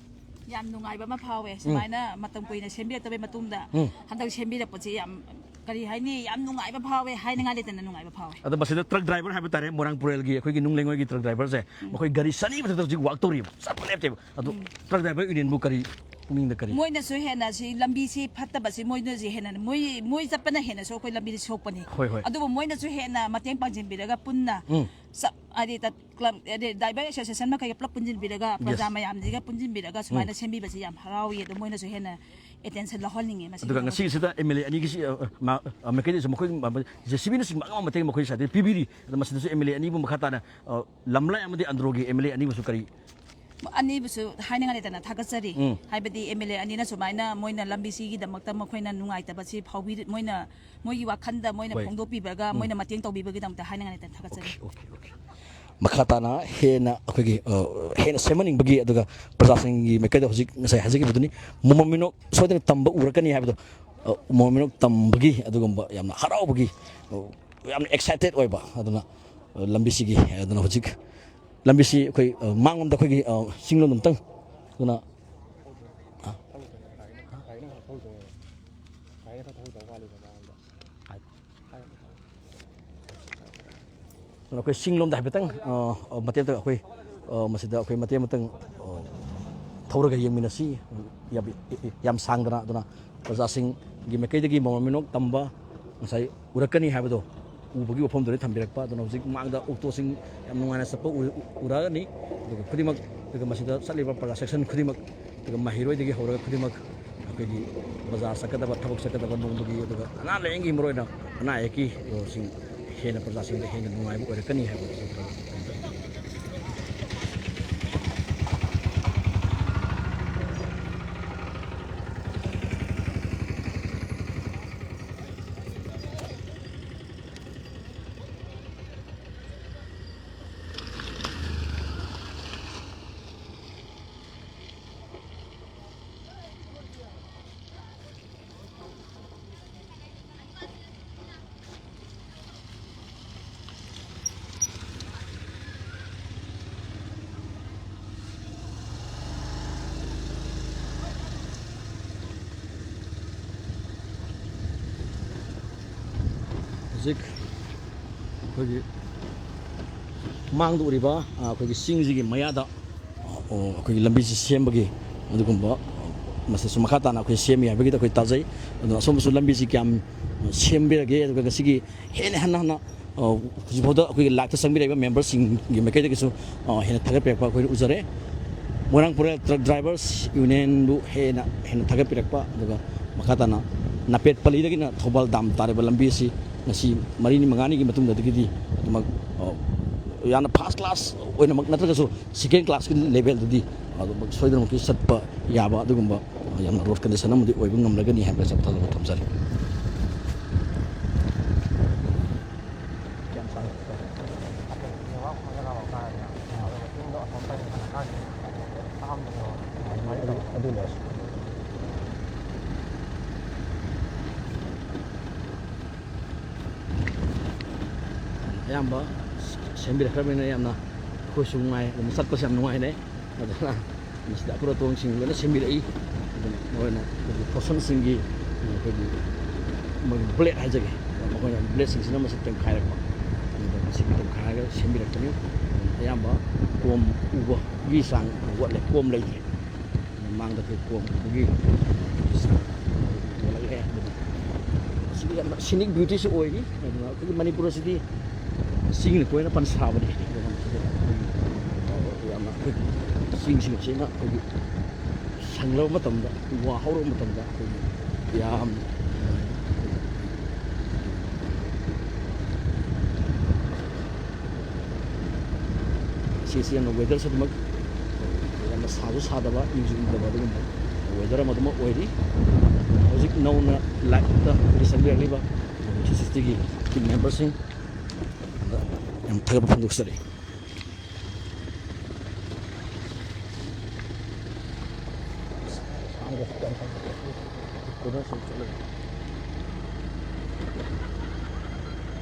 ꯌꯥꯝ ꯅꯨꯡꯉꯥꯏꯕ ꯑꯃ ꯐꯥꯎꯋꯦ꯫ ꯎꯝ꯫ ꯁꯨꯃꯥꯏꯅ ꯃꯇꯝ ꯀꯨꯏꯅ ꯁꯦꯝꯕꯤꯔꯛꯇꯕꯩ ꯃꯇꯨꯡꯗ ꯎꯝ꯫ ꯍꯟꯗꯛ ꯁꯦꯝꯕꯤꯔꯛꯄꯁꯦ ꯌꯥꯝ, ꯀꯔꯤ ꯍꯥꯏꯅꯤ, ꯌꯥꯝ ꯅꯨꯡꯉꯥꯏꯕ ꯐꯥꯎꯋꯦ, ꯍꯥꯏꯅꯤꯡꯉꯥꯏ ꯂꯩꯇꯅ ꯅꯨꯡꯉꯥꯏꯕ ꯐꯥꯎꯋꯦ꯫ ꯑꯗꯣ ꯃꯁꯤꯗ ꯇ꯭ꯔꯛ ꯗ꯭ꯔꯥꯏꯚꯔ ꯍꯥꯏꯕ ꯇꯥꯔꯦ, ꯃꯣꯏꯔꯥꯡ ꯄꯨꯔꯦꯜꯒꯤ ꯑꯩꯈꯣꯏꯒꯤ ꯅꯨꯡ ꯂꯩꯉꯣꯏꯒꯤ ꯇ꯭ꯔꯛ ꯗ꯭ꯔꯥꯏꯚꯔꯁꯦ, ꯎꯝ꯫ ꯃꯈꯣꯏ ꯒꯥꯔꯤ ꯆꯅꯤ ꯃꯊꯛꯇ ꯍꯧꯖꯤꯛ ꯋꯥꯛ ꯇꯧꯔꯤꯕ, ꯆꯞ ꯂꯦꯞꯇꯦꯕ꯫ ꯑꯗꯣ ꯎꯝ꯫ ꯇ꯭ꯔꯛ ꯗ꯭ꯔꯥꯏꯚꯔ ꯌꯨꯅꯤꯌꯟꯕꯨ ꯀꯔꯤ ꯄꯨꯛꯅꯤꯡꯗ ꯀꯔꯤ? ꯃꯣꯏꯅꯁꯨ ꯍꯦꯟꯅ ꯁꯤ ꯂꯝꯕꯤꯁꯤ ꯐꯠꯇꯕꯁꯤ ꯃꯣꯏꯅꯁꯨ ꯍꯦꯟꯅ, ꯃꯣꯏ, ꯃꯣꯏ ꯆꯠꯄꯅ ꯍꯦꯟꯅꯁꯨ ꯑꯩꯈꯣꯏ ꯂꯝꯕꯤꯁꯤ ꯁꯣꯛꯄꯅꯤ꯫ ꯍꯣꯏ, ꯍꯣꯏ꯫ ꯑꯗꯨꯕꯨ ꯃꯣꯏꯅꯁꯨ ꯍꯦꯟꯅ ꯃꯇꯦꯡ ꯄꯥꯡꯁꯤꯟꯕꯤꯔꯒ ꯄꯨꯟꯅ ꯎꯝ꯫ ꯆꯞ, ꯍꯥꯏꯗꯤ ꯇꯠ-, ꯀ꯭ꯂꯕ, ꯍꯥꯏꯗꯤ ꯗ꯭ꯔꯥꯏꯚꯔ ꯑꯦꯁꯣꯁꯤꯌꯦꯁꯟ ꯃꯈꯩꯒ ꯄꯨꯂꯞ ꯄꯨꯟꯁꯤꯟꯕꯤꯔꯒ, ꯄ꯭ꯔꯖꯥ ꯌꯦꯁ꯫ ꯃꯌꯥꯝꯁꯤꯒ ꯄꯨꯟꯁꯤꯟꯕꯤꯔꯒ ꯎꯝ꯫ ꯁꯨꯃꯥꯏꯅ ꯁꯦꯝꯕꯤꯕꯁꯤ ꯌꯥꯝ ꯍꯔꯥꯎꯏ꯫ ꯑꯗꯣ ꯃꯣꯏꯅꯁꯨ ꯍꯦꯟꯅ ꯑꯦꯇꯦꯟꯁꯟ ꯂꯧꯍꯟꯅꯤꯡꯉꯦ ꯃꯁꯤꯒꯤ ꯑꯗꯨꯒ ꯊꯕꯛꯁꯦ꯫ ꯉꯁꯤꯒꯤꯁꯤꯗ ꯑꯦꯝ ꯑꯦꯜ ꯑꯦ ꯑꯅꯤꯒꯤꯁꯤ, ꯑ, ꯑ, ꯃ-, ꯑ, ꯃꯥꯏꯀꯩꯗꯒꯤꯁꯨ ꯃꯈꯣꯏ, ꯃ-, ꯃ-, ꯖꯦ ꯁꯤ ꯕꯤꯅꯆꯤꯡꯕ ꯑꯃ ꯃꯇꯦꯡ ꯃꯈꯣꯏ ꯁꯥꯏꯠꯇꯒꯤ ꯄꯤꯕꯤꯔꯤ꯫ ꯑꯗꯣ ꯃꯁꯤꯗꯁꯨ ꯑꯦꯝ ꯑꯦꯜ ꯑꯦ ꯑꯅꯤꯕꯨ ꯃꯈꯥ ꯇꯥꯅ, ꯑ, ꯂꯝꯂꯥꯏ ꯑꯃꯗꯤ ꯑꯟꯗ꯭ꯔꯣꯒꯤ ꯑꯦꯝ ꯑꯦꯜ ꯑꯦ ꯑꯅꯤꯕꯨꯁꯨ ꯀꯔꯤ? ꯑꯅꯤꯕꯨꯁꯨ ꯍꯥꯏꯅꯤꯡꯉꯥꯏ ꯂꯩꯇꯅ ꯊꯥꯒꯠꯆꯔꯤ꯫ ꯎꯝ꯫ ꯍꯥꯏꯕꯗꯤ ꯑꯦꯝ ꯑꯦꯜ ꯑꯦ ꯑꯅꯤꯅ ꯁꯨꯃꯥꯏꯅ ꯃꯣꯏꯅ ꯂꯝꯕꯤꯁꯤꯒꯤꯗꯃꯛꯇ ꯃꯈꯣꯏꯅ ꯅꯨꯡꯉꯥꯏꯇꯕꯁꯤ ꯐꯥꯎꯕꯤ-, ꯃꯣꯏꯅ, ꯃꯣꯏꯒꯤ ꯋꯥꯈꯜꯗ ꯃꯣꯏꯅ ꯍꯣꯏ꯫ ꯐꯣꯡꯗꯣꯛꯄꯤꯕꯒ ꯎꯝ꯫ ꯃꯣꯏꯅ ꯃꯇꯦꯡ ꯇꯧꯕꯤꯕꯒꯤꯗꯃꯛꯇ ꯍꯥꯏꯅꯤꯡꯉꯥꯏ ꯂꯩꯇꯅ ꯊꯥꯒꯠꯆꯔꯤ꯫ Okay, okay, okay. ꯃꯈꯥ ꯇꯥꯅ ꯍꯦꯟꯅ ꯑꯩꯈꯣꯏꯒꯤ, ꯑ, ꯍꯦꯟꯅ ꯁꯦꯝꯍꯟꯅꯤꯡꯕꯒꯤ, ꯑꯗꯨꯒ ꯄ꯭ꯔꯖꯥꯁꯤꯡꯒꯤ ꯃꯥꯏꯀꯩꯗ ꯍꯧꯖꯤꯛ ꯉꯁꯥꯏ ꯍꯥꯏꯖꯈꯤꯕꯗꯨꯅꯤ, ꯃꯣꯃꯣꯟ ꯃꯤꯅꯣꯛ ꯁꯣꯏꯗꯅ ꯇꯝꯕ ꯎꯔꯛꯀꯅꯤ ꯍꯥꯏꯕꯗꯣ, ꯑ, ꯃꯣꯃꯣꯟ ꯃꯤꯅꯣꯛ ꯇꯝꯕꯒꯤ ꯑꯗꯨꯒꯨꯝꯕ ꯌꯥꯝꯅ ꯍꯔꯥꯎꯕꯒꯤ, ꯑ, ꯌꯥꯝꯅ ꯑꯦꯛꯁꯥꯏꯇꯦꯠ ꯑꯣꯏꯕ꯫ ꯑꯗꯨꯅ, ꯑ, ꯂꯝꯕꯤꯁꯤꯒꯤ, ꯑꯗꯨꯅ ꯍꯧꯖꯤꯛ ꯂꯝꯕꯤꯁꯤ ꯑꯩꯈꯣꯏ, ꯑ, ꯃꯥꯡꯂꯣꯝꯗ ꯑꯩꯈꯣꯏꯒꯤ, ꯑ, ꯆꯤꯡꯂꯣꯝꯗ ꯑꯝꯇꯪ ꯑꯗꯨꯅ ꯑꯗꯨꯅ ꯑꯩꯈꯣꯏ ꯆꯤꯡꯂꯣꯝꯗ ꯍꯥꯏꯐꯦꯠꯇꯪ, ꯑ, ꯑ, ꯃꯇꯦꯛ ꯑꯃꯇꯪ ꯑꯩꯈꯣꯏ, ꯑ, ꯃꯁꯤꯗ ꯑꯩꯈꯣꯏ ꯃꯇꯦꯛ ꯑꯃꯇꯪ, ꯑ, ꯊꯧꯔꯒ ꯌꯦꯡꯃꯤꯟꯅꯁꯤ꯫ ꯌꯥꯝ, ꯌꯥꯝ ꯁꯥꯡꯗꯅ꯫ ꯑꯗꯨꯅ ꯄ꯭ꯔꯖꯥꯁꯤꯡꯒꯤ ꯃꯥꯏꯀꯩꯗꯒꯤ ꯃꯃꯜ ꯃꯤꯅꯣꯛ ꯇꯝꯕ ꯉꯁꯥꯏ ꯎꯔꯛꯀꯅꯤ ꯍꯥꯏꯕꯗꯣ ꯎꯕꯒꯤ ꯋꯥꯐꯝꯗꯨꯗ ꯊꯝꯕꯤꯔꯛꯄ꯫ ꯑꯗꯨꯅ ꯍꯧꯖꯤꯛ ꯃꯥꯡꯗ ꯑꯣꯛꯇꯣꯁꯤꯡ ꯌꯥꯝ ꯅꯨꯡꯉꯥꯏꯅ ꯆꯠꯄ ꯎ-, ꯎ-, ꯎꯔꯛꯑꯅꯤ꯫ ꯑꯗꯨꯒ ꯈꯨꯗꯤꯡꯃꯛ, ꯑꯗꯨꯒ ꯃꯁꯤꯗ ꯆꯠꯂꯤꯕ ꯄ꯭ꯔꯖꯥ ꯁꯦꯛꯁꯟ ꯈꯨꯗꯤꯡꯃꯛ, ꯑꯗꯨꯒ ꯃꯍꯩꯔꯣꯏꯗꯒꯤ ꯍꯧꯔꯒ ꯈꯨꯗꯤꯡꯃꯛ ꯑꯩꯈꯣꯏꯒꯤ ꯕꯖꯥꯔ ꯆꯠꯀꯗꯕ, ꯊꯕꯛ ꯆꯠꯀꯗꯕ ꯅꯣꯡꯃꯒꯤ, ꯑꯗꯨꯒ ꯑꯅꯥ ꯂꯥꯏꯌꯦꯡꯒꯤ ꯃꯔꯨꯑꯣꯏꯅ ꯑꯅꯥ ꯑꯌꯦꯛꯀꯤ ꯁꯤꯡ ꯍꯦꯟꯅ ꯄ꯭ꯔꯖꯥꯁꯤꯡꯗ ꯍꯦꯟꯅ ꯅꯨꯡꯉꯥꯏꯕ ꯑꯣꯏꯔꯛꯀꯅꯤ ꯍꯥꯏꯕ꯫ ꯍꯧꯖꯤꯛ ꯑꯩꯈꯣꯏꯒꯤ ꯃꯥꯡꯗ ꯎꯔꯤꯕ, ꯑ, ꯑꯩꯈꯣꯏꯒꯤ ꯆꯤꯡꯁꯤꯒꯤ ꯃꯌꯥꯗ, ꯑ, ꯑꯩꯈꯣꯏꯒꯤ ꯂꯝꯕꯤꯁꯤ ꯁꯦꯝꯕꯒꯤ ꯑꯗꯨꯒꯨꯝꯕ, ꯑ, ꯃꯁꯤꯁꯨ ꯃꯈꯥ ꯇꯥꯅ ꯑꯩꯈꯣꯏ ꯁꯦꯝꯃꯤ ꯍꯥꯏꯕꯒꯤꯗ ꯑꯩꯈꯣꯏ ꯇꯥꯖꯩ꯫ ꯑꯗꯨꯅ ꯑꯁꯣꯝꯗꯁꯨ ꯂꯝꯕꯤꯁꯤ ꯀꯌꯥꯝ ꯁꯦꯝꯕꯤꯔꯒꯦ, ꯑꯗꯨꯒ ꯉꯁꯤꯒꯤ ꯍꯦꯟꯅ ꯍꯟꯅ ꯍꯟꯅ, ꯑ, ꯍꯧꯖꯤꯛꯐꯥꯎꯗ ꯑꯩꯈꯣꯏꯒꯤ ꯂꯥꯏꯐꯇ ꯆꯪꯕꯤꯔꯛꯏꯕ ꯃꯦꯝꯕꯔꯁꯤꯡꯒꯤ ꯃꯥꯏꯀꯩꯗꯒꯤꯁꯨ, ꯑ, ꯍꯦꯟꯅ ꯊꯥꯒꯠꯄꯤꯔꯛꯄ ꯑꯩꯈꯣꯏꯅ ꯎꯖꯔꯦ꯫ ꯃꯣꯏꯔꯥꯡ ꯄꯨꯔꯦꯜ ꯇ꯭ꯔꯛ ꯗ꯭ꯔꯥꯏꯚꯔꯁ ꯌꯨꯅꯤꯌꯟꯕꯨ ꯍꯦꯟꯅ, ꯍꯦꯟꯅ ꯊꯥꯒꯠꯄꯤꯔꯛꯄ, ꯑꯗꯨꯒ ꯃꯈꯥ ꯇꯥꯅ ꯅꯥꯄꯦꯠ ꯄꯂꯤꯗꯒꯤꯅ ꯊꯧꯕꯥꯜ ꯗꯥꯝ ꯇꯥꯔꯤꯕ ꯂꯝꯕꯤ ꯑꯁꯤ ꯉꯁꯤ ꯃꯔꯤꯅꯤ ꯃꯉꯥꯅꯤꯒꯤ ꯃꯇꯨꯡꯗꯒꯤꯗꯤ ꯑꯗꯨꯃꯛ, ꯑ, ꯌꯥꯝꯅ ꯐꯥꯔꯁ ꯀ꯭ꯂꯥꯁ ꯑꯣꯏꯅꯃꯛ ꯅꯠꯇ꯭ꯔꯒꯁꯨ ꯁꯦꯀꯦꯟ ꯀ꯭ꯂꯥꯁꯀꯤ ꯂꯦꯚꯦꯜꯗꯗꯤ ꯑꯗꯨꯃꯛ ꯁꯣꯏꯗꯅꯃꯛꯀꯤ ꯆꯠꯄ ꯌꯥꯕ ꯑꯗꯨꯒꯨꯝꯕ, ꯑ, ꯌꯥꯝꯅ ꯔꯣꯗ ꯀꯟꯗꯤꯁꯟ ꯑꯃꯗꯤ ꯑꯣꯏꯕ ꯉꯝꯂꯒꯅꯤ ꯍꯥꯏꯕ ꯆꯞ ꯊꯝꯖꯔꯤ꯫ ꯑꯗꯨꯅꯦ꯫ ꯑꯌꯥꯝꯕ ꯁꯦꯝꯕꯤꯔꯛꯈ꯭ꯔꯕꯅꯤꯅ ꯌꯥꯝꯅ ꯑꯩꯈꯣꯏꯁꯨ ꯅꯨꯡꯉꯥꯏ, ꯑꯗꯨꯝ ꯆꯠꯄꯁꯨ ꯌꯥꯝ ꯅꯨꯡꯉꯥꯏꯅꯩ꯫ ꯑꯗꯨꯅ ꯃꯁꯤꯗ ꯑꯀꯨꯠ ꯑꯇꯣꯡꯁꯤꯡ ꯂꯣꯏꯅ ꯁꯦꯝꯕꯤꯔꯛꯏ꯫ ꯑꯗꯨꯅ ꯃꯈꯣꯏꯅ ꯑꯩꯈꯣꯏꯒꯤ ꯐꯣꯔꯁꯟꯁꯤꯡꯒꯤ, ꯑꯩꯈꯣꯏꯒꯤ ꯃꯣꯏꯒꯤ ꯕ꯭ꯂꯦꯗ ꯍꯥꯏꯖꯒꯦ, ꯃꯈꯣꯏꯅ ꯕ꯭ꯂꯦꯗꯁꯤꯡꯁꯤꯅ ꯃꯁꯤ ꯇꯦꯝꯈꯥꯏꯔꯛꯄ꯫ ꯑꯗꯨꯗ ꯃꯁꯤ ꯇꯦꯝꯈꯥꯏꯔꯒ ꯁꯦꯝꯕꯤꯔꯛꯄꯅꯤ꯫ ꯑꯌꯥꯝꯕ ꯀꯣꯝ ꯎꯕꯒꯤ ꯆꯥꯡ ꯋꯥꯠꯂꯦ, ꯀꯣꯝ ꯂꯩꯇ꯭ꯔꯦ꯫ ꯃꯃꯥꯡꯗ ꯑꯩꯈꯣꯏ ꯀꯣꯝ ꯎꯕꯒꯤ ꯆꯥꯡ ꯋꯥꯠꯂꯛꯂꯦ꯫ ꯑꯗꯨꯅ ꯃꯁꯤꯒꯤ ꯌꯥꯝꯅ ꯁꯤꯅꯤꯛ ꯕ꯭ꯌꯨꯇꯤꯁꯨ ꯑꯣꯏꯔꯤ꯫ ꯑꯗꯨꯅ ꯑꯩꯈꯣꯏꯒꯤ ꯃꯅꯤꯄꯨꯔ ꯑꯁꯤꯗꯤ ꯆꯤꯡꯅ ꯀꯣꯏꯅ ꯄꯟ ꯁꯥꯕꯅꯤ꯫ ꯑꯗꯨꯅ ꯃꯁꯤꯗ ꯑꯩꯈꯣꯏꯒꯤ ꯌꯥꯝꯅ ꯑꯩꯈꯣꯏꯒꯤ ꯆꯤꯡꯁꯤꯡ ꯑꯁꯤꯅ ꯑꯩꯈꯣꯏꯒꯤ ꯁꯪꯂꯕ ꯃꯇꯝꯗ, ꯎ ꯋꯥ ꯍꯧꯔꯕ ꯃꯇꯝꯗ ꯑꯩꯈꯣꯏꯒꯤ ꯌꯥꯝ ꯁꯤꯁꯤ ꯌꯥꯝꯅ ꯋꯦꯗꯔꯁꯨ ꯑꯗꯨꯃꯛ ꯌꯥꯝꯅ ꯁꯥꯁꯨ ꯁꯥꯗꯕ, ꯏꯪꯁꯨ ꯏꯪꯗꯕ ꯑꯗꯨꯒꯨꯝꯕ ꯋꯦꯗꯔ ꯑꯃ ꯑꯗꯨꯃꯛ ꯑꯣꯏꯔꯤ꯫ ꯍꯧꯖꯤꯛ ꯅꯧꯅ ꯂꯥꯏꯞꯇ ꯑꯩꯈꯣꯏꯒꯤ ꯆꯪꯕꯤꯔꯛꯂꯤꯕ ꯁꯤꯁꯤꯒꯤ ꯇꯤꯝ ꯃꯦꯝꯕꯔꯁꯤꯡ ꯌꯥꯝ ꯊꯥꯒꯠꯄ ꯐꯣꯡꯗꯣꯛꯆꯔꯤ꯫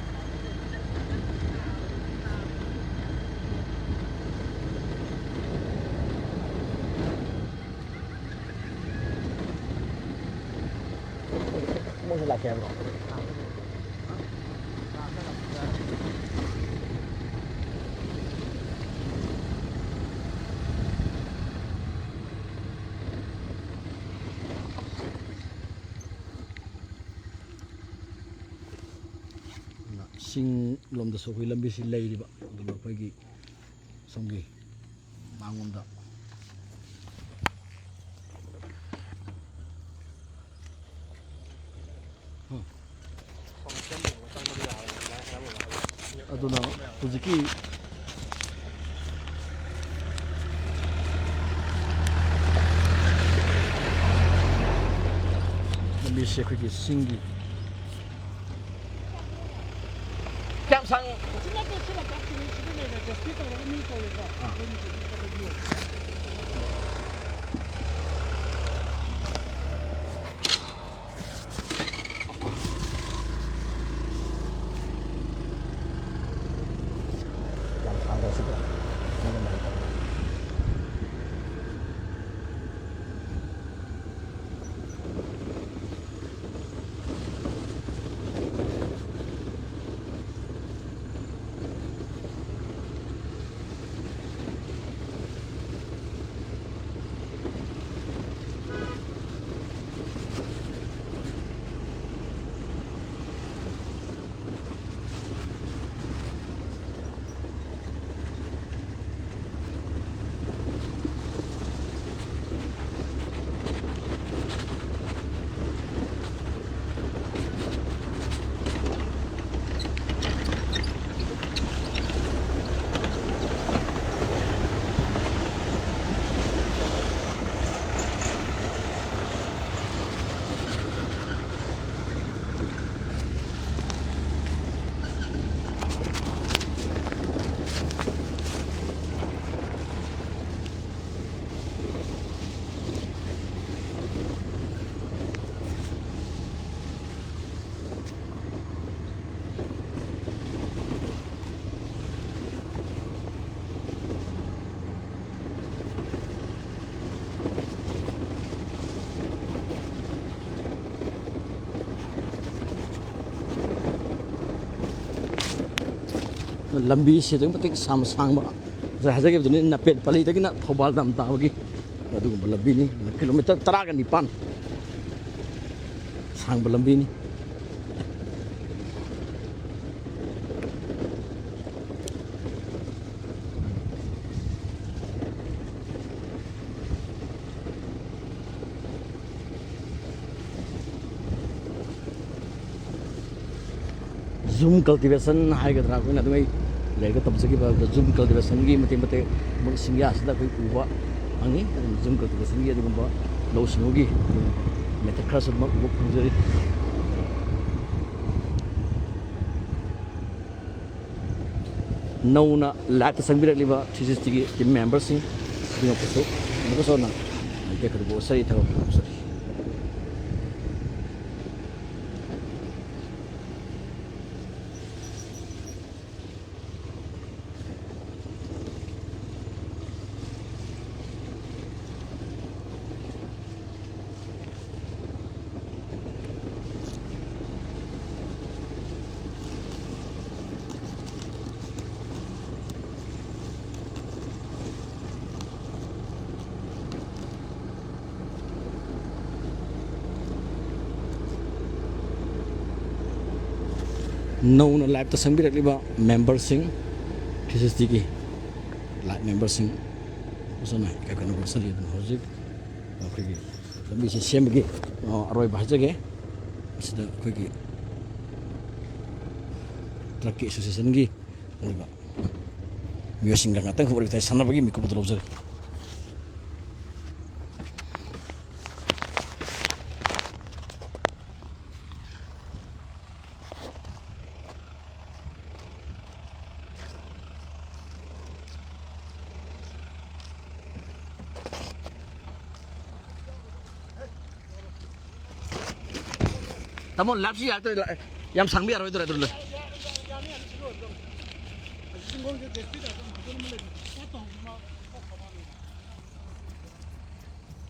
ꯃꯣꯏꯁꯨ ꯂꯥꯛꯀꯦ ꯍꯥꯏꯕ꯭ꯔꯣ? ꯆꯤꯡ ꯂꯣꯝꯗꯁꯨ ꯑꯩꯈꯣꯏ ꯂꯝꯕꯤꯁꯤ ꯂꯩꯔꯤꯕ, ꯑꯗꯨꯒ ꯑꯩꯈꯣꯏꯒꯤ ꯁꯣꯝꯒꯤ ꯃꯥꯡꯂꯣꯝꯗ ꯑꯗꯨꯅ ꯍꯧꯖꯤꯛꯀꯤ ꯂꯝꯕꯤꯁꯦ ꯑꯩꯈꯣꯏꯒꯤ ꯆꯤꯡꯒꯤ ꯀꯌꯥꯝ ꯁꯥꯡ- ꯌꯥꯝ ꯁꯥꯡꯗ꯭ꯔꯁꯨꯀꯣ꯫ ꯂꯝꯕꯤꯁꯤ ꯑꯗꯨꯛꯀꯤ ꯃꯇꯤꯛ ꯁꯥꯡ-, ꯁꯥꯡꯕ, ꯉꯁꯥꯏ ꯍꯥꯏꯖꯈꯤꯕꯗꯨꯅꯤ, ꯅꯥꯄꯦꯠ ꯄꯂꯤꯗꯒꯤꯅ ꯊꯧꯕꯥꯜ ꯗꯥꯝ ꯇꯥꯕꯒꯤ ꯑꯗꯨꯒꯨꯝꯕ ꯂꯝꯕꯤꯅꯤ꯫ ꯀꯤꯂꯣꯃꯤꯇꯔ ꯇꯔꯥꯒ ꯅꯤꯄꯥꯟ ꯁꯥꯡꯕ ꯂꯝꯕꯤꯅꯤ꯫ ꯖꯨꯝ ꯀꯜꯇꯤꯚꯦꯁꯟ ꯍꯥꯏꯒꯗ꯭ꯔꯥ, ꯑꯩꯈꯣꯏꯅ ꯑꯗꯨꯝ ꯑꯩ ꯂꯥꯏꯔꯤꯛꯇ ꯇꯝꯖꯈꯤꯕ ꯖꯨꯝ ꯀꯜꯇꯤꯚꯦꯁꯟꯒꯤ ꯃꯇꯦꯛ ꯃꯇꯦꯛ ꯃꯣꯏ ꯆꯤꯡꯌꯥꯁꯤꯗ ꯑꯩꯈꯣꯏ ꯎꯕ ꯐꯪꯉꯤ꯫ ꯑꯗꯨꯝ ꯖꯨꯝ ꯀꯜꯇꯤꯚꯦꯁꯟꯒꯤ ꯑꯗꯨꯒꯨꯝꯕ ꯂꯧꯎ ꯁꯤꯡꯎꯒꯤ ꯑꯗꯨꯝ ꯃꯦꯊꯠ ꯈꯔꯁꯨ ꯑꯗꯨꯃꯛ ꯎꯕ ꯐꯪꯖꯔꯤ꯫ ꯅꯧꯅ ꯂꯥꯏꯞꯇ ꯆꯪꯕꯤꯔꯛꯂꯤꯕ ꯊ꯭ꯔꯤ ꯁꯤꯛꯁꯇꯤꯒꯤ ꯇꯤꯝ ꯃꯦꯝꯕꯔꯁꯤꯡ ꯈꯨꯗꯤꯡꯃꯛꯄꯨꯁꯨ ꯑꯃꯨꯛꯀꯁꯨ ꯍꯟꯅ ꯌꯥꯏꯐꯔꯕ ꯎꯠꯆꯔꯤ, ꯊꯥꯒꯠꯄ ꯐꯣꯡꯗꯣꯛꯆꯔꯤ꯫ ꯅꯧꯅ ꯂꯥꯏꯞꯇ ꯆꯪꯕꯤꯔꯛꯂꯤꯕ ꯃꯦꯝꯕꯔꯁꯤꯡ, ꯊ꯭ꯔꯤ ꯁꯤꯛꯁꯇꯤꯒꯤ ꯂꯥꯏꯞ ꯃꯦꯝꯕꯔꯁꯤꯡ, ꯐꯖꯅ ꯏꯀꯥꯏ ꯈꯨꯝꯅꯕ ꯎꯠꯆꯔꯤ꯫ ꯑꯗꯨꯅ ꯍꯧꯖꯤꯛ ꯑꯩꯈꯣꯏꯒꯤ ꯂꯝꯕꯤꯁꯦ ꯁꯦꯝꯕꯒꯤ, ꯑ, ꯑꯔꯣꯏꯕ ꯍꯥꯏꯖꯒꯦ꯫ ꯃꯁꯤꯗ ꯑꯩꯈꯣꯏꯒꯤ ꯇ꯭ꯔꯛꯀꯤ ꯑꯦꯁꯣꯁꯤꯌꯦꯁꯟꯒꯤ ꯑꯣꯏꯕ ꯃꯤꯑꯣꯏꯁꯤꯡꯒ ꯉꯥꯛꯇꯪ ꯋꯥꯔꯤ ꯋꯥꯇꯥꯏ ꯁꯥꯟꯅꯕꯒꯤ ꯃꯤꯀꯨꯞ ꯑꯗꯨ ꯂꯧꯖꯔꯤ꯫ ꯇꯥꯃꯣ, ꯂꯥꯏꯐꯁꯤ ꯌꯥꯔꯛꯇ꯭ꯔꯦ, ꯂꯥ-, ꯌꯥꯝ ꯁꯥꯡꯕ ꯌꯥꯔꯣꯏꯗ꯭ꯔꯥ ꯑꯗꯨ ꯂꯩ?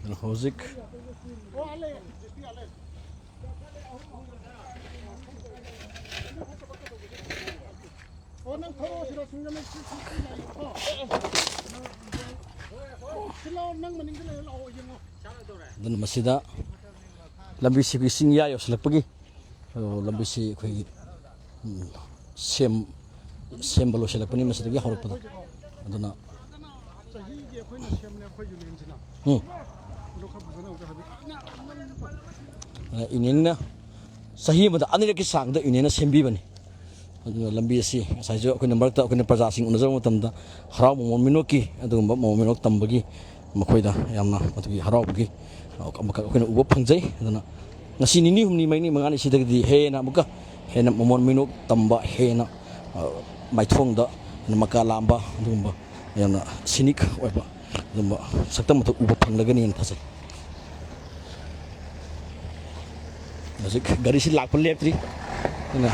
ꯑꯗꯨꯅ ꯍꯧꯖꯤꯛ ꯑꯣ, ꯅꯪ ꯊꯣꯛꯂꯛꯑꯣ ꯁꯤꯗ, ꯁꯤꯡꯖꯃꯩ ꯁꯤ, ꯁꯤ, ꯁꯤ ꯂꯥꯛꯑꯣ꯫ ꯁꯤ ꯂꯥꯛꯑꯣ, ꯅꯪ ꯃꯅꯤꯡꯗ ꯂꯩꯔ ꯂꯥꯛꯑꯣ, ꯌꯦꯡꯉꯣ꯫ ꯑꯗꯨꯅ ꯃꯁꯤꯗ ꯂꯝꯕꯤꯁꯤꯒꯤ ꯆꯤꯡꯌꯥ ꯌꯧꯁꯤꯜꯂꯛꯄꯒꯤ, ꯑ, ꯂꯝꯕꯤꯁꯤ ꯑꯩꯈꯣꯏꯒꯤ, ꯎꯝ, ꯁꯦꯝ-, ꯁꯦꯝꯕ ꯂꯣꯏꯁꯤꯜꯂꯛꯄꯅꯤ ꯃꯁꯤꯗꯒꯤ ꯍꯧꯔꯛꯄꯗ꯫ ꯑꯗꯨꯅ ꯆꯍꯤꯒꯤ ꯑꯩꯈꯣꯏꯅ ꯁꯦꯝꯕꯅꯦ ꯑꯩꯈꯣꯏ ꯌꯨꯅꯤꯌꯟꯁꯤꯅ꯫ ꯎꯝ꯫ ꯑꯗꯣ ꯈꯔ ꯐꯖꯅ ꯑꯃꯨꯛꯇ ꯍꯥꯏꯕꯤꯌꯨ꯫ ꯑ, ꯌꯨꯅꯤꯌꯟꯅ ꯆꯍꯤ ꯑꯃꯗ ꯑꯅꯤꯔꯛꯀꯤ ꯆꯥꯡꯗ ꯌꯨꯅꯤꯌꯟꯅ ꯁꯦꯝꯕꯤꯕꯅꯤ꯫ ꯑꯗꯨꯅ ꯂꯝꯕꯤ ꯑꯁꯤ ꯉꯁꯥꯏꯁꯨ ꯑꯩꯈꯣꯏꯅ ꯃꯔꯛꯇ ꯑꯩꯈꯣꯏꯅ ꯄ꯭ꯔꯖꯥꯁꯤꯡ ꯎꯅꯖꯕ ꯃꯇꯝꯗ ꯍꯔꯥꯎ ꯃꯣꯃꯣꯟ ꯃꯤꯅꯣꯛꯀꯤ ꯑꯗꯨꯒꯨꯝꯕ ꯃꯣꯃꯣꯟ ꯃꯤꯅꯣꯛ ꯇꯝꯕꯒꯤ ꯃꯈꯣꯏꯗ ꯌꯥꯝꯅ ꯃꯗꯨꯒꯤ ꯍꯔꯥꯎꯕꯒꯤ ꯑꯃꯈꯛ ꯑꯩꯈꯣꯏꯅ ꯎꯕ ꯐꯪꯖꯩ꯫ ꯑꯗꯨꯅ ꯉꯁꯤ ꯅꯤꯅꯤ ꯍꯨꯝꯅꯤ ꯃꯔꯤ ꯃꯉꯥꯅꯤ ꯁꯤꯗꯒꯤꯗꯤ ꯍꯦꯟꯅ ꯑꯃꯨꯛꯀ ꯍꯦꯟꯅ ꯃꯣꯃꯣꯟ ꯃꯤꯅꯣꯛ ꯇꯝꯕ, ꯍꯦꯟꯅ, ꯑ, ꯃꯥꯏꯊꯣꯡꯗ ꯃꯀꯥ ꯂꯥꯝꯕ ꯑꯗꯨꯒꯨꯝꯕ ꯌꯥꯝꯅ scenic ꯑꯣꯏꯕ ꯑꯗꯨꯝꯕ ꯁꯛꯇꯝ ꯑꯃꯈꯛ ꯎꯕ ꯐꯪꯂꯒꯅꯤꯅ ꯊꯥꯖꯩ꯫ ꯍꯧꯖꯤꯛ ꯒꯥꯔꯤꯁꯤ ꯂꯥꯛꯄ ꯂꯦꯞꯇ꯭ꯔꯤ꯫ ꯑꯗꯨꯅ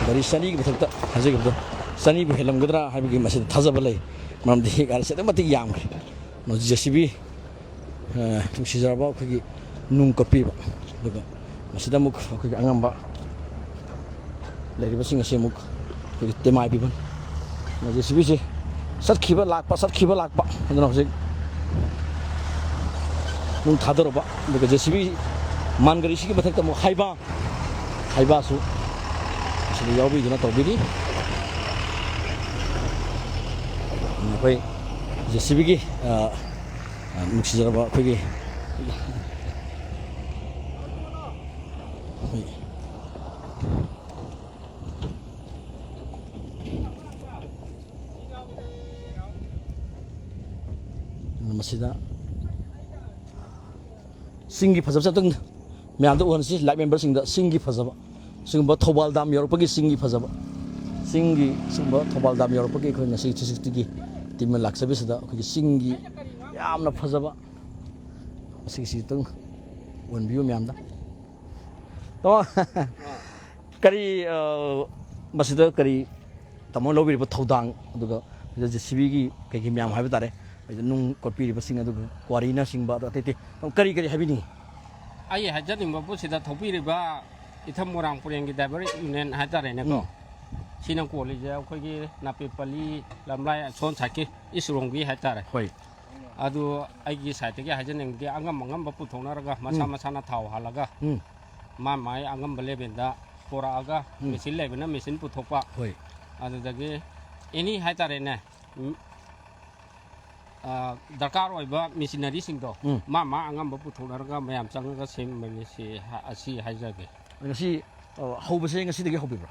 ꯒꯥꯔꯤ ꯆꯅꯤꯒꯤ ꯃꯊꯛꯇ ꯍꯥꯏꯖꯈꯤꯕꯗꯣ, ꯆꯅꯤꯕꯨ ꯍꯦꯜꯂꯝꯒꯗ꯭ꯔꯥ ꯍꯥꯏꯕꯒꯤ ꯃꯁꯤꯗ ꯊꯥꯖꯕ ꯂꯩ꯫ ꯃꯔꯝꯗꯤ ꯒꯥꯔꯤꯁꯤ ꯑꯗꯨꯛ ꯃꯇꯤꯛ ꯌꯥꯝꯈ꯭ꯔꯦ꯫ ꯖꯦ ꯁꯤ ꯕꯤ, ꯑ, ꯅꯨꯡꯁꯤꯖꯔꯕ ꯑꯩꯈꯣꯏꯒꯤ ꯅꯨꯡ ꯀꯛꯄꯤꯕ, ꯑꯗꯨꯒ ꯃꯁꯤꯗ ꯑꯃꯨꯛ ꯑꯩꯈꯣꯏꯒꯤ ꯑꯉꯝꯕ ꯂꯩꯔꯤꯕꯁꯤꯡ ꯑꯁꯤ ꯑꯃꯨꯛ ꯑꯩꯈꯣꯏꯒꯤ ꯇꯦꯃꯥꯏ ꯄꯤꯕꯅꯤ꯫ ꯖꯦ ꯁꯤ ꯕꯤꯁꯤ ꯆꯠꯈꯤꯕ ꯂꯥꯛꯄ, ꯆꯠꯈꯤꯕ ꯂꯥꯛꯄ, ꯑꯗꯨꯅ ꯍꯧꯖꯤꯛ ꯅꯨꯡ ꯊꯥꯗꯣꯔꯕ, ꯑꯗꯨꯒ ꯖꯦ ꯁꯤ ꯕꯤ ꯃꯥꯟ ꯒꯥꯔꯤꯁꯤꯒꯤ ꯃꯊꯛꯇ ꯑꯃꯨꯛ ꯍꯥꯏꯕ, ꯍꯥꯏꯕꯁꯨ ꯑꯁꯤꯗ ꯌꯥꯎꯕꯤꯗꯨꯅ ꯇꯧꯕꯤꯔꯤ꯫ ꯑꯩꯈꯣꯏ ꯖꯦ ꯁꯤ ꯕꯤꯒꯤ, ꯑ, ꯑ, ꯅꯨꯡꯁꯤꯖꯔꯕ ꯑꯩꯈꯣꯏꯒꯤ ꯃꯁꯤꯗ ꯆꯤꯡꯒꯤ ꯐꯖꯕꯁꯦ ꯑꯝꯇꯪ ꯃꯌꯥꯝꯗ ꯎꯍꯟꯁꯤ, ꯂꯥꯏꯚ ꯃꯦꯝꯕꯔꯁꯤꯡꯗ ꯆꯤꯡꯒꯤ ꯐꯖꯕ, ꯁꯤꯒꯨꯝꯕ ꯊꯧꯕꯥꯜ ꯗꯥꯝ ꯌꯧꯔꯛꯄꯒꯤ ꯆꯤꯡꯒꯤ ꯐꯖꯕ, ꯆꯤꯡꯒꯤ ꯁꯤꯒꯨꯝꯕ ꯊꯧꯕꯥꯜ ꯗꯥꯝ ꯌꯧꯔꯛꯄꯒꯤ ꯑꯩꯈꯣꯏ ꯉꯁꯤ ꯊ꯭ꯔꯤ ꯁꯤꯛꯁꯇꯤꯒꯤ ꯇꯤꯝꯅ ꯂꯥꯛꯆꯕꯤꯁꯤꯗ ꯑꯩꯈꯣꯏꯒꯤ ꯆꯤꯡꯒꯤ ꯌꯥꯝꯅ ꯐꯖꯕ ꯃꯁꯤꯒꯤꯁꯤ ꯑꯝꯇꯪ ꯎꯍꯟꯕꯤꯌꯨ ꯃꯌꯥꯝꯗ꯫ ꯇꯥꯃꯣ, ꯀꯔꯤ, ꯑ, ꯃꯁꯤꯗ ꯀꯔꯤ ꯇꯥꯃꯣꯅ ꯂꯧꯕꯤꯔꯤꯕ ꯊꯧꯗꯥꯡ, ꯑꯗꯨꯒ ꯁꯤꯗ ꯖꯦ ꯁꯤ ꯕꯤꯒꯤ ꯀꯩꯀꯩ ꯃꯌꯥꯝ ꯍꯥꯏꯕ ꯇꯥꯔꯦ, ꯑꯗꯨꯗ ꯅꯨꯡ ꯀꯣꯠꯄꯤꯔꯤꯕꯁꯤꯡ, ꯑꯗꯨꯒ ꯀ꯭ꯋꯥꯔꯤꯅꯆꯤꯡꯕ, ꯑꯗꯨ ꯑꯇꯩ ꯑꯇꯩ ꯀꯔꯤ ꯀꯔꯤ ꯍꯥꯏꯕꯤꯅꯤꯡꯉꯤ? ꯑꯩ ꯍꯥꯏꯖꯅꯤꯡꯕꯕꯨ ꯁꯤꯗ ꯊꯣꯛꯄꯤꯔꯤꯕ ꯏꯊꯝ ꯃꯣꯏꯔꯥꯡ ꯄꯨꯔꯦꯟꯒꯤ ꯗ꯭ꯔꯥꯏꯚꯔ ꯌꯨꯅꯤꯌꯟ ꯍꯥꯏꯇꯥꯔꯦꯅꯦꯀꯣ, ꯎꯝ꯫ ꯁꯤꯅ ꯀꯣꯜꯂꯤꯁꯦ ꯑꯩꯈꯣꯏꯒꯤ ꯅꯥꯄꯦꯠꯄꯜꯂꯤ ꯂꯝꯂꯥꯏ ꯑꯁꯣꯟ ꯁꯥꯏꯠꯀꯤ ꯏꯁ ꯔꯣꯝꯒꯤ ꯍꯥꯏꯇꯥꯔꯦ꯫ ꯍꯣꯏ꯫ ꯑꯗꯨ ꯑꯩꯒꯤ ꯁꯥꯏꯠꯇꯒꯤ ꯍꯥꯏꯖꯅꯤꯡꯕꯗꯤ ꯑꯉꯝ ꯑꯉꯝꯕ ꯄꯨꯊꯣꯛꯅꯔꯒ ꯃꯁꯥ ꯎꯝ꯫ ꯃꯁꯥꯅ ꯊꯥꯎ ꯍꯥꯜꯂꯒ ꯎꯝ꯫ ꯃꯥ ꯃꯥꯒꯤ ꯑꯉꯝꯕ ꯂꯦꯚꯦꯜꯗ ꯄꯣꯔꯛꯑꯒ ꯎꯝ꯫ ꯃꯦꯆꯤꯟ ꯂꯩꯕꯅ ꯃꯦꯆꯤꯟ ꯄꯨꯊꯣꯛꯄ꯫ ꯍꯣꯏ꯫ ꯑꯗꯨꯗꯒꯤ ꯑꯦꯅꯤ ꯍꯥꯏꯇꯥꯔꯦꯅꯦ꯫ ꯎꯝ꯫ ꯑ, ꯗꯔꯀꯥꯔ ꯑꯣꯏꯕ ꯃꯦꯆꯤꯅꯔꯤꯁꯤꯡꯗꯣ ꯎꯝ꯫ ꯃꯥ ꯃꯥ ꯑꯉꯝꯕ ꯄꯨꯊꯣꯛꯅꯔꯒ ꯃꯌꯥꯝ ꯆꯪꯉꯒ ꯁꯦꯝꯕꯅꯤ ꯁꯤ ꯍꯥ-, ꯑꯁꯤ ꯍꯥꯏꯖꯒꯦ꯫ ꯉꯁꯤ, ꯑ, ꯍꯧꯕꯁꯦ ꯉꯁꯤꯗꯒꯤ ꯍꯧꯕꯤꯕ꯭ꯔꯥ?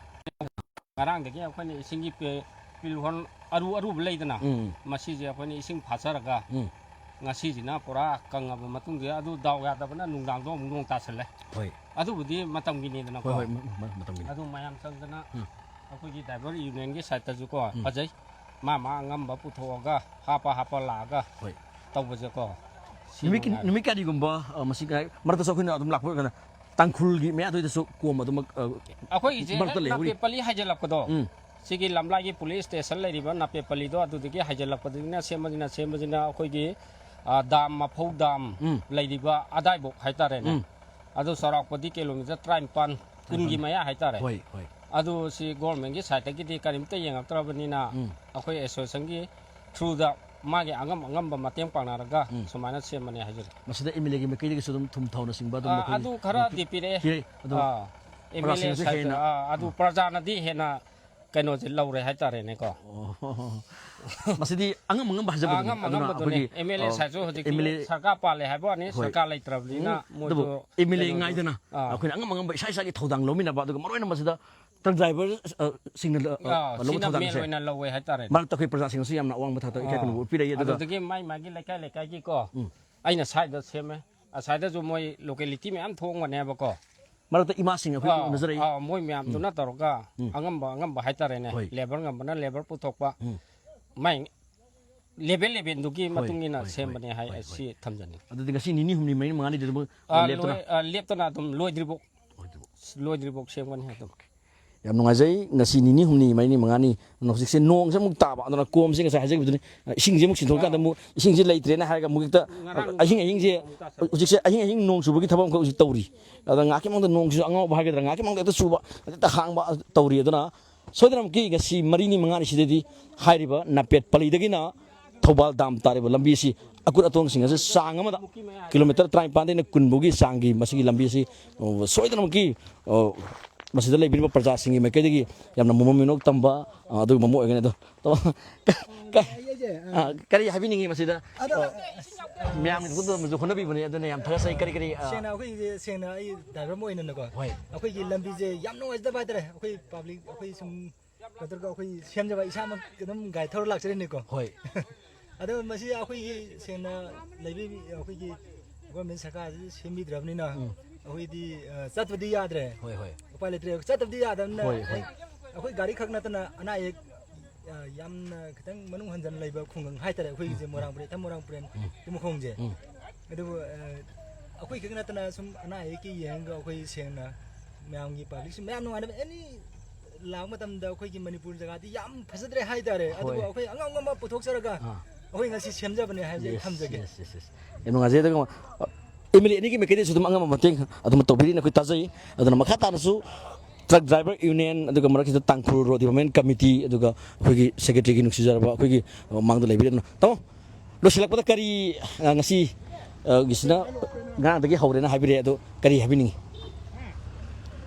ꯉꯔꯥꯡꯗꯒꯤ ꯑꯩꯈꯣꯏꯅ ꯏꯁꯤꯡꯒꯤ ꯄꯦ-, ꯄꯤꯜ ꯍꯣꯜ ꯑꯔꯨ ꯑꯔꯨꯕ ꯂꯩꯗꯅ, ꯎꯝ꯫ ꯃꯁꯤꯁꯦ ꯑꯩꯈꯣꯏꯅ ꯏꯁꯤꯡ ꯐꯥꯖꯔꯒ ꯎꯝ꯫ ꯉꯁꯤꯁꯤꯅ ꯄꯨꯔꯥ ꯀꯪꯉꯕ ꯃꯇꯨꯡꯗ ꯑꯗꯨ ꯗꯥꯎ ꯌꯥꯗꯕꯅ ꯅꯨꯡꯗꯥꯡꯗꯣ ꯑꯃꯨꯛ ꯅꯣꯡ ꯇꯥꯁꯜꯂꯦ꯫ ꯍꯣꯏ꯫ ꯑꯗꯨꯕꯨꯗꯤ ꯃꯇꯝꯒꯤꯅꯤꯗꯅꯀꯣ꯫ ꯍꯣꯏ, ꯍꯣꯏ, ꯃ-, ꯃ-, ꯃꯇꯝꯒꯤꯅꯤ꯫ ꯑꯗꯨ ꯃꯌꯥꯝ ꯆꯪꯗꯅ ꯎꯝ꯫ ꯑꯩꯈꯣꯏꯒꯤ ꯗ꯭ꯔꯥꯏꯚꯔ ꯌꯨꯅꯤꯌꯟꯒꯤ ꯁꯥꯏꯠꯇꯁꯨꯀꯣ ꯎꯝ꯫ ꯐꯖꯩ꯫ ꯃꯥ ꯃꯥ ꯑꯉꯝꯕ ꯄꯨꯊꯣꯛꯑꯒ ꯍꯥꯞꯄ ꯍꯥꯞꯄ ꯂꯥꯛꯑꯒ ꯍꯣꯏ꯫ ꯇꯧꯕꯁꯦꯀꯣ꯫ ꯁꯤ ꯅꯨꯃꯤꯠ ꯀꯤ-, ꯅꯨꯡꯉꯥꯏꯔꯦ꯫ ꯅꯨꯃꯤꯠ ꯀꯌꯥꯅꯤꯒꯨꯝꯕ, ꯑ, ꯃꯁꯤ ꯀꯥꯏ-, ꯃꯔꯛꯇ ꯑꯩꯈꯣꯏꯅ ꯑꯗꯨꯝ ꯂꯥꯛꯄ ꯑꯣꯏꯔꯒꯅ ꯇꯥꯡꯈꯨꯜꯒꯤ ꯃꯌꯥꯗ ꯑꯣꯏꯗꯁꯨ ꯀꯣꯝ ꯑꯗꯨꯃꯛ, ꯑ, ꯑꯩꯈꯣꯏꯒꯤꯁꯦ ꯃꯔꯛꯇ ꯍꯦꯛ ꯂꯩꯍꯧꯔꯤ꯫ ꯅꯥꯄꯦꯠ ꯄꯜꯂꯤ ꯍꯥꯏꯖꯤꯜꯂꯛꯄꯗꯣ, ꯎꯝ꯫ ꯁꯤꯒꯤ ꯂꯝꯂꯥꯏꯒꯤ ꯄꯨꯂꯤꯁ ꯁ꯭ꯇꯦꯁꯟ ꯂꯩꯔꯤꯕ ꯅꯥꯄꯦꯠ ꯄꯜꯂꯤꯗꯣ ꯑꯗꯨꯗꯒꯤ ꯍꯥꯏꯖꯤꯜꯂꯛꯄꯗꯒꯤꯅ ꯁꯦꯝꯕꯁꯤꯅ, ꯁꯦꯝꯕꯁꯤꯅ ꯑꯩꯈꯣꯏꯒꯤ, ꯑ, ꯗꯥꯝ, ꯃꯐꯧ ꯗꯥꯝ ꯎꯝ꯫ ꯂꯩꯔꯤꯕ ꯑꯗꯥꯏꯕꯨꯛ ꯍꯥꯏꯇꯥꯔꯦꯅꯦ꯫ ꯎꯝ꯫ ꯑꯗꯨ ꯆꯥꯎꯔꯥꯛꯄꯗꯤ ꯀꯤꯂꯣꯃꯤꯇꯔ ꯇꯔꯥꯅꯤꯄꯥꯟ, ꯀꯨꯟꯒꯤ ꯇꯔꯥꯅꯤꯄꯥꯟ꯫ ꯃꯌꯥ ꯍꯥꯏꯇꯥꯔꯦ꯫ ꯍꯣꯏ, ꯍꯣꯏ꯫ ꯑꯗꯨ ꯁꯤ ꯒꯣꯔꯃꯦꯟꯒꯤ ꯁꯥꯏꯠꯇꯒꯤꯗꯤ ꯀꯔꯤꯝꯇ ꯌꯦꯡꯉꯛꯇ꯭ꯔꯕꯅꯤꯅ ꯎꯝ꯫ ꯑꯩꯈꯣꯏ ꯑꯦꯁꯣꯁꯤꯌꯦꯁꯟꯒꯤ ꯊ꯭ꯔꯨꯗ ꯃꯥꯒꯤ ꯑꯉꯝ ꯑꯉꯝꯕ ꯃꯇꯦꯡ ꯄꯥꯡꯅꯔꯒ ꯎꯝ꯫ ꯁꯨꯃꯥꯏꯅ ꯁꯦꯝꯕꯅꯦ ꯍꯥꯏꯖꯔꯤ꯫ ꯃꯁꯤꯗ ꯑꯦꯝ ꯑꯦꯜ ꯑꯦꯒꯤ ꯃꯥꯏꯀꯩꯗꯒꯤꯁꯨ ꯑꯗꯨꯝ ꯊꯨꯝ ꯊꯥꯎꯅꯆꯤꯡꯕ ꯑꯗꯨꯝ ꯑꯥ, ꯑꯩꯈꯣꯏ ꯑꯗꯨ ꯈꯔꯗꯤ ꯄꯤꯔꯛꯑꯦ꯫ ꯄꯤꯔꯛꯑꯦ꯫ ꯑꯗꯣ ꯑꯥ, ꯑꯦꯝ ꯑꯦꯜ ꯑꯦ ꯄ꯭ꯔꯖꯥꯁꯤꯡꯅꯁꯨ ꯁꯥꯏꯠꯇ, ꯍꯦꯟꯅ ꯑꯥ, ꯑꯗꯨ ꯎꯝ꯫ ꯄ꯭ꯔꯖꯥꯅꯗꯤ ꯍꯦꯟꯅ ꯀꯩꯅꯣꯁꯦ ꯂꯧꯔꯦ ꯍꯥꯏꯇꯥꯔꯦꯅꯦꯀꯣ꯫ ꯑꯣ꯫ ꯃꯁꯤꯗꯤ ꯑꯉꯝ ꯑꯉꯝꯕ ꯍꯥꯏꯖꯕꯗꯨꯅꯤ꯫ ꯑꯉꯝ ꯑꯗꯨꯅ ꯑꯉꯝꯕꯗꯨꯅꯤ꯫ ꯑꯩꯈꯣꯏꯒꯤ, ꯑꯦꯝ ꯑꯦꯜ ꯑꯦ ꯑ, ꯁꯥꯏꯠꯁꯨ ꯍꯧꯖꯤꯛꯇꯤ ꯑꯦꯝ ꯑꯦꯜ ꯑꯦ ꯁꯔꯀꯥꯔ ꯄꯥꯜꯂꯦ ꯍꯥꯏꯕ ꯋꯥꯅꯤ, ꯍꯣꯏ꯫ ꯁꯔꯀꯥꯔ ꯂꯩꯇ꯭ꯔꯕꯅꯤꯅ ꯎꯝ, ꯃꯣꯏꯁꯨ ꯑꯗꯨꯕꯨ ꯑꯦꯝ ꯑꯦꯜ ꯑꯦ ꯀꯩꯅꯣ ꯇꯧ-, ꯉꯥꯏꯗꯅ ꯑꯥ꯫ ꯑꯩꯈꯣꯏꯅ ꯑꯉꯝ ꯑꯉꯝꯕ ꯏꯁꯥ ꯏꯁꯥꯒꯤ ꯊꯧꯗꯥꯡ ꯂꯧꯃꯤꯟꯅꯕ, ꯑꯗꯨꯒ ꯃꯔꯨꯑꯣꯏꯅ ꯃꯁꯤꯗ ꯇ꯭ꯔꯛ ꯗ꯭ꯔꯥꯏꯚꯔ, ꯑ, ꯁꯤꯡꯅ ꯂ-, ꯑ, ꯑꯥ, ꯂꯧꯕ ꯁꯤꯅ ꯃꯦꯟ ꯊꯧꯗꯥꯡꯁꯦ ꯑꯣꯏꯅ ꯂꯧꯋꯦ ꯍꯥꯏꯇꯥꯔꯦꯅꯦ꯫ ꯃꯔꯛꯇ ꯑꯩꯈꯣꯏ ꯄ꯭ꯔꯖꯥꯁꯤꯡꯅꯁꯨ ꯌꯥꯝꯅ ꯑꯋꯥꯡꯕ ꯊꯥꯛꯇ ꯏꯀꯥꯏ ꯑꯥ꯫ ꯈꯨꯝꯅꯕ ꯎꯠꯄꯤꯔꯛꯏ, ꯑꯗꯨꯒ ꯑꯗꯨꯗꯒꯤ ꯃꯥꯏ ꯃꯥꯒꯤ ꯂꯩꯀꯥꯏ ꯂꯩꯀꯥꯏꯒꯤꯀꯣ, ꯎꯝ꯫ ꯑꯩꯅ ꯁ꯭ꯋꯥꯏꯗ ꯁꯦꯝꯃꯦ, ꯑꯁ꯭ꯋꯥꯏꯗꯁꯨ ꯃꯣꯏ ꯂꯣꯀꯦꯂꯤꯇꯤ ꯃꯌꯥꯝ ꯊꯣꯛꯑꯝꯒꯅꯦꯕꯀꯣ꯫ ꯃꯔꯛꯇ ꯏꯃꯥꯁꯤꯡ ꯑꯩꯈꯣꯏ ꯑꯥ, ꯎꯅꯖꯔꯛꯏ꯫ ꯑꯥ, ꯃꯣꯏ ꯃꯌꯥꯝꯗꯨꯅ ꯎꯝ꯫ ꯇꯧꯔꯒ ꯎꯝ꯫ ꯑꯉꯝꯕ ꯑꯉꯝꯕ ꯍꯥꯏꯇꯥꯔꯦꯅꯦ, ꯍꯣꯏ꯫ ꯂꯦꯕꯔ ꯉꯝꯕꯅ ꯂꯦꯕꯔ ꯄꯨꯊꯣꯛꯄ, ꯎꯝ꯫ ꯃꯥꯏ ꯂꯦꯕꯦꯜ ꯂꯦꯕꯦꯜꯗꯨꯒꯤ ꯍꯣꯏ, ꯃꯇꯨꯡ ꯏꯟꯅ ꯍꯣꯏ, ꯁꯦꯝꯕꯅꯦ ꯍꯣꯏ, ꯍꯥꯏ ꯍꯣꯏ, ꯑꯁꯤ ꯍꯣꯏ꯫ ꯊꯝꯖꯅꯤꯡꯉꯤ꯫ ꯑꯗꯨꯗꯤ ꯉꯁꯤ ꯅꯤꯅꯤ ꯍꯨꯝꯅꯤ ꯃꯔꯤ ꯃꯉꯥꯅꯤꯗꯨꯗ ꯑꯃꯨꯛ ꯑꯥ, ꯂꯦꯞꯇꯅ ꯂꯣꯏ-, ꯑꯥ, ꯂꯦꯞꯇꯅ ꯑꯗꯨꯝ ꯂꯣꯏꯗ꯭ꯔꯤꯕꯧ, ꯂꯣꯏꯗ꯭ꯔꯤꯕꯧ꯫ ꯂꯣꯏꯗ꯭ꯔꯤꯕꯧ ꯁꯦꯝꯒꯅꯤ ꯑꯗꯨꯝ꯫ ꯌꯥꯝ ꯅꯨꯡꯉꯥꯏꯖꯩ꯫ ꯉꯁꯤ ꯅꯤꯅꯤ ꯍꯨꯝꯅꯤ ꯃꯔꯤꯅꯤ ꯃꯉꯥꯅꯤ ꯑꯗꯨꯅ ꯍꯧꯖꯤꯛꯁꯦ ꯅꯣꯡꯁꯦ ꯑꯃꯨꯛ ꯇꯥꯕ, ꯑꯗꯨꯅ ꯀꯣꯝꯁꯦ ꯉꯁꯥꯏ ꯍꯥꯏꯖꯈꯤꯕꯗꯨꯅꯤ, ꯑ, ꯏꯁꯤꯡꯁꯦ ꯑꯃꯨꯛ ꯆꯤꯟꯊꯣꯛꯑꯀꯥꯟꯗ ꯑꯥ꯫ ꯑꯃꯨꯛ ꯏꯁꯤꯡꯁꯦ ꯂꯩꯇ꯭ꯔꯦꯅ ꯍꯥꯏꯔꯒ ꯑꯃꯨꯛ ꯍꯦꯛꯇ ꯉꯔꯥꯡ ꯑꯍꯤꯡ ꯑꯍꯤꯡꯁꯦ ꯅꯣꯡ ꯇꯥꯁꯜꯂꯛꯑꯦ꯫ ꯍꯧꯖꯤꯛꯁꯦ ꯑꯍꯤꯡ ꯑꯍꯤꯡ ꯅꯣꯡ ꯆꯨꯕꯒꯤ ꯊꯕꯛ ꯑꯃꯈꯛ ꯍꯧꯖꯤꯛ ꯇꯧꯔꯤ꯫ ꯑꯗ ꯉꯥꯏꯍꯥꯛꯀꯤ ꯃꯅꯨꯡꯗ ꯅꯣꯡꯁꯤꯁꯨ ꯑꯉꯥꯎꯕ ꯍꯥꯏꯒꯗ꯭ꯔꯥ, ꯉꯥꯏꯍꯥꯛꯀꯤ ꯃꯅꯨꯡꯗ ꯍꯦꯛꯇ ꯆꯨꯕ, ꯍꯦꯛꯇ ꯍꯥꯡꯕ ꯇꯧꯔꯤ꯫ ꯑꯗꯨꯅ ꯁꯣꯏꯗꯅꯃꯛꯀꯤ ꯉꯁꯤ ꯃꯔꯤꯅꯤ ꯃꯉꯥꯅꯤꯁꯤꯗꯗꯤ ꯍꯥꯏꯔꯤꯕ ꯅꯥꯄꯦꯠ ꯄꯂꯤꯗꯒꯤꯅ ꯊꯧꯕꯥꯜ ꯗꯥꯝ ꯇꯥꯔꯤꯕ ꯂꯝꯕꯤ ꯑꯁꯤ ꯑꯀꯨꯠ ꯑꯇꯣꯡꯁꯤꯡ ꯑꯁꯤ ꯆꯥꯡ ꯑꯃꯗ ꯀꯤꯂꯣꯃꯤꯇꯔ ꯇꯔꯥꯅꯤꯄꯥꯟꯗꯩꯅ ꯀꯨꯟ ꯐꯥꯎꯒꯤ ꯆꯥꯡꯒꯤ ꯃꯁꯤꯒꯤ ꯂꯝꯕꯤ ꯑꯁꯤ, ꯑ, ꯁꯣꯏꯗꯅꯃꯛꯀꯤ, ꯑ, ꯃꯁꯤꯗ ꯂꯩꯕꯤꯔꯤꯕ ꯄ꯭ꯔꯖꯥꯁꯤꯡꯒꯤ ꯃꯥꯏꯀꯩꯗꯒꯤ ꯌꯥꯝꯅ ꯃꯣꯃꯣꯟ ꯃꯤꯅꯣꯛ ꯇꯝꯕ, ꯑ, ꯑꯗꯨꯒꯨꯝꯕ ꯑꯃ ꯑꯣꯏꯒꯅꯤ꯫ ꯑꯗꯣ, ꯇꯥꯃꯣ, ꯀ-, ꯀ-, ꯑꯩ, ꯑꯩꯁꯦ, ꯑ, ꯑ, ꯀꯔꯤ ꯍꯥꯏꯕꯤꯅꯤꯡꯉꯤ ꯃꯁꯤꯗ? ꯑꯗꯣ, ꯑ, ꯃꯌꯥꯝꯒꯤ ꯈꯨꯗꯣꯜ ꯑꯃꯁꯨ ꯍꯣꯠꯅꯕꯤꯕꯅꯦ, ꯑꯗꯨꯅ ꯌꯥꯝ ꯊꯥꯒꯠꯆꯩ꯫ ꯀꯔꯤ ꯀꯔꯤ, ꯑ, ꯁꯦꯡꯅ ꯑꯩꯈꯣꯏꯁꯦ, ꯁꯦꯡꯅ ꯑꯩ ꯗ꯭ꯔꯥꯏꯚꯔ ꯑꯃ ꯑꯣꯏꯅꯅꯀꯣ, ꯍꯣꯏ꯫ ꯑꯩꯈꯣꯏꯒꯤ ꯂꯝꯕꯤꯁꯦ ꯌꯥꯝ ꯅꯨꯡꯉꯥꯏꯖꯗꯕ ꯍꯥꯏꯇꯥꯔꯦ꯫ ꯑꯩꯈꯣꯏ ꯄꯕ꯭ꯂꯤꯛ, ꯑꯩꯈꯣꯏ ꯁꯨꯝ ꯀꯩꯗꯧꯔꯒ ꯑꯩꯈꯣꯏ ꯁꯦꯝꯖꯕ, ꯏꯁꯥꯃꯛ ꯑꯗꯨꯝ ꯒꯥꯔꯤ ꯊꯧꯔ ꯂꯥꯛꯆꯔꯤꯅꯤꯀꯣ꯫ ꯍꯣꯏ꯫ ꯑꯗꯣ ꯃꯁꯤ ꯑꯩꯈꯣꯏꯒꯤ ꯁꯦꯡꯅ ꯂꯩꯕꯤ-, ꯑꯩꯈꯣꯏꯒꯤ ꯒꯣꯔꯃꯦꯟ ꯁꯔꯀꯥꯔꯁꯤ ꯁꯦꯝꯕꯤꯗ꯭ꯔꯕꯅꯤꯅ ꯎꯝ꯫ ꯑꯩꯈꯣꯏꯗꯤ, ꯑ, ꯆꯠꯇꯕꯗꯤ ꯌꯥꯗ꯭ꯔꯦ꯫ ꯍꯣꯏ, ꯍꯣꯏ꯫ ꯎꯄꯥꯏ ꯂꯩꯇ꯭ꯔꯦ꯫ ꯆꯠꯇꯕꯗꯤ ꯌꯥꯗꯕꯅꯤꯅ ꯍꯣꯏ, ꯍꯣꯏ꯫ ꯑꯩ-, ꯑꯩꯈꯣꯏ ꯒꯥꯔꯤ ꯈꯛ ꯅꯠꯇꯅ ꯑꯅꯥ ꯑꯌꯦꯛ, ꯑ, ꯌꯥꯝꯅ ꯈꯤꯇꯪ ꯃꯅꯨꯡ ꯍꯟꯖꯟꯅ ꯂꯩꯕ ꯈꯨꯡꯒꯪ ꯍꯥꯏꯇꯥꯔꯦ ꯑꯩꯈꯣꯏꯒꯤꯁꯦ, ꯎꯝ꯫ ꯃꯣꯏꯔꯥꯡ ꯄꯨꯔꯦꯟ, ꯏꯊꯝ ꯃꯣꯏꯔꯥꯡ ꯄꯨꯔꯦꯟ ꯎꯝ꯫ ꯇꯨꯃꯈꯣꯡꯁꯦ꯫ ꯎꯝ꯫ ꯑꯗꯨꯕꯨ, ꯑ, ꯑꯩꯈꯣꯏ ꯈꯛ ꯅꯠꯇꯅ ꯁꯨꯝ ꯑꯅꯥ ꯑꯌꯦꯛꯀꯤ ꯌꯦꯡꯉꯒ ꯑꯩꯈꯣꯏ ꯁꯦꯡꯅ ꯃꯌꯥꯝꯒꯤ ꯄꯕ꯭ꯂꯤꯛꯁꯨ ꯃꯌꯥꯝ ꯅꯨꯡꯉꯥꯏꯅꯕ ꯑꯦꯅꯤ ꯂꯥꯛꯄ ꯃꯇꯝꯗ ꯑꯩꯈꯣꯏꯒꯤ ꯃꯅꯤꯄꯨꯔ ꯖꯒꯥꯗꯤ ꯌꯥꯝ ꯐꯖꯗ꯭ꯔꯦ ꯍꯥꯏꯇꯥꯔꯦ꯫ ꯑꯗꯨꯕꯨ ꯍꯣꯏ꯫ ꯑꯩꯈꯣꯏ ꯑꯉꯝ ꯑꯉꯝꯕ ꯄꯨꯊꯣꯛꯆꯔꯒ ꯑꯥ꯫ ꯑꯩꯈꯣꯏ ꯉꯁꯤ ꯁꯦꯝꯖꯕꯅꯦ ꯍꯥꯏꯕꯁꯦ ꯑꯩ ꯌꯦꯁ, ꯊꯝꯖꯒꯦ꯫ Yes, yes, yes. ꯌꯥꯝ ꯅꯨꯡꯉꯥꯏꯖꯩ꯫ ꯑꯗꯨꯒ, ꯑ, ꯑꯦꯝ ꯑꯦꯜ ꯑꯦ ꯑꯅꯤꯒꯤ ꯃꯥꯏꯀꯩꯗꯩꯁꯨ ꯑꯗꯨꯝ ꯑꯉꯝꯕ ꯃꯇꯦꯡ ꯑꯗꯨꯝ ꯇꯧꯕꯤꯔꯤꯅ ꯑꯩꯈꯣꯏ ꯇꯥꯖꯩ꯫ ꯑꯗꯨꯅ ꯃꯈꯥ ꯇꯥꯅꯁꯨ ꯇ꯭ꯔꯛ ꯗ꯭ꯔꯥꯏꯚꯔ ꯌꯨꯅꯤꯌꯟ, ꯑꯗꯨꯒ ꯃꯔꯛꯁꯤꯗ ꯇꯥꯡꯈꯨꯜ ꯔꯣꯗ ꯗꯤꯕꯂꯞꯃꯦꯟ ꯀꯃꯤꯇꯤ, ꯑꯗꯨꯒ ꯑꯩꯈꯣꯏꯒꯤ ꯁꯦꯀ꯭ꯔꯦꯇꯔꯤꯒꯤ ꯅꯨꯡꯁꯤꯖꯔꯕ ꯑꯩꯈꯣꯏꯒꯤ, ꯑ, ꯃꯥꯡꯗ ꯂꯩꯕꯤꯔꯤ꯫ ꯑꯗꯨꯅ ꯇꯥꯃꯣ, ꯂꯣꯏꯁꯤꯜꯂꯛꯄꯗ ꯀꯔꯤ, ꯑ, ꯉꯁꯤ, ꯑ, ꯒꯤꯁꯤꯅ ꯉꯔꯥꯡꯗꯒꯤ ꯍꯧꯔꯦꯅ ꯍꯥꯏꯕꯤꯔꯦ, ꯑꯗꯣ ꯀꯔꯤ ꯍꯥꯏꯕꯤꯅꯤꯡꯉꯤ?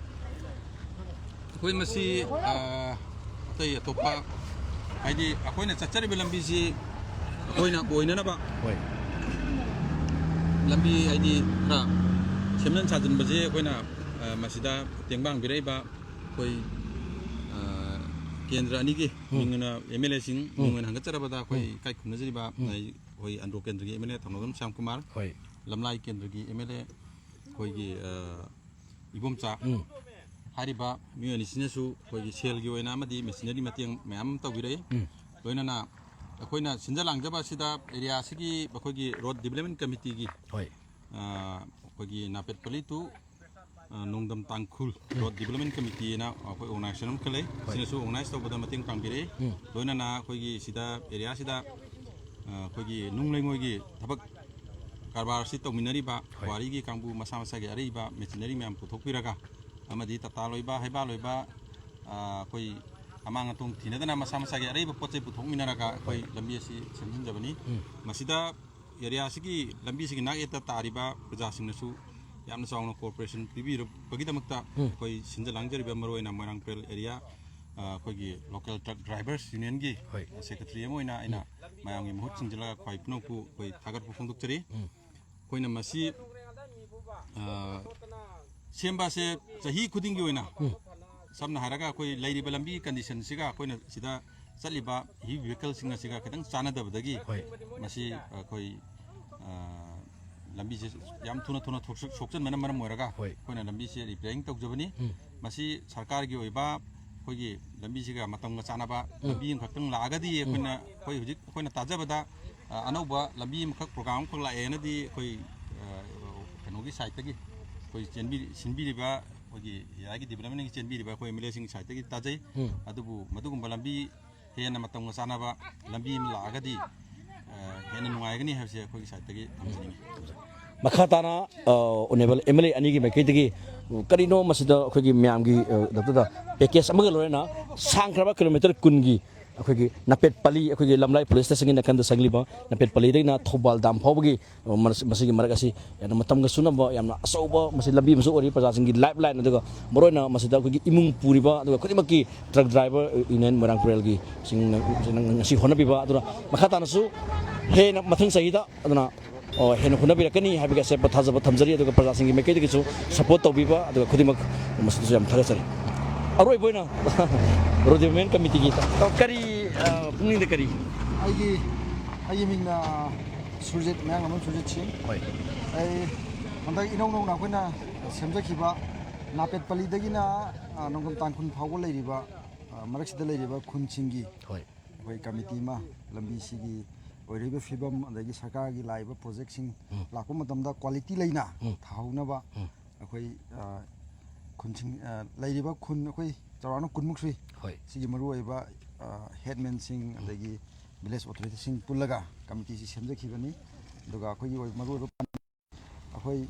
ꯑꯩꯈꯣꯏ ꯃꯁꯤ, ꯑ, ꯑꯇꯩ ꯑꯇꯣꯞꯄ, ꯍꯥꯏꯗꯤ ꯑꯩꯈꯣꯏꯅ ꯆꯠꯆꯔꯤꯕ ꯂꯝꯕꯤꯁꯤ ꯑꯩꯈꯣꯏꯅ ꯑꯣꯏꯅꯅꯕ ꯍꯣꯏ꯫ ꯂꯝꯕꯤ, ꯍꯥꯏꯗꯤ ꯈꯔ ꯁꯦꯝꯖꯤꯟ ꯁꯥꯖꯤꯟꯕꯁꯦ ꯑꯩꯈꯣꯏꯅ, ꯑ, ꯃꯁꯤꯗ ꯇꯦꯡꯕꯥꯡ ꯄꯤꯔꯛꯏꯕ ꯑꯩꯈꯣꯏ, ꯑ, ꯀꯦꯟꯗ꯭ꯔ ꯑꯅꯤꯒꯤ ꯎꯝ꯫ ꯃꯤꯡ ꯑꯣꯏꯅ ꯑꯦꯝ ꯑꯦꯜ ꯑꯦꯁꯤꯡ ꯎꯝ꯫ ꯃꯤꯡ ꯑꯣꯏꯅ ꯍꯪꯒꯠꯆꯔꯕꯗ ꯑꯩꯈꯣꯏ ꯎꯝ꯫ ꯏꯀꯥꯏ ꯈꯨꯝꯅꯖꯔꯤꯕ, ꯎꯝ꯫ ꯑꯩꯈꯣꯏ ꯑꯟꯗ꯭ꯔꯣ ꯀꯦꯟꯗ꯭ꯔꯒꯤ M L A Thounaojam Shyam Kumar, ꯍꯣꯏ꯫ ꯂꯝꯂꯥꯏ ꯀꯦꯟꯗ꯭ꯔꯒꯤ ꯑꯦꯝ ꯑꯦꯜ ꯑꯦ ꯑꯩꯈꯣꯏꯒꯤ, ꯑ, ꯏꯕꯣꯝꯆꯥ ꯎꯝ꯫ ꯍꯥꯏꯔꯤꯕ ꯃꯤꯑꯣꯏ ꯑꯅꯤꯁꯤꯅꯁꯨ ꯑꯩꯈꯣꯏꯒꯤ ꯁꯦꯜꯒꯤ ꯑꯣꯏꯅ ꯑꯃꯗꯤ ꯃꯦꯆꯤꯅꯔꯤ ꯃꯇꯦꯡ ꯃꯌꯥꯝ ꯑꯃ ꯇꯧꯕꯤꯔꯛꯏ꯫ ꯎꯝ꯫ ꯂꯣꯏꯅꯅ ꯑꯩꯈꯣꯏꯅ ꯁꯤꯟꯖ ꯂꯥꯡꯖꯕ ꯑꯁꯤꯗ ꯑꯦꯔꯤꯌꯥ ꯑꯁꯤꯒꯤ ꯑꯩꯈꯣꯏꯒꯤ ꯔꯣꯗ ꯗꯤꯕꯂꯞꯃꯦꯟ ꯀꯃꯤꯇꯤꯒꯤ, ꯍꯣꯏ꯫ ꯑ, ꯑꯩꯈꯣꯏꯒꯤ ꯅꯥꯄꯦꯠ ꯄꯂꯤ ꯇꯨ, ꯑ, ꯅꯣꯡꯗꯝ ꯇꯥꯡꯈꯨꯜ ꯎꯝ꯫ ꯔꯣꯗ ꯗꯤꯕꯂꯞꯃꯦꯟ ꯀꯃꯤꯇꯤ ꯍꯥꯏꯅ ꯑꯩꯈꯣꯏ ꯑꯣꯔꯒꯅꯥꯏꯖꯦꯁꯟ ꯑꯃꯈꯛ ꯂꯩ꯫ ꯍꯣꯏ꯫ ꯁꯤꯅꯁꯨ ꯑꯣꯔꯒꯅꯥꯏꯖ ꯇꯧꯕꯗ ꯃꯇꯦꯡ ꯄꯥꯡꯕꯤꯔꯛꯏ꯫ ꯎꯝ꯫ ꯂꯣꯏꯅꯅ ꯑꯩꯈꯣꯏꯒꯤ ꯁꯤꯗ ꯑꯦꯔꯤꯌꯥꯁꯤꯗ, ꯑ, ꯑꯩꯈꯣꯏꯒꯤ ꯅꯨꯡ ꯂꯩꯉꯣꯏꯒꯤ ꯊꯕꯛ ꯀꯔꯕꯥꯔ ꯑꯁꯤ ꯇꯧꯃꯤꯟꯅꯔꯤꯕ ꯍꯣꯏ꯫ ꯀ꯭ꯋꯥꯔꯤꯒꯤ ꯀꯥꯡꯕꯨ ꯃꯁꯥ ꯃꯁꯥꯒꯤ ꯑꯔꯩꯕ ꯃꯦꯆꯤꯅꯔꯤ ꯃꯌꯥꯝ ꯄꯨꯊꯣꯛꯄꯤꯔꯒ ꯑꯃꯗꯤ ꯇꯥꯇꯥ ꯂꯣꯏꯕ, ꯍꯩꯕꯥ ꯂꯣꯏꯕ, ꯑ, ꯑꯩꯈꯣꯏ ꯑꯃꯥꯡ ꯑꯇꯣꯡ ꯊꯤꯅꯗꯅ ꯃꯁꯥ ꯃꯁꯥꯒꯤ ꯑꯔꯩꯕ ꯄꯣꯠ ꯆꯩ ꯄꯨꯊꯣꯛꯃꯤꯟꯅꯔꯒ ꯑꯩꯈꯣꯏ ꯂꯝꯕꯤ ꯑꯁꯤ ꯁꯦꯝꯖꯤꯟꯖꯕꯅꯤ꯫ ꯎꯝ꯫ ꯃꯁꯤꯗ ꯑꯦꯔꯤꯌꯥꯁꯤꯒꯤ, ꯂꯝꯕꯤꯁꯤꯒꯤ ꯅꯥꯛ ꯌꯦꯠꯇ ꯇꯥꯔꯤꯕ ꯄ꯭ꯔꯖꯥꯁꯤꯡꯅꯁꯨ ꯌꯥꯝꯅ ꯆꯥꯎꯅ ꯀꯣꯑꯣꯄꯔꯦꯁꯟ ꯄꯤꯕꯤꯔꯛꯄꯒꯤꯗꯃꯛꯇ ꯎꯝ꯫ ꯑꯩꯈꯣꯏ ꯁꯤꯟꯖ ꯂꯥꯡꯖꯔꯤꯕ ꯃꯔꯨꯑꯣꯏꯅ ꯃꯣꯏꯔꯥꯡ ꯄꯔꯦꯜ ꯑꯦꯔꯤꯌꯥ, ꯑ, ꯑꯩꯈꯣꯏꯒꯤ ꯂꯣꯀꯦꯜ ꯇ꯭ꯔꯛ ꯗ꯭ꯔꯥꯏꯚꯔꯁ ꯌꯨꯅꯤꯌꯟꯒꯤ ꯍꯣꯏ꯫ ꯁꯦꯀ꯭ꯔꯦꯇꯔꯤ ꯑꯃ ꯑꯣꯏꯅ ꯑꯩꯅ ꯎꯝ꯫ ꯃꯌꯥꯝꯒꯤ ꯃꯍꯨꯠ ꯁꯤꯟꯖꯤꯜꯂꯒ ꯈ꯭ꯋꯥꯏ ꯄꯨꯝꯅꯃꯛꯄꯨ ꯑꯩꯈꯣꯏ ꯊꯥꯒꯠꯄ ꯐꯣꯡꯗꯣꯛꯆꯔꯤ꯫ ꯎꯝ꯫ ꯑꯩꯈꯣꯏꯅ ꯃꯁꯤ, ꯑ, ꯁꯦꯝꯕ ꯑꯁꯦ ꯆꯍꯤ ꯈꯨꯗꯤꯡꯒꯤ ꯑꯣꯏꯅ, ꯎꯝ꯫ ꯁꯝꯅ ꯍꯥꯏꯔꯒ ꯑꯩꯈꯣꯏ ꯂꯩꯔꯤꯕ ꯂꯝꯕꯤꯒꯤ ꯀꯟꯗꯤꯁꯟꯁꯤꯒ ꯑꯩꯈꯣꯏꯅ ꯁꯤꯗ ꯆꯠꯂꯤꯕ ꯍꯤꯚꯤ ꯚꯦꯍꯤꯀꯜꯁꯤꯡ ꯑꯁꯤꯒ ꯈꯤꯇꯪ ꯆꯥꯟꯅꯗꯕꯗꯒꯤ ꯍꯣꯏ꯫ ꯃꯁꯤ ꯑꯩꯈꯣꯏ, ꯑ, ꯂꯝꯕꯤꯁꯦ ꯌꯥꯝ ꯊꯨꯅ ꯊꯨꯅ ꯊꯣꯛ-, ꯁꯣꯛꯆꯟꯕꯅ ꯃꯔꯝ ꯑꯣꯏꯔꯒ ꯍꯣꯏ꯫ ꯑꯩꯈꯣꯏꯅ ꯂꯝꯕꯤꯁꯦ ꯔꯤꯄꯤꯌꯥꯔꯤꯡ ꯇꯧꯖꯕꯅꯤ꯫ ꯎꯝ꯫ ꯃꯁꯤ ꯁꯔꯀꯥꯔꯒꯤ ꯑꯣꯏꯕ ꯑꯩꯈꯣꯏꯒꯤ ꯂꯝꯕꯤꯁꯤꯒ ꯃꯇꯝꯒ ꯆꯥꯟꯅꯕ ꯎꯝ꯫ ꯂꯝꯕꯤ ꯑꯃꯈꯛꯇꯪ ꯂꯥꯛꯑꯒꯗꯤ ꯎꯝ꯫ ꯑꯩꯈꯣꯏꯅ, ꯑꯩꯈꯣꯏ ꯍꯧꯖꯤꯛ ꯑꯩꯈꯣꯏꯅ ꯇꯥꯖꯕꯗ, ꯑ, ꯑꯅꯧꯕ ꯂꯝꯕꯤ ꯑꯃꯈꯛ, ꯄ꯭ꯔꯣꯒ꯭ꯔꯥꯝ ꯑꯃꯈꯛ ꯂꯥꯛꯑꯦꯅꯗꯤ ꯑꯩꯈꯣꯏ, ꯑ, ꯀꯩꯅꯣꯒꯤ ꯁꯥꯏꯠꯇꯒꯤ ꯑꯩꯈꯣꯏ ꯆꯦꯟꯕꯤ-, ꯁꯤꯟꯕꯤꯔꯤꯕ ꯑꯩꯈꯣꯏꯒꯤ ꯑꯦꯔꯤꯌꯥꯒꯤ ꯗꯤꯕꯂꯞꯃꯦꯟꯒꯤ ꯆꯦꯟꯕꯤꯔꯤꯕ ꯑꯩꯈꯣꯏ ꯑꯦꯝ ꯑꯦꯜ ꯑꯦꯁꯤꯡꯒꯤ ꯁꯥꯏꯠꯇꯒꯤ ꯇꯥꯖꯩ꯫ ꯎꯝ꯫ ꯑꯗꯨꯕꯨ ꯃꯗꯨꯒꯨꯝꯕ ꯂꯝꯕꯤ ꯍꯦꯟꯅ ꯃꯇꯝꯒ ꯆꯥꯟꯅꯕ ꯂꯝꯕꯤ ꯑꯃ ꯂꯥꯛꯑꯒꯗꯤ, ꯑ, ꯍꯦꯟꯅ ꯅꯨꯡꯉꯥꯏꯒꯅꯤ ꯍꯥꯏꯕꯁꯦ ꯑꯩꯈꯣꯏꯒꯤ ꯁꯥꯏꯠꯇꯒꯤ ꯊꯝꯖꯅꯤꯡꯉꯤ꯫ ꯃꯈꯥ ꯇꯥꯅ, ꯑ, ꯑꯣꯅꯦꯕꯜ ꯑꯦꯝ ꯑꯦꯜ ꯑꯦ ꯑꯅꯤꯒꯤ ꯃꯥꯏꯀꯩꯗꯒꯤ ꯀꯔꯤꯅꯣ ꯃꯁꯤꯗ ꯑꯩꯈꯣꯏꯒꯤ ꯃꯌꯥꯝꯒꯤ, ꯑ, ꯗꯣꯛꯇꯔꯗ ꯄꯦꯀꯦꯖ ꯑꯃꯒ ꯂꯣꯏꯅꯅ ꯁꯥꯡꯈ꯭ꯔꯕ ꯀꯤꯂꯣꯃꯤꯇꯔ ꯀꯨꯟꯒꯤ ꯑꯩꯈꯣꯏꯒꯤ ꯅꯥꯄꯦꯠ ꯄꯜꯂꯤ, ꯑꯩꯈꯣꯏꯒꯤ ꯂꯝꯂꯥꯏ ꯄꯨꯂꯤꯁ ꯁ꯭ꯇꯦꯁꯟꯒꯤ ꯅꯥꯀꯟꯗ ꯆꯪꯂꯤꯕ ꯅꯥꯄꯦꯠ ꯄꯜꯂꯤꯗꯒꯤꯅ ꯊꯧꯕꯥꯜ ꯗꯥꯝ ꯐꯥꯎꯕꯒꯤ, ꯑ, ꯃꯔ-, ꯃꯁꯤꯒꯤ ꯃꯔꯛ ꯑꯁꯤ ꯌꯥꯝꯅ ꯃꯇꯝꯒ ꯆꯨꯅꯕ ꯌꯥꯝꯅ ꯑꯆꯧꯕ ꯃꯁꯤ ꯂꯝꯕꯤ ꯑꯃꯁꯨ ꯑꯣꯏꯔꯤ, ꯄ꯭ꯔꯖꯥꯁꯤꯡꯒꯤ ꯂꯥꯏꯐ ꯂꯥꯏꯟ, ꯑꯗꯨꯒ ꯃꯔꯨꯑꯣꯏꯅ ꯃꯁꯤꯗ ꯑꯩꯈꯣꯏꯒꯤ ꯏꯃꯨꯡ ꯄꯨꯔꯤꯕ ꯑꯗꯨꯒ ꯈꯨꯗꯤꯡꯃꯛꯀꯤ ꯇ꯭ꯔꯛ ꯗ꯭ꯔꯥꯏꯚꯔ ꯌꯨꯅꯤꯌꯟ ꯃꯣꯏꯔꯥꯡ ꯄꯔꯦꯜꯒꯤ ꯁꯤꯡꯅ ꯉꯁꯤ ꯍꯣꯠꯅꯕꯤꯕ, ꯑꯗꯨꯅ ꯃꯈꯥ ꯇꯥꯅꯁꯨ ꯍꯦꯟꯅ ꯃꯊꯪ ꯆꯍꯤꯗ ꯑꯗꯨꯅ, ꯑꯣ, ꯍꯦꯟꯅ ꯍꯣꯠꯅꯕꯤꯔꯛꯀꯅꯤ ꯍꯥꯏꯕꯒꯤ ꯑꯆꯦꯠꯄ ꯊꯥꯖꯕ ꯊꯝꯖꯔꯤ꯫ ꯑꯗꯨꯒ ꯄ꯭ꯔꯖꯥꯁꯤꯡꯒꯤ ꯃꯥꯏꯀꯩꯗꯒꯤꯁꯨ ꯁꯄꯣꯔꯠ ꯇꯧꯕꯤꯕ, ꯑꯗꯨꯒ ꯈꯨꯗꯤꯡꯃꯛ ꯃꯁꯤꯗꯁꯨ ꯌꯥꯝ ꯊꯥꯒꯠꯆꯔꯤ꯫ ꯑꯔꯣꯏꯕ ꯑꯣꯏꯅ ꯔꯣ ꯗꯤꯕꯂꯞꯃꯦꯟ ꯀꯃꯤꯇꯤꯒꯤ, ꯑꯣ, ꯀꯔꯤ, ꯑ, ꯄꯨꯛꯅꯤꯡꯗ ꯀꯔꯤ? ꯑꯩꯒꯤ, ꯑꯩꯒꯤ ꯃꯤꯡꯅ ꯁꯨꯔꯖꯤꯠ, ꯃꯌꯥꯡꯂꯥꯡꯕꯝ ꯁꯨꯔꯖꯤꯠ ꯁꯤꯡ꯫ ꯍꯣꯏ꯫ ꯑꯩ ꯍꯟꯗꯛ ꯏꯅꯧ ꯅꯧꯅ ꯑꯩꯈꯣꯏꯅ ꯁꯦꯝꯖꯈꯤꯕ ꯅꯥꯄꯦꯠ ꯄꯜꯂꯤꯗꯒꯤꯅ, ꯑ, ꯅꯣꯡꯒꯝ ꯇꯥꯡꯈꯨꯜ ꯐꯥꯎꯕ ꯂꯩꯔꯤꯕ, ꯑ, ꯃꯔꯛꯁꯤꯗ ꯂꯩꯔꯤꯕ ꯈꯨꯟꯁꯤꯡꯒꯤ ꯍꯣꯏ꯫ ꯑꯩꯈꯣꯏ ꯀꯃꯤꯇꯤ ꯑꯃ, ꯂꯝꯕꯤꯁꯤꯒꯤ ꯑꯣꯏꯔꯤꯕ ꯐꯤꯕꯝ, ꯑꯗꯒꯤ ꯁꯔꯀꯥꯔꯒꯤ ꯂꯥꯛꯏꯕ ꯄ꯭ꯔꯣꯖꯦꯛꯁꯤꯡ ꯎꯝ꯫ ꯂꯥꯛꯄ ꯃꯇꯝꯗ ꯀ꯭ꯋꯥꯂꯤꯇꯤ ꯂꯩꯅ ꯎꯝ꯫ ꯊꯥꯍꯧꯅꯕ ꯎꯝ꯫ ꯑꯩꯈꯣꯏ, ꯑ, ꯈꯨꯟꯁꯤꯡ, ꯑ, ꯂꯩꯔꯤꯕ ꯈꯨꯟ ꯑꯩꯈꯣꯏ ꯆꯥꯎꯔꯥꯛꯅ ꯀꯨꯟꯃꯨꯛ ꯁꯨꯏ꯫ ꯍꯣꯏ꯫ ꯁꯤꯒꯤ ꯃꯔꯨꯑꯣꯏꯕ, ꯑ, ꯍꯦꯠꯃꯦꯟꯁꯤꯡ, ꯎꯝ꯫ ꯑꯗꯒꯤ ꯚꯤꯂꯦꯖ ꯑꯣꯊꯣꯔꯤꯇꯤꯁꯤꯡ ꯄꯨꯜꯂꯒ ꯀꯃꯤꯇꯤꯁꯤ ꯁꯦꯝꯖꯈꯤꯕꯅꯤ꯫ ꯑꯗꯨꯒ ꯑꯩꯈꯣꯏꯒꯤ ꯑꯣꯏ-, ꯃꯔꯨꯑꯣꯏꯕ ꯑꯩꯈꯣꯏ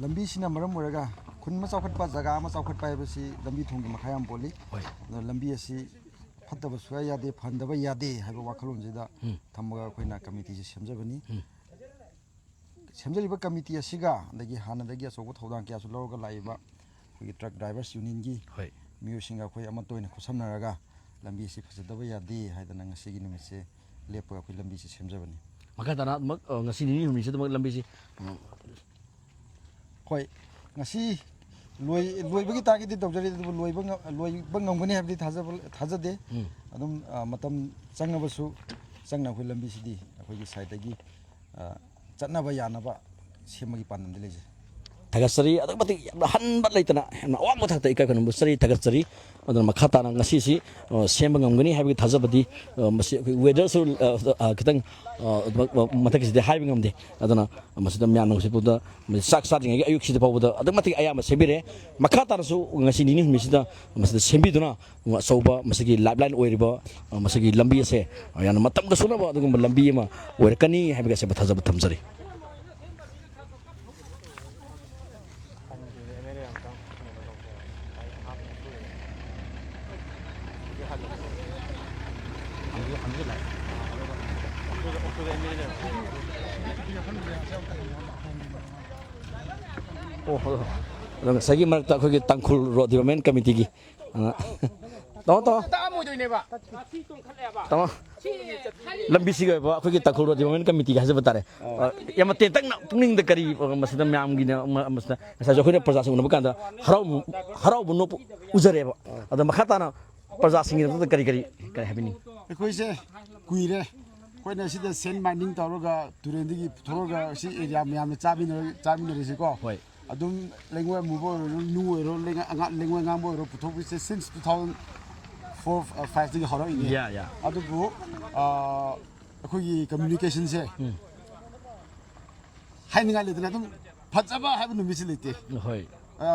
ꯂꯝꯕꯤꯁꯤꯅ ꯃꯔꯝ ꯑꯣꯏꯔꯒ ꯑꯃ ꯆꯥꯎꯈꯠꯄ, ꯖꯒꯥ ꯑꯃ ꯆꯥꯎꯈꯠꯄ ꯍꯥꯏꯕꯁꯤ ꯂꯝꯕꯤ ꯊꯣꯡꯒꯤ ꯃꯈꯥ ꯌꯥꯝ ꯄꯣꯜꯂꯤ꯫ ꯍꯣꯏ꯫ ꯑꯗꯨꯅ ꯂꯝꯕꯤ ꯑꯁꯤ ꯐꯠꯇꯕ ꯁꯨꯡꯌꯥ ꯌꯥꯗꯦ, ꯐꯍꯟꯗꯕ ꯌꯥꯗꯦ ꯍꯥꯏꯕ ꯋꯥꯈꯜꯂꯣꯟꯁꯤꯗ ꯎꯝ꯫ ꯊꯝꯃꯒ ꯑꯩꯈꯣꯏꯅ ꯀꯃꯤꯇꯤꯁꯤ ꯁꯦꯝꯖꯕꯅꯤ꯫ ꯎꯝ꯫ ꯁꯦꯝꯖꯔꯤꯕ ꯀꯃꯤꯇꯤ ꯑꯁꯤꯒ, ꯑꯗꯒꯤ ꯍꯥꯟꯅꯗꯒꯤ ꯑꯆꯧꯕ ꯊꯧꯗꯥꯡ ꯀꯌꯥꯁꯨ ꯂꯧꯔꯒ ꯂꯥꯛꯏꯕ ꯑꯩꯈꯣꯏꯒꯤ ꯇ꯭ꯔꯛ ꯗ꯭ꯔꯥꯏꯚꯔꯁ ꯌꯨꯅꯤꯌꯟꯒꯤ ꯍꯣꯏ꯫ ꯃꯤꯑꯣꯏꯁꯤꯡꯒ ꯑꯩꯈꯣꯏ ꯑꯃꯠꯇ ꯑꯣꯏꯅ ꯈꯨꯠꯁꯝꯅꯔꯒ ꯂꯝꯕꯤ ꯑꯁꯤ ꯐꯖꯗꯕ ꯌꯥꯗꯦ ꯍꯥꯏꯗꯅ ꯉꯁꯤꯒꯤ ꯅꯨꯃꯤꯠꯁꯦ ꯂꯦꯞꯄꯒ ꯑꯩꯈꯣꯏ ꯂꯝꯕꯤꯁꯦ ꯁꯦꯝꯖꯕꯅꯤ꯫ ꯃꯈꯥ ꯇꯥꯅ ꯑꯃꯨꯛ, ꯑ, ꯉꯁꯤ ꯅꯤꯅꯤ ꯍꯨꯝꯅꯤꯁꯤꯗꯃꯛ ꯂꯝꯕꯤꯁꯤ, ꯎꯝ꯫ ꯍꯣꯏ, ꯉꯁꯤ ꯂꯣꯏ-, ꯂꯣꯏꯕꯒꯤ target ꯇꯤ ꯇꯧꯖꯔꯤ, ꯑꯗꯨꯕꯨ ꯂꯣꯏꯕ ꯉ-, ꯂꯣꯏꯕ ꯉꯝꯒꯅꯤ ꯍꯥꯏꯕꯗꯤ ꯊꯥꯖꯕ, ꯊꯥꯖꯗꯦ꯫ ꯎꯝ꯫ ꯑꯗꯨꯝ, ꯑ, ꯃꯇꯝ ꯆꯪꯉꯕꯁꯨ ꯆꯪꯅ ꯑꯩꯈꯣꯏ ꯂꯝꯕꯤꯁꯤꯗꯤ ꯑꯩꯈꯣꯏꯒꯤ side ꯇꯒꯤ, ꯑ, ꯆꯠꯅꯕ ꯌꯥꯅꯕ ꯁꯦꯝꯕꯒꯤ ꯄꯥꯟꯗꯝꯗꯤ ꯂꯩꯖꯩ꯫ ꯊꯥꯒꯠꯆꯔꯤ꯫ ꯑꯗꯨꯛꯀꯤ ꯃꯇꯤꯛ ꯌꯥꯝꯅ ꯍꯟꯕ ꯂꯩꯇꯅ ꯌꯥꯝꯅ ꯑꯋꯥꯡꯕ ꯊꯥꯛꯇ ꯏꯀꯥꯏ ꯈꯨꯝꯅꯕ ꯆꯠꯆꯔꯤ, ꯊꯥꯒꯠꯆꯔꯤ꯫ ꯑꯗꯨꯅ ꯃꯈꯥ ꯇꯥꯅ ꯉꯁꯤꯁꯤ, ꯑ, ꯁꯦꯝꯕ ꯉꯝꯒꯅꯤ ꯍꯥꯏꯕꯒꯤ ꯊꯥꯖꯕꯗꯤ, ꯑ, ꯃꯁꯤ ꯑꯩꯈꯣꯏ weather ꯁꯨ, ꯑ, ꯑ, ꯈꯤꯇꯪ, ꯑ, ꯃ-, ꯃ-, ꯃꯊꯛꯀꯤꯁꯤꯗꯤ ꯍꯥꯏꯕ ꯉꯝꯗꯦ꯫ ꯑꯗꯨꯅ ꯃꯁꯤꯗ ꯃꯌꯥꯝꯅ ꯍꯧꯖꯤꯛ ꯐꯥꯎꯗ ꯃꯁꯤ ꯆꯥꯛ ꯆꯥꯗ꯭ꯔꯤꯉꯩꯒꯤ ꯑꯌꯨꯛꯁꯤꯗ ꯐꯥꯎꯕꯗ ꯑꯗꯨꯛꯀꯤ ꯃꯇꯤꯛ ꯑꯌꯥꯝꯕ ꯁꯦꯝꯕꯤꯔꯦ꯫ ꯃꯈꯥ ꯇꯥꯅꯁꯨ ꯉꯁꯤ ꯅꯤꯅꯤ ꯍꯨꯝꯅꯤꯁꯤꯗ ꯃꯁꯤꯗ ꯁꯦꯝꯕꯤꯗꯨꯅ ꯑꯆꯧꯕ ꯃꯁꯤꯒꯤ lifeline ꯑꯣꯏꯔꯤꯕ, ꯑ, ꯃꯁꯤꯒꯤ ꯂꯝꯕꯤ ꯑꯁꯦ, ꯑ, ꯌꯥꯝꯅ ꯃꯇꯝꯒ ꯆꯨꯅꯕ ꯑꯗꯨꯒꯨꯝꯕ ꯂꯝꯕꯤ ꯑꯃ ꯑꯣꯏꯔꯛꯀꯅꯤ ꯍꯥꯏꯕꯒꯤ ꯑꯆꯦꯠꯄ ꯊꯥꯖꯕ ꯊꯝꯖꯔꯤ꯫ ꯑꯣ, ꯍꯣꯏ, ꯍꯣꯏ꯫ ꯑꯗꯣ ꯉꯁꯥꯏꯒꯤ ꯃꯔꯛꯇ ꯑꯩꯈꯣꯏꯒꯤ ꯇꯥꯡꯈꯨꯜ ꯔꯣꯗ ꯗꯤꯕꯂꯞꯃꯦꯟ ꯀꯃꯤꯇꯤꯒꯤ, ꯑ, ꯇꯥꯃꯣ, ꯇꯥꯃꯣ꯫ ꯇꯥꯃꯣ꯫ ꯂꯝꯕꯤꯁꯤꯒꯤ ꯑꯣꯏꯕ ꯑꯩꯈꯣꯏꯒꯤ ꯇꯥꯡꯈꯨꯜ ꯔꯣꯗ ꯗꯤꯕꯂꯞꯃꯦꯟ ꯀꯃꯤꯇꯤꯒꯤ ꯍꯥꯏꯖꯕ ꯇꯥꯔꯦ꯫ ꯑ, ꯌꯥꯝꯅ ꯇꯦꯟꯇꯛꯅ ꯄꯨꯛꯅꯤꯡꯗ ꯀꯔꯤ, ꯑ, ꯃꯁꯤꯗ ꯃꯌꯥꯝꯒꯤꯅ, ꯑ, ꯃꯁꯤꯗ ꯉꯁꯥꯏꯁꯨ ꯑꯩꯈꯣꯏꯅ ꯄ꯭ꯔꯖꯥꯁꯤꯡ ꯎꯅꯕ ꯀꯥꯟꯗ ꯍꯔꯥꯎ-, ꯍꯔꯥꯎꯕ ꯅꯣꯛꯄ ꯎꯖꯔꯦꯕ꯫ ꯑꯗꯣ ꯃꯈꯥ ꯇꯥꯅ ꯄ꯭ꯔꯖꯥꯁꯤꯡꯒꯤꯗꯃꯛꯇ ꯀꯔꯤ, ꯀꯔꯤ, ꯀꯔꯤ ꯍꯥꯏꯕꯤꯅꯤꯡꯉꯤ? ꯑꯩꯈꯣꯏꯁꯦ ꯀꯨꯏꯔꯦ, ꯑꯩꯈꯣꯏꯅ ꯁꯤꯗ sand mining ꯇꯧꯔꯒ ꯇꯨꯔꯦꯟꯗꯒꯤ ꯄꯨꯊꯣꯛꯑꯒ ꯁꯤ area ꯃꯌꯥꯝꯅ ꯆꯥꯃꯤꯟꯅꯔ-, ꯆꯥꯃꯤꯟꯅꯔꯤꯁꯤꯀꯣ꯫ ꯍꯣꯏ꯫ ꯑꯗꯨꯝ ꯂꯩꯉꯣꯏ ꯑꯃꯨꯕ ꯑꯣꯏꯔꯣ, ꯅꯨꯡ ꯑꯣꯏꯔꯣ, ꯂꯩꯉꯥ-, ꯑꯉꯥ-, ꯂꯩꯉꯣꯏ ꯑꯉꯥꯡꯕ ꯑꯣꯏꯔꯣ, ꯄꯨꯊꯣꯛꯄꯁꯦ since two thousand four, uh, five ꯇꯒꯤ ꯍꯧꯔꯛꯏꯅꯦ꯫ Yeah, yeah. ꯑꯗꯨꯕꯨ, ꯑ, ꯑꯩꯈꯣꯏꯒꯤ communication ꯁꯦ ꯎꯝ꯫ ꯍꯥꯏꯅꯤꯡꯉꯥꯏ ꯂꯩꯇꯅ ꯑꯗꯨꯝ ꯐꯖꯕ ꯍꯥꯏꯕ ꯅꯨꯃꯤꯠꯁꯤ ꯂꯩꯇꯦ꯫ ꯍꯣꯏ꯫ ꯑ,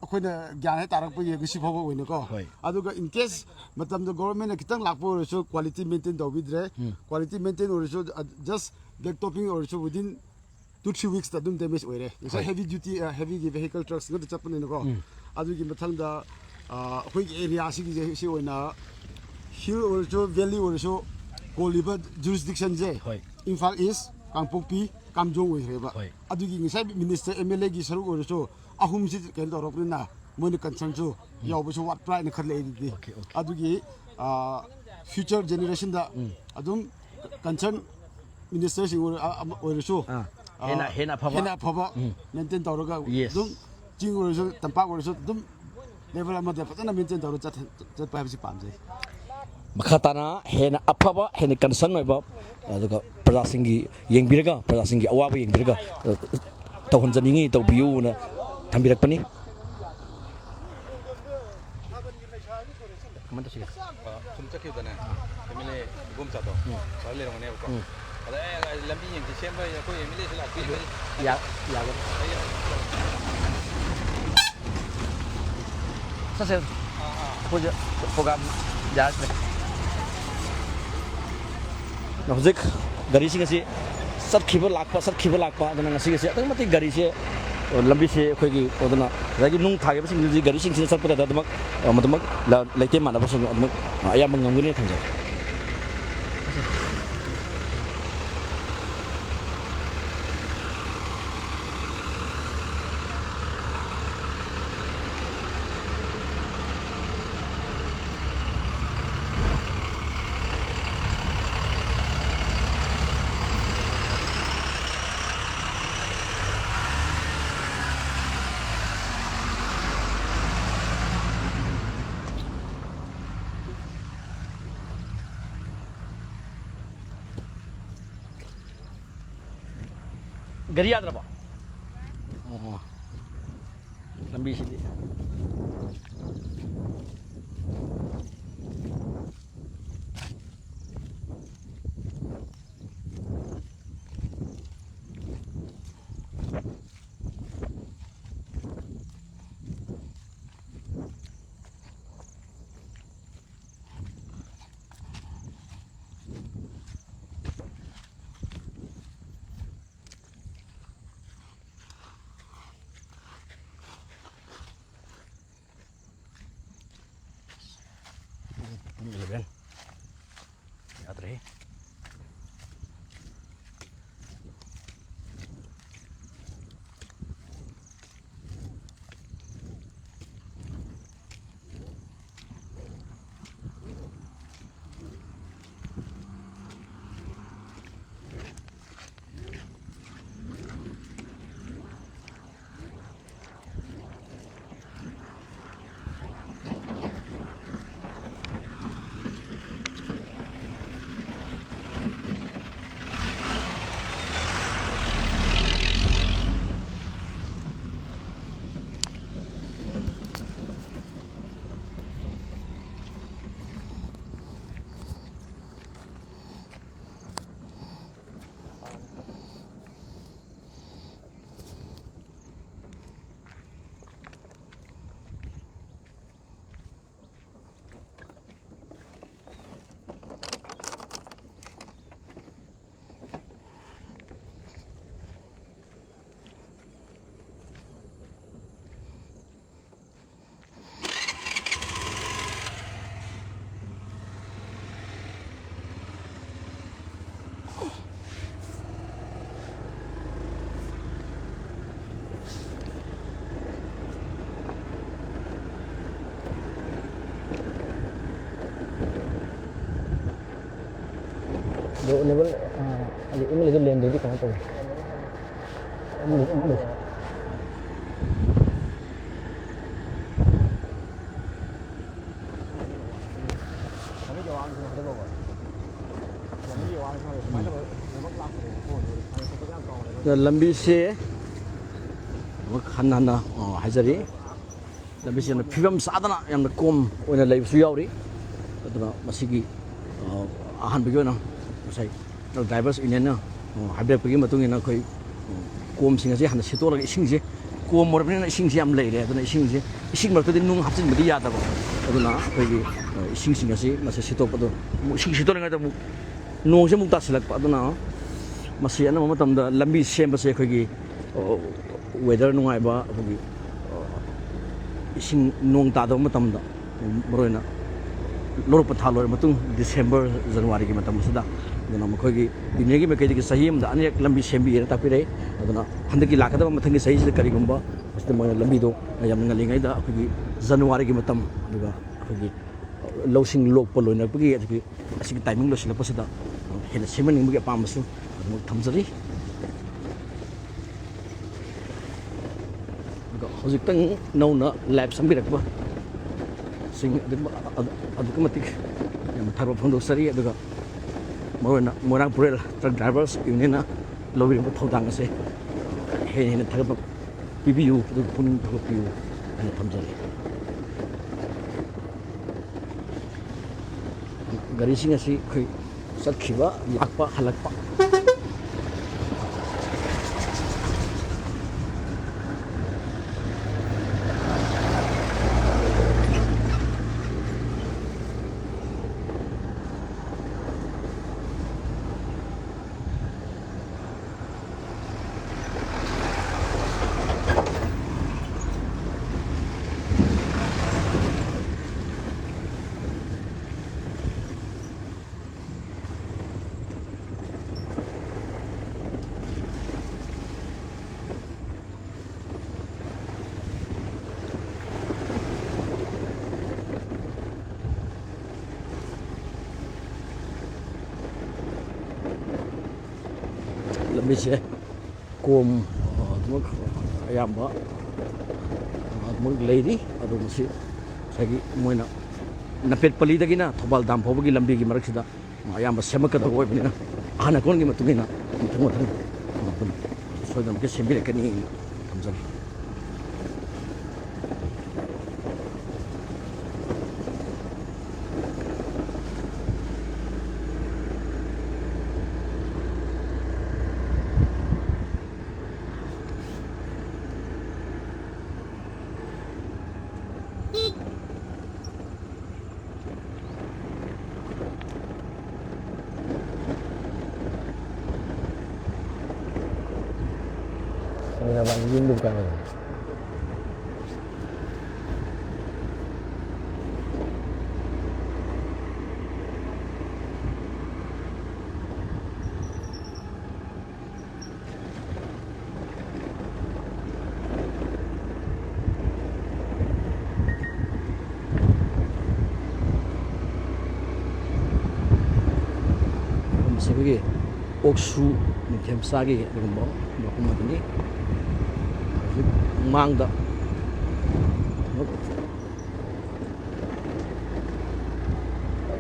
ꯑꯩꯈꯣꯏꯅ ꯒ꯭ꯌꯥꯟ ꯍꯦꯛ ꯇꯥꯔꯛꯄꯒꯤ ꯉꯁꯤ ꯐꯥꯎꯕ ꯑꯣꯏꯅꯀꯣ꯫ ꯍꯣꯏ꯫ ꯑꯗꯨꯒ in case ꯃꯇꯝꯗ government ꯅ ꯈꯤꯇꯪ ꯂꯥꯛꯄ ꯑꯣꯏꯔꯁꯨ quality maintain ꯇꯧꯕꯤꯗ꯭ꯔꯦ꯫ ꯎꯝ꯫ Quality maintain ꯑꯣꯏꯔꯁꯨ, ꯑ, just black topping ꯑꯣꯏꯔꯁꯨ within two three weeks ꯇ ꯑꯗꯨꯝ damage ꯑꯣꯏꯔꯦ꯫ ꯉꯁꯥꯏ ꯍꯣꯏ꯫ Heavy duty, ꯑ, heavy ꯒꯤ vehicle, trucks ꯉꯥꯛꯇ ꯆꯠꯄꯅꯤꯅꯀꯣ꯫ ꯎꯝ꯫ ꯑꯗꯨꯒꯤ ꯃꯊꯪꯗ, ꯑ, ꯑꯩꯈꯣꯏꯒꯤ area ꯁꯤꯒꯤꯁꯦ, ꯁꯤ ꯑꯣꯏꯅ hill ꯑꯣꯏꯔꯁꯨ, valley ꯑꯣꯏꯔꯁꯨ, ꯀꯣꯜꯂꯤꯕ jurisdiction ꯁꯦ ꯍꯣꯏ꯫ ꯏꯝꯐꯥꯜ East, ꯀꯥꯡꯄꯣꯛꯄꯤ, ꯀꯥꯝꯖꯣꯡ ꯑꯣꯏꯈ꯭ꯔꯦꯕ꯫ ꯍꯣꯏ꯫ ꯑꯗꯨꯒꯤ ꯉꯁꯥꯏ minister, M L A ꯒꯤ ꯁꯔꯨꯛ ꯑꯣꯏꯔꯁꯨ, ꯑꯍꯨꯝꯁꯤ ꯀꯩꯅꯣ ꯇꯧꯔꯛꯄꯅꯤꯅ, ꯃꯣꯏꯅ concern ꯁꯨ ꯎꯝ꯫ ꯌꯥꯎꯕꯁꯨ ꯋꯥꯠꯄ꯭ꯔꯥ ꯍꯥꯏꯅ ꯈꯜꯂꯦ ꯑꯩꯗꯤ꯫ Okay, okay꯫ ꯑꯗꯨꯒꯤ, ꯑ, future generation ꯗ ꯎꯝ꯫ ꯑꯗꯨꯝ concern minister ꯁꯤꯡ ꯑꯣꯏꯔ-, ꯑ-, ꯑꯃ ꯑꯣꯏꯔꯁꯨ, ꯑꯥ꯫ ꯑ, ꯍꯦꯟꯅ, ꯍꯦꯟꯅ ꯑꯐꯕ꯫ ꯍꯦꯟꯅ ꯑꯐꯕ ꯎꯝ꯫ Maintain ꯇꯧꯔꯒ Yes꯫ ꯑꯗꯨꯝ ꯆꯤꯡ ꯑꯣꯏꯔꯁꯨ, ꯇꯝꯄꯥꯛ ꯑꯣꯏꯔꯁꯨ ꯑꯗꯨꯝ level ꯑꯃꯗ ꯐꯖꯅ maintain ꯇꯧꯔꯒ ꯆꯠ-, ꯆꯠꯄ ꯍꯥꯏꯕꯁꯤ ꯄꯥꯝꯖꯩ꯫ ꯃꯈꯥ ꯇꯥꯅ ꯍꯦꯟꯅ ꯑꯐꯕ, ꯍꯦꯟꯅ concern ꯑꯣꯏꯕ, ꯑꯗꯨꯒ ꯄ꯭ꯔꯖꯥꯁꯤꯡꯒꯤ ꯌꯦꯡꯕꯤꯔꯒ, ꯄ꯭ꯔꯖꯥꯁꯤꯡꯒꯤ ꯑꯋꯥꯕ ꯌꯦꯡꯕꯤꯔꯒ, ꯑ, ꯇꯧꯍꯟꯖꯅꯤꯡꯉꯤ, ꯇꯧꯕꯤꯌꯨꯅ ꯊꯝꯕꯤꯔꯛꯄꯅꯤ꯫ ꯀꯃꯥꯏꯅ ꯇꯧꯁꯤꯒꯦ? ꯑ, ꯁꯨꯝ ꯆꯠꯈꯤꯕꯗꯅꯦ, ꯑꯦꯝ ꯑꯦꯜ ꯑꯦ ꯏꯕꯣꯝꯆꯥꯗꯣ, ꯎꯝ꯫ ꯇꯧꯔ ꯂꯩꯔꯝꯒꯅꯦꯕꯀꯣ꯫ ꯎꯝ꯫ ꯑꯗ, "ꯑꯦ, ꯂꯝꯕꯤ ꯌꯦꯡꯁꯤ ꯁꯦꯝꯕ, ꯑꯩꯈꯣꯏ ꯑꯦꯝ ꯑꯦꯜ ꯑꯦꯁꯨ ꯂꯥꯛꯄꯤꯔꯦ꯫" ꯌꯥ-, ꯌꯥꯒꯅꯤ꯫ ꯑꯩ ꯆꯠꯁꯦ꯫ ꯑꯩꯈꯣꯏꯁꯨ program ꯌꯥꯔꯛꯇ꯭ꯔꯦ꯫ ꯍꯧꯖꯤꯛ ꯒꯥꯔꯤꯁꯤꯡ ꯑꯁꯤ ꯆꯠꯈꯤꯕ ꯂꯥꯛꯄ, ꯆꯠꯈꯤꯕ ꯂꯥꯛꯄ, ꯑꯗꯨꯅ ꯉꯁꯤꯒꯤꯁꯦ ꯑꯗꯨꯛꯀꯤ ꯃꯇꯤꯛ ꯒꯥꯔꯤꯁꯦ, ꯂꯝꯕꯤꯁꯦ ꯑꯩꯈꯣꯏꯒꯤ, ꯑꯗꯨꯅ ꯉꯁꯥꯏꯒꯤ ꯅꯨꯡ ꯊꯥꯈꯤꯕꯁꯤꯡꯗꯨꯗꯤ ꯒꯥꯔꯤꯁꯤꯡꯁꯤꯅ ꯆꯠꯄꯗ ꯑꯗꯨꯃꯛ, ꯃꯗꯨꯃꯛ ꯂ-, ꯂꯩꯇꯦꯝ ꯃꯥꯟꯅꯕꯁꯤꯡ ꯑꯗꯨꯃꯛ ꯑꯌꯥꯝꯕ ꯉꯝꯒꯅꯤ ꯈꯟꯖꯩ꯫ ꯒꯥꯔꯤ ꯌꯥꯗ꯭ꯔꯕꯣ? ꯑꯣ, ꯂꯝꯕꯤꯁꯤꯗꯤ꯫ ꯑꯦꯝ ꯑꯦꯜ ꯑꯦꯗꯨ ꯂꯦꯝꯗ꯭ꯔꯗꯤ ꯀꯃꯥꯏꯅ ꯇꯧꯕ? ꯂꯝꯕꯤꯁꯦ ꯑꯃꯨꯛ ꯍꯟꯅ ꯍꯟꯅ, ꯑ, ꯍꯥꯏꯖꯔꯤ꯫ ꯂꯝꯕꯤꯁꯦ ꯌꯥꯝꯅ ꯐꯤꯕꯝ ꯆꯥꯗꯅ ꯌꯥꯝꯅ ꯀꯣꯝ ꯑꯣꯏꯅ ꯂꯩꯕꯁꯨ ꯌꯥꯎꯔꯤ꯫ ꯑꯗꯨꯅ ꯃꯁꯤꯒꯤ, ꯑ, ꯑꯍꯥꯟꯕꯒꯤ ꯑꯣꯏꯅ ꯉꯁꯥꯏ ꯗ꯭ꯔꯥꯏꯚꯔꯁ ꯌꯨꯅꯤꯌꯟꯅ, ꯑ, ꯍꯥꯏꯕꯤꯔꯛꯄꯒꯤ ꯃꯇꯨꯡ ꯏꯟꯅ ꯑꯩꯈꯣꯏ, ꯑ, ꯀꯣꯝꯁꯤꯡ ꯑꯁꯤ ꯍꯥꯟꯅ ꯁꯤꯠꯇꯣꯛꯂꯒ, ꯏꯁꯤꯡꯁꯦ ꯀꯣꯝ ꯑꯣꯏꯔꯕꯅꯤꯅ ꯏꯁꯤꯡꯁꯦ ꯌꯥꯝ ꯂꯩꯔꯦ, ꯑꯗꯨꯅ ꯏꯁꯤꯡꯁꯦ, ꯏꯁꯤꯡ ꯃꯔꯛꯇꯗꯤ ꯅꯨꯡ ꯍꯥꯞꯆꯤꯟꯕꯗꯤ ꯌꯥꯗꯕ꯫ ꯑꯗꯨꯅ ꯑꯩꯈꯣꯏꯒꯤ, ꯑ, ꯏꯁꯤꯡꯁꯤꯡ ꯑꯁꯤ ꯃꯁꯤ ꯁꯤꯠꯇꯣꯛꯄꯗꯣ, ꯑꯃꯨꯛ ꯏꯁꯤꯡ ꯁꯤꯠꯇꯣꯛꯂꯤꯉꯩꯗ ꯑꯃꯨꯛ ꯅꯣꯡꯁꯦ ꯑꯃꯨꯛ ꯇꯥꯁꯤꯜꯂꯛꯄ꯫ ꯑꯗꯨꯅ ꯃꯁꯤ ꯑꯅꯝꯕ ꯃꯇꯝꯗ ꯂꯝꯕꯤ ꯁꯦꯝꯕꯁꯦ ꯑꯩꯈꯣꯏꯒꯤ, ꯑ, ꯋꯦꯗꯔ ꯅꯨꯡꯉꯥꯏꯕ, ꯑꯩꯈꯣꯏꯒꯤ, ꯑ, ꯏꯁꯤꯡ ꯅꯣꯡ ꯇꯥꯗꯕ ꯃꯇꯝꯗ, ꯃꯔꯨꯑꯣꯏꯅ ꯂꯧꯔꯣꯛꯄ ꯊꯥ ꯂꯣꯏꯔ ꯃꯇꯨꯡ, ꯗꯤꯁꯦꯝꯕꯔ, ꯖꯅꯋꯥꯔꯤꯒꯤ ꯃꯇꯝ ꯑꯁꯤꯗ꯫ ꯑꯗꯨꯅ ꯃꯈꯣꯏꯒꯤ ꯌꯨꯅꯤꯌꯟꯒꯤ ꯃꯥꯏꯀꯩꯗꯒꯤ ꯆꯍꯤ ꯑꯃꯗ ꯑꯅꯤꯔꯛ ꯂꯝꯕꯤ ꯁꯦꯝꯕꯤꯑꯅ ꯇꯥꯛꯄꯤꯔꯛꯏ꯫ ꯑꯗꯨꯅ ꯍꯟꯗꯛꯀꯤ ꯂꯥꯛꯀꯗꯕ ꯃꯊꯪꯒꯤ ꯆꯍꯤꯁꯤꯗ ꯀꯔꯤꯒꯨꯝꯕ ꯃꯁꯤꯗ ꯃꯣꯏꯅ ꯂꯝꯕꯤꯗꯣ ꯌꯥꯝꯅ ꯉꯜꯂꯤꯉꯩꯗ ꯑꯩꯈꯣꯏꯒꯤ ꯖꯅꯋꯥꯔꯤꯒꯤ ꯃꯇꯝ, ꯑꯗꯨꯒ ꯑꯩꯈꯣꯏꯒꯤ ꯂꯧꯁꯤꯡ ꯂꯣꯛꯄ ꯂꯣꯏꯅꯔꯛꯄꯒꯤ, ꯑꯗꯨꯒꯤ ꯑꯁꯤꯒꯤ ꯇꯥꯏꯃꯤꯡ ꯂꯣꯏꯁꯤꯜꯂꯛꯄꯁꯤꯗ ꯍꯦꯟꯅ ꯁꯦꯝꯍꯟꯅꯤꯡꯕꯒꯤ ꯑꯄꯥꯝꯕꯁꯨ ꯑꯗꯨꯃꯛ ꯊꯝꯖꯔꯤ꯫ ꯑꯗꯨꯒ ꯍꯧꯖꯤꯛꯇꯪ ꯅꯧꯅ ꯂꯥꯏꯚ ꯆꯪꯕꯤꯔꯛꯄ ꯁꯤꯡ ꯑꯗꯨꯛ-, ꯑꯗꯨꯛꯀꯤ ꯃꯇꯤꯛ ꯌꯥꯝꯅ ꯊꯥꯒꯠꯄ ꯐꯣꯡꯗꯣꯛꯆꯔꯤ꯫ ꯑꯗꯨꯒ ꯃꯔꯨꯑꯣꯏꯅ ꯃꯣꯏꯔꯥꯡ ꯄꯨꯔꯦꯜ ꯇ꯭ꯔꯛ ꯗ꯭ꯔꯥꯏꯚꯔꯁ ꯌꯨꯅꯤꯌꯟꯅ ꯂꯧꯕꯤꯔꯤꯕ ꯊꯧꯗꯥꯡ ꯑꯁꯦ ꯍꯦꯟꯅ ꯍꯦꯟꯅ ꯊꯥꯒꯠꯄ ꯄꯤꯕꯤꯌꯨ, ꯑꯗꯨꯒ ꯄꯨꯛꯅꯤꯡ ꯊꯧꯒꯠꯄꯤꯌꯨ ꯍꯥꯏꯅ ꯊꯝꯖꯔꯤ꯫ ꯒꯥꯔꯤꯁꯤꯡ ꯑꯁꯤ ꯑꯩꯈꯣꯏ ꯆꯠꯈꯤꯕ, ꯂꯥꯛꯄ, ꯍꯜꯂꯛꯄ꯫ ꯂꯝꯕꯤꯁꯦ ꯀꯣꯝ, ꯑ, ꯑꯗꯨꯃꯛ ꯑꯌꯥꯝꯕ, ꯑ, ꯑꯗꯨꯃꯛ ꯂꯩꯔꯤ꯫ ꯑꯗꯣ ꯃꯁꯤ ꯉꯁꯥꯏꯒꯤ ꯃꯣꯏꯅ ꯅꯄꯦꯠꯄꯂꯤꯗꯒꯤꯅ ꯊꯧꯕꯥꯜ ꯗꯥꯝ ꯐꯥꯎꯕꯒꯤ ꯂꯝꯕꯤꯒꯤ ꯃꯔꯛꯁꯤꯗ ꯑꯌꯥꯝꯕ ꯁꯦꯝꯃꯛꯀꯗꯕ ꯑꯣꯏꯕꯅꯤꯅ, ꯑꯍꯥꯟ ꯑꯀꯣꯟꯒꯤ ꯃꯇꯨꯡ ꯏꯟꯅ ꯃꯊꯪ ꯃꯊꯪ ꯑꯗꯨꯝ ꯁꯣꯏꯗꯅꯃꯛꯀꯤ ꯁꯦꯝꯕꯤꯔꯛꯀꯅꯤ ꯊꯝꯖꯒꯦ꯫ ꯌꯨꯝꯗ ꯗꯨꯀꯥꯟ ꯑꯣꯏꯔꯝꯃꯦ꯫ ꯃꯐꯝꯁꯦ ꯑꯩꯈꯣꯏꯒꯤ ꯑꯣꯛꯁꯨ ꯅꯤꯡꯊꯦꯝꯆꯥꯒꯤ ꯑꯗꯨꯒꯨꯝꯕ ꯃꯐꯝ ꯑꯗꯨꯅꯤ꯫ ꯍꯧꯖꯤꯛ ꯃꯥꯡꯗ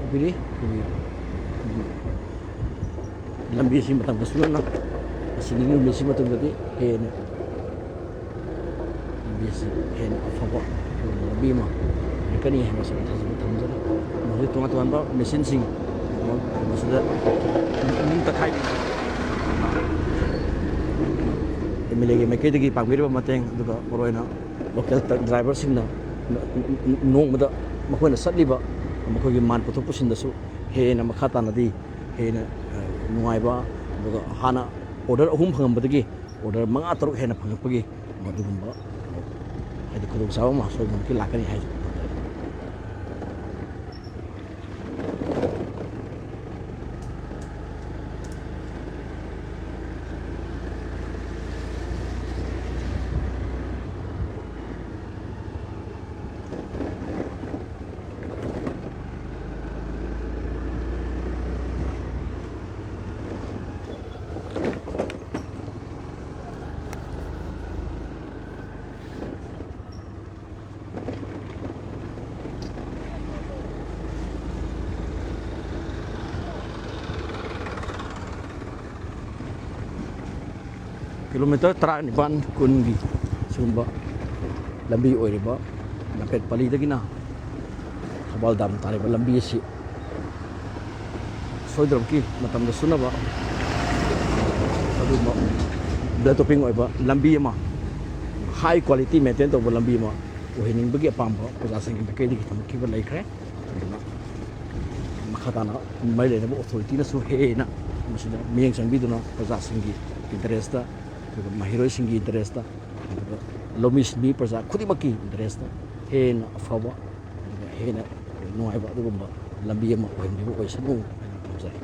ꯎꯕꯤꯔꯤ, ꯑꯩꯈꯣꯏꯒꯤ ꯂꯝꯕꯤꯁꯤ ꯃꯇꯝ ꯈꯔ ꯆꯨꯞꯅ ꯑꯁꯤꯒꯤ ꯅꯨꯃꯤꯠꯁꯤ ꯃꯇꯨꯡꯗꯗꯤ ꯍꯦꯟꯅ ꯂꯝꯕꯤꯁꯤ ꯍꯦꯟꯅ ꯑꯐꯕ ꯂꯝꯕꯤ ꯑꯃ ꯑꯣꯏꯔꯛꯀꯅꯤ ꯍꯥꯏꯕꯁꯤ ꯑꯩ ꯊꯥꯖꯕ ꯊꯝꯖꯔꯤ꯫ ꯃꯁꯤ ꯇꯣꯉꯥꯟ ꯇꯣꯉꯥꯟꯕ ꯃꯦꯆꯤꯟꯁꯤꯡ ꯃꯁꯤꯗ ꯅꯤꯡ ꯇꯛꯈꯥꯏꯕꯤ ꯑꯦꯝ ꯑꯦꯜ ꯑꯦꯒꯤ ꯃꯥꯏꯀꯩꯗꯒꯤ ꯄꯥꯡꯕꯤꯔꯤꯕ ꯃꯇꯦꯡ, ꯑꯗꯨꯒ ꯃꯔꯨꯑꯣꯏꯅ ꯂꯣꯀꯦꯜ ꯇ꯭ꯔꯛ ꯗ꯭ꯔꯥꯏꯚꯔꯁꯤꯡꯅ ꯅꯣꯡꯃꯗ ꯃꯈꯣꯏꯅ ꯆꯠꯂꯤꯕ ꯃꯈꯣꯏꯒꯤ ꯃꯥꯜ ꯄꯨꯊꯣꯛ ꯄꯨꯁꯤꯟꯗꯁꯨ ꯍꯦꯟꯅ ꯃꯈꯥ ꯇꯥꯅꯗꯤ ꯍꯦꯟꯅ, ꯑ, ꯅꯨꯡꯉꯥꯏꯕ, ꯑꯗꯨꯒ ꯍꯥꯟꯅ ꯑꯣꯔꯗꯔ ꯑꯍꯨꯝ ꯐꯪꯉꯝꯕꯗꯒꯤ ꯑꯣꯔꯗꯔ ꯃꯉꯥ ꯇꯔꯨꯛ ꯍꯦꯟꯅ ꯐꯪꯉꯛꯄꯒꯤ ꯃꯗꯨꯒꯨꯝꯕ, ꯍꯥꯏꯗꯤ, ꯈꯨꯗꯣꯡꯆꯥꯕ ꯑꯃ ꯁꯣꯏꯗꯅꯃꯛꯀꯤ ꯂꯥꯛꯀꯅꯤ ꯍꯥꯏꯖ-, ꯀꯤꯂꯣꯃꯤꯇꯔ ꯇꯔꯥꯅꯤꯄꯥꯟ, ꯀꯨꯟꯒꯤ ꯁꯤꯒꯨꯝꯕ ꯂꯝꯕꯤ ꯑꯣꯏꯔꯤꯕ ꯅꯥꯄꯦꯠ ꯄꯂꯤꯗꯒꯤꯅ ꯊꯧꯕꯥꯜ ꯗꯥꯝ ꯇꯥꯔꯤꯕ ꯂꯝꯕꯤ ꯑꯁꯤ ꯁꯣꯏꯗꯅꯃꯛꯀꯤ ꯃꯇꯝꯗ ꯆꯨꯅꯕ ꯑꯗꯨꯒꯨꯝꯕ ꯕꯦꯜ ꯇꯣꯞꯄꯤꯡ ꯑꯣꯏꯕ ꯂꯝꯕꯤ ꯑꯃ, ꯍꯥꯏ ꯀ꯭ꯋꯥꯂꯤꯇꯤ ꯃꯦꯟꯇꯦꯟ ꯇꯧꯕ ꯂꯝꯕꯤ ꯑꯃ ꯑꯣꯏꯍꯟꯅꯤꯡꯕꯒꯤ ꯑꯄꯥꯝꯕ ꯄ꯭ꯔꯖꯥꯁꯤꯡꯒꯤ ꯃꯥꯏꯀꯩꯗꯒꯤ ꯊꯝꯃꯛꯈꯤꯕ ꯂꯩꯈ꯭ꯔꯦ꯫ ꯑꯗꯨꯅ ꯃꯈꯥ ꯇꯥꯅ ꯃꯔꯤ ꯂꯩꯅꯕ ꯑꯣꯊꯣꯔꯤꯇꯤꯅꯁꯨ ꯍꯦꯟꯅ ꯃꯁꯤꯗ ꯃꯤꯠꯌꯦꯡ ꯆꯪꯕꯤꯗꯨꯅ ꯄ꯭ꯔꯖꯥꯁꯤꯡꯒꯤ ꯏꯟꯇꯔꯦꯁꯇ, ꯑꯗꯨꯒ ꯃꯍꯩꯔꯣꯏꯁꯤꯡꯒꯤ ꯏꯟꯇꯔꯦꯁꯇ, ꯑꯗꯨꯒ ꯂꯧꯃꯤ ꯁꯤꯟꯃꯤ ꯄ꯭ꯔꯖꯥ ꯈꯨꯗꯤꯡꯃꯛꯀꯤ ꯏꯟꯇꯔꯦꯁꯇ ꯍꯦꯟꯅ ꯑꯐꯕ, ꯑꯗꯨꯒ ꯍꯦꯟꯅ ꯅꯨꯡꯉꯥꯏꯕ ꯑꯗꯨꯒꯨꯝꯕ ꯂꯝꯕꯤ ꯑꯃ ꯑꯣꯏꯍꯟꯕꯤꯕ ꯑꯣꯏꯁꯅꯨ ꯍꯥꯏꯅ ꯊꯝꯖꯔꯤ꯫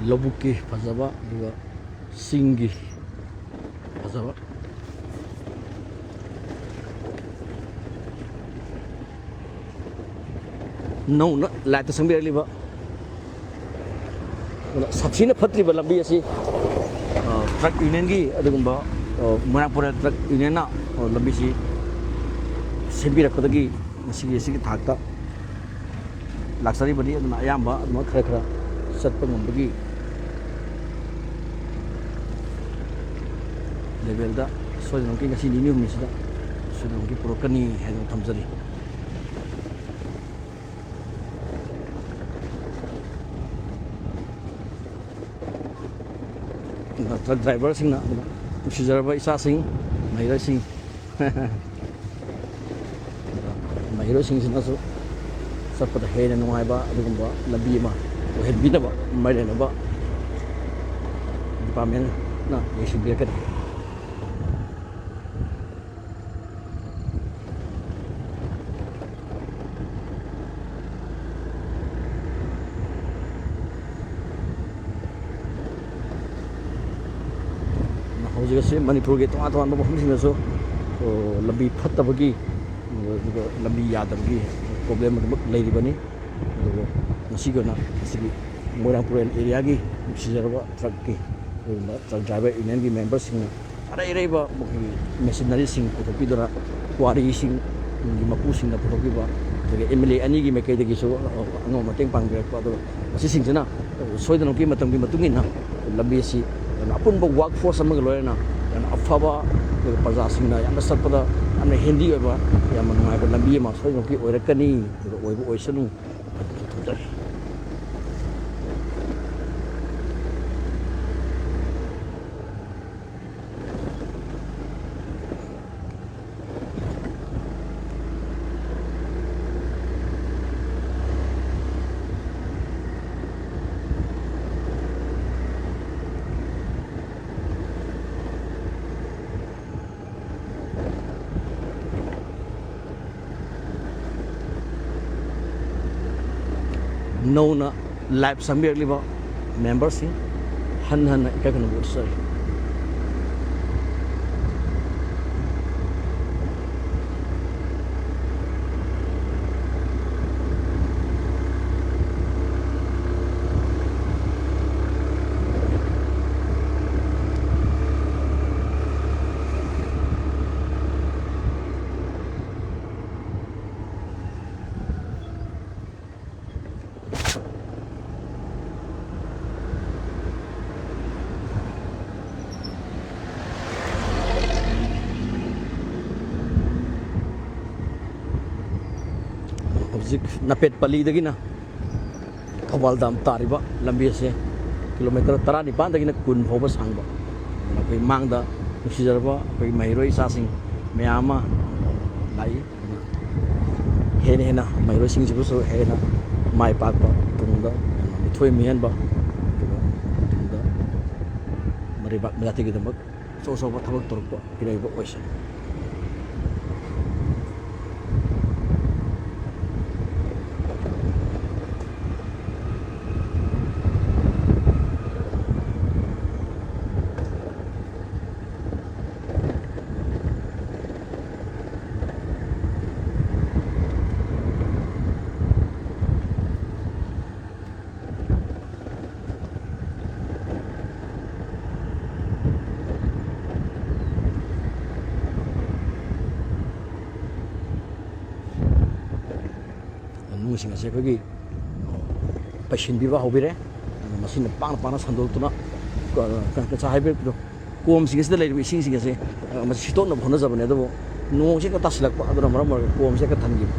ꯂꯧꯕꯨꯛꯀꯤ ꯐꯖꯕ, ꯑꯗꯨꯒ ꯆꯤꯡꯒꯤ ꯐꯖꯕ꯫ ꯅꯧꯅ ꯂꯥꯏꯠꯇ ꯁꯦꯝꯕꯤꯔꯛꯂꯤꯕ, ꯑꯗꯨꯅ ꯁꯥꯊꯤꯅ ꯐꯠꯇ꯭ꯔꯤꯕ ꯂꯝꯕꯤ ꯑꯁꯤ, ꯑ, ꯇ꯭ꯔꯛ ꯌꯨꯅꯤꯌꯟꯒꯤ ꯑꯗꯨꯒꯨꯝꯕ, ꯑ, ꯃꯣꯏꯔꯥꯡ ꯄꯨꯔꯦꯜ ꯇ꯭ꯔꯛ ꯌꯨꯅꯤꯌꯟꯅ, ꯑ, ꯂꯝꯕꯤꯁꯤ ꯁꯦꯝꯕꯤꯔꯛꯄꯗꯒꯤ ꯉꯁꯤꯒꯤ ꯑꯁꯤꯒꯤ ꯊꯥꯛꯇ ꯂꯥꯛꯆꯔꯤꯕꯅꯤ꯫ ꯑꯗꯨꯅ ꯑꯌꯥꯝꯕ ꯑꯗꯨꯃꯛ ꯈꯔ ꯈꯔ ꯆꯠꯄ ꯉꯝꯕꯒꯤ ꯂꯦꯚꯦꯜꯗ ꯁꯣꯏꯗꯅꯃꯛꯀꯤ ꯉꯁꯤ ꯅꯤꯅꯤ ꯍꯨꯝꯅꯤꯁꯤꯗ ꯁꯣꯏꯗꯅꯃꯛꯀꯤ ꯄꯨꯔꯛꯀꯅꯤ ꯍꯥꯏꯗꯨꯅ ꯊꯝꯖꯔꯤ꯫ ꯇ꯭ꯔꯛ ꯗ꯭ꯔꯥꯏꯚꯔꯁꯤꯡꯅ, ꯑꯗꯨꯅ ꯅꯨꯡꯁꯤꯖꯔꯕ ꯏꯆꯥꯁꯤꯡ, ꯃꯍꯩꯔꯣꯏꯁꯤꯡ, ꯃꯍꯩꯔꯣꯏꯁꯤꯡꯁꯤꯅꯁꯨ ꯆꯠꯄꯗ ꯍꯦꯟꯅ ꯅꯨꯡꯉꯥꯏꯕ ꯑꯗꯨꯒꯨꯝꯕ ꯂꯝꯕꯤ ꯑꯃ ꯑꯣꯏꯍꯟꯕꯤꯅꯕ ꯃꯥꯏ ꯂꯩꯅꯕ ꯗꯤꯄꯥꯔꯠꯃꯦꯟꯅ ꯌꯦꯡꯁꯤꯟꯕꯤꯔꯛꯀꯅꯤ꯫ ꯍꯧꯖꯤꯛ ꯑꯁꯤ ꯃꯅꯤꯄꯨꯔꯒꯤ ꯇꯣꯉꯥꯟ ꯇꯣꯉꯥꯟꯕ ꯃꯐꯝꯁꯤꯡꯗꯁꯨ, ꯑꯣ, ꯂꯝꯕꯤ ꯐꯠꯇꯕꯒꯤ, ꯑꯗꯨꯒ ꯂꯝꯕꯤ ꯌꯥꯗꯕꯒꯤ ꯄ꯭ꯔꯣꯕ꯭ꯂꯦꯝ ꯑꯗꯨꯃꯛ ꯂꯩꯔꯤꯕꯅꯤ꯫ ꯑꯗꯨꯕꯨ ꯉꯁꯤꯒꯤ ꯑꯣꯏꯅ ꯃꯁꯤꯒꯤ ꯃꯣꯏꯔꯥꯡ ꯄꯨꯔꯦꯟ ꯑꯦꯔꯤꯌꯥꯒꯤ ꯅꯨꯡꯁꯤꯖꯔꯕ ꯇ꯭ꯔꯛꯀꯤ, ꯑꯗꯨꯒꯨꯝꯕ ꯇ꯭ꯔꯛ ꯗ꯭ꯔꯥꯏꯚꯔ ꯌꯨꯅꯤꯌꯟꯒꯤ ꯃꯦꯝꯕꯔꯁꯤꯡꯅ ꯑꯔꯩ ꯑꯔꯩꯕ ꯃꯈꯣꯏꯒꯤ ꯃꯦꯁꯤꯅꯔꯤꯁꯤꯡ ꯄꯨꯊꯣꯛꯄꯤꯗꯨꯅ, ꯀ꯭ꯋꯥꯔꯤꯁꯤꯡꯒꯤ ꯃꯄꯨꯁꯤꯡꯅ ꯄꯨꯊꯣꯛꯄꯤꯕ, ꯑꯗꯨꯒ ꯑꯦꯝ ꯑꯦꯜ ꯑꯦ ꯑꯅꯤꯒꯤ ꯃꯥꯏꯀꯩꯗꯒꯤꯁꯨ ꯑꯉꯝꯕ ꯃꯇꯦꯡ ꯄꯥꯡꯕꯤꯔꯛꯄ, ꯑꯗꯨꯒ ꯃꯁꯤꯁꯤꯡꯁꯤꯅ ꯁꯣꯏꯗꯅꯃꯛꯀꯤ ꯃꯇꯝꯒꯤ ꯃꯇꯨꯡ ꯏꯟꯅ ꯂꯝꯕꯤ ꯑꯁꯤ ꯌꯥꯝꯅ ꯑꯄꯨꯟꯕ ꯋꯥꯔꯛ ꯐꯣꯔꯁ ꯑꯃꯒ ꯂꯣꯏꯅꯅ ꯌꯥꯝꯅ ꯑꯐꯕ, ꯑꯗꯨꯒ ꯄ꯭ꯔꯖꯥꯁꯤꯡꯅ ꯌꯥꯝꯅ ꯆꯠꯄꯗ ꯌꯥꯝꯅ ꯍꯦꯟꯗꯤ ꯑꯣꯏꯕ, ꯌꯥꯝꯅ ꯅꯨꯡꯉꯥꯏꯕ ꯂꯝꯕꯤ ꯑꯃ ꯁꯣꯏꯗꯅꯃꯛꯀꯤ ꯑꯣꯏꯔꯛꯀꯅꯤ, ꯑꯗꯨꯒ ꯑꯣꯏꯕ ꯑꯣꯏꯁꯅꯨ꯫ ꯅꯧꯅ ꯂꯥꯏꯚ ꯆꯪꯕꯤꯔꯛꯂꯤꯕ ꯃꯦꯝꯕꯔꯁꯤꯡ, ꯍꯟꯅ ꯍꯟꯅ ꯏꯀꯥꯏ ꯈꯨꯝꯅꯕ ꯎꯠꯆꯔꯤ꯫ ꯍꯧꯖꯤꯛ ꯅꯄꯦꯠ ꯄꯂꯤꯗꯒꯤꯅ ꯊꯧꯕꯥꯜ ꯗꯥꯝ ꯇꯥꯔꯤꯕ ꯂꯝꯕꯤ ꯑꯁꯦ ꯀꯤꯂꯣꯃꯤꯇꯔ ꯇꯔꯥꯅꯤꯄꯥꯟꯗꯒꯤꯅ ꯀꯨꯟ ꯐꯥꯎꯕ ꯁꯥꯡꯕ꯫ ꯑꯩꯈꯣꯏ ꯃꯥꯡꯗ ꯅꯨꯡꯁꯤꯖꯔꯕ ꯑꯩꯈꯣꯏ ꯃꯍꯩꯔꯣꯏ ꯏꯆꯥꯁꯤꯡ ꯃꯌꯥꯝ ꯑꯃ ꯂꯥꯛꯏ꯫ ꯑꯗꯨꯅ ꯍꯦꯟꯅ ꯍꯦꯟꯅ ꯃꯍꯩꯔꯣꯏꯁꯤꯡꯁꯤꯕꯨꯁꯨ ꯍꯦꯟꯅ ꯃꯥꯏ ꯄꯥꯛꯄ, ꯇꯨꯡꯗ ꯌꯥꯝꯅ ꯃꯤꯊꯣꯏ ꯃꯤꯍꯦꯟꯕ, ꯑꯗꯨꯒ ꯇꯨꯡꯗ ꯃꯔꯩꯕꯥꯛ ꯖꯥꯇꯤꯒꯤꯗꯃꯛ ꯑꯆꯧ ꯑꯆꯧꯕ ꯊꯕꯛ ꯇꯧꯔꯛꯄ ꯏꯔꯩꯕ ꯑꯣꯏꯁꯅꯨ꯫ ꯅꯨꯡꯁꯤꯡ ꯑꯁꯦ ꯑꯩꯈꯣꯏꯒꯤ ꯄꯩꯁꯤꯟꯕꯤꯕ ꯍꯧꯕꯤꯔꯦ꯫ ꯑꯗꯨꯅ ꯃꯁꯤꯅ ꯄꯥꯛꯅ ꯄꯥꯛꯅ ꯁꯟꯗꯣꯛꯇꯨꯅ, ꯀ-, ꯀ-, ꯉꯁꯥꯏ ꯍꯥꯏꯕꯤꯔꯛꯄꯗꯣ, ꯀꯣꯝꯁꯤꯡ ꯑꯁꯤꯗ ꯂꯩꯔꯤꯕ ꯏꯁꯤꯡꯁꯤꯡ ꯑꯁꯦ, ꯑ, ꯃꯁꯤ ꯁꯤꯠꯇꯣꯛꯅꯕ ꯍꯣꯠꯅꯖꯕꯅꯦ, ꯑꯗꯨꯕꯨ ꯅꯣꯡꯁꯤ ꯍꯦꯛꯇ ꯇꯥꯁꯤꯜꯂꯛꯄ, ꯑꯗꯨꯅ ꯃꯔꯝ ꯑꯣꯏꯔꯒ ꯀꯣꯝꯁꯦ ꯍꯦꯛꯇ ꯊꯟꯈꯤꯕ꯫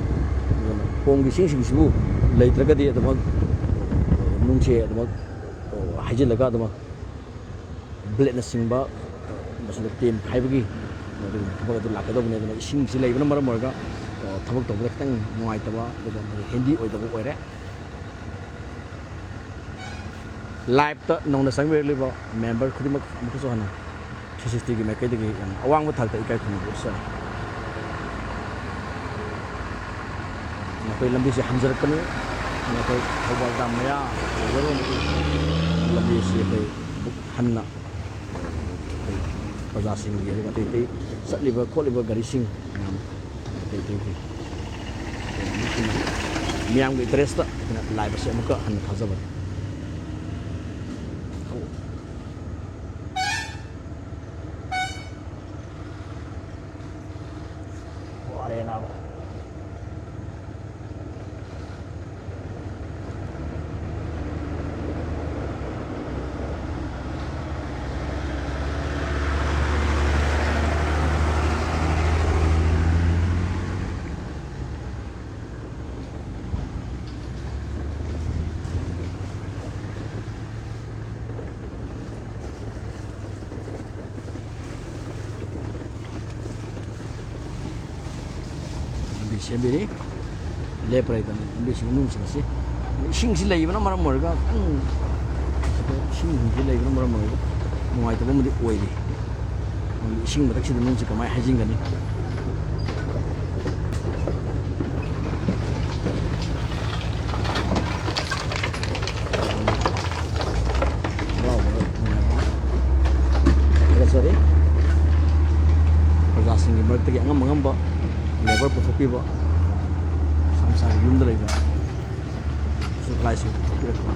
ꯑꯗꯨꯅ ꯀꯣꯝꯒꯤ ꯏꯁꯤꯡꯁꯤꯡꯁꯤꯕꯨ ꯂꯩꯇ꯭ꯔꯒꯗꯤ ꯑꯗꯨꯃꯛ ꯅꯨꯡꯁꯦ ꯑꯗꯨꯃꯛ ꯍꯩꯖꯤꯜꯂꯒ ꯑꯗꯨꯃꯛ ꯕ꯭ꯂꯦꯗꯅꯆꯤꯡꯕ, ꯃꯁꯤꯗ ꯇꯦꯟ ꯈꯥꯏꯕꯒꯤ, ꯑꯗꯨꯒꯨꯝꯕ ꯊꯕꯛ ꯑꯗꯨ ꯂꯥꯛꯀꯗꯧꯕꯅꯤ꯫ ꯑꯗꯨꯅ ꯏꯁꯤꯡꯁꯤ ꯂꯩꯕꯅ ꯃꯔꯝ ꯑꯣꯏꯔꯒ, ꯑ, ꯊꯕꯛ ꯇꯧꯕꯗ ꯈꯤꯇꯪ ꯅꯨꯡꯉꯥꯏꯇꯕ, ꯑꯗꯨꯒ ꯃꯁꯤ ꯍꯦꯟꯗꯤ ꯑꯣꯏꯗꯕ ꯑꯣꯏꯔꯦ꯫ ꯂꯥꯏꯞꯇ ꯅꯧꯅ ꯆꯪꯕꯤꯔꯛꯂꯤꯕ ꯃꯦꯝꯕꯔ ꯈꯨꯗꯤꯡꯃꯛ ꯑꯃꯨꯛꯀꯁꯨ ꯍꯟꯅ ꯁꯤ ꯁꯤ ꯇꯤꯒꯤ ꯃꯥꯏꯀꯩꯗꯒꯤ ꯌꯥꯝꯅ ꯑꯋꯥꯡꯕ ꯊꯥꯛꯇ ꯏꯀꯥꯏ ꯈꯨꯝꯅꯕ ꯎꯠꯆꯔꯤ꯫ ꯑꯩꯈꯣꯏ ꯂꯝꯕꯤꯁꯦ ꯍꯟꯖꯔꯛꯄꯅꯤ꯫ ꯑꯩꯈꯣꯏ ꯊꯧꯕꯥꯜ ꯗꯥꯝ ꯃꯌꯥ ꯌꯧꯖꯔꯨꯕꯒꯤ ꯂꯝꯕꯤ ꯑꯁꯤ ꯑꯩꯈꯣꯏ ꯑꯃꯨꯛ ꯍꯟꯅ ꯑꯩꯈꯣꯏ ꯄ꯭ꯔꯖꯥꯁꯤꯡꯒꯤ, ꯑꯗꯨꯒ ꯑꯇꯩ ꯑꯇꯩ ꯆꯠꯂꯤꯕ ꯈꯣꯠꯂꯤꯕ ꯒꯥꯔꯤꯁꯤꯡ ꯃꯌꯥꯝ, ꯑꯇꯩ ꯑꯇꯩꯒꯤ ꯃꯤꯌꯥꯝꯒꯤ ꯏꯟꯇꯔꯦꯁꯇ ꯑꯩꯈꯣꯏꯅ ꯂꯥꯏꯕꯁꯦ ꯑꯃꯨꯛꯀ ꯍꯟꯅ ꯊꯥꯖꯕꯅꯤ꯫ ꯋꯥꯔꯦ ꯅꯥꯕ꯫ ꯁꯦꯝꯕꯤꯔꯤ꯫ ꯂꯦꯞꯄꯔ ꯍꯥꯏꯗꯅ ꯂꯝꯕꯤꯁꯤꯡ ꯅꯨꯡꯁꯤꯡ ꯑꯁꯤ ꯏꯁꯤꯡꯁꯤ ꯂꯩꯕꯅ ꯃꯔꯝ ꯑꯣꯏꯔꯒ ꯈꯤꯇꯪ ꯏꯁꯤꯡꯁꯤ ꯂꯩꯕꯅ ꯃꯔꯝ ꯑꯣꯏꯔꯒ ꯅꯨꯡꯉꯥꯏꯇꯕ ꯑꯃꯗꯤ ꯑꯣꯏꯔꯤ꯫ ꯏꯁꯤꯡ ꯃꯊꯛꯁꯤꯗ ꯅꯨꯡꯁꯤ ꯀꯃꯥꯏꯅ ꯍꯩꯖꯤꯟꯒꯅꯤ? ꯍꯔꯥꯎꯕ ꯅꯨꯡꯉꯥꯏꯕ ꯊꯥꯒꯠꯆꯔꯤ꯫ ꯄ꯭ꯔꯖꯥꯁꯤꯡꯒꯤ ꯃꯔꯛꯇꯒꯤ ꯑꯉꯝ ꯑꯉꯝꯕ ꯂꯦꯕꯔ ꯄꯨꯊꯣꯛꯄꯤꯕ, ꯃꯁꯥ ꯃꯁꯥꯒꯤ ꯌꯨꯝꯗ ꯂꯩꯕ ꯈꯨꯠꯁꯨ ꯈꯨꯠꯂꯥꯏꯁꯤꯡ ꯄꯨꯊꯣꯛꯄꯤꯔꯛꯄ,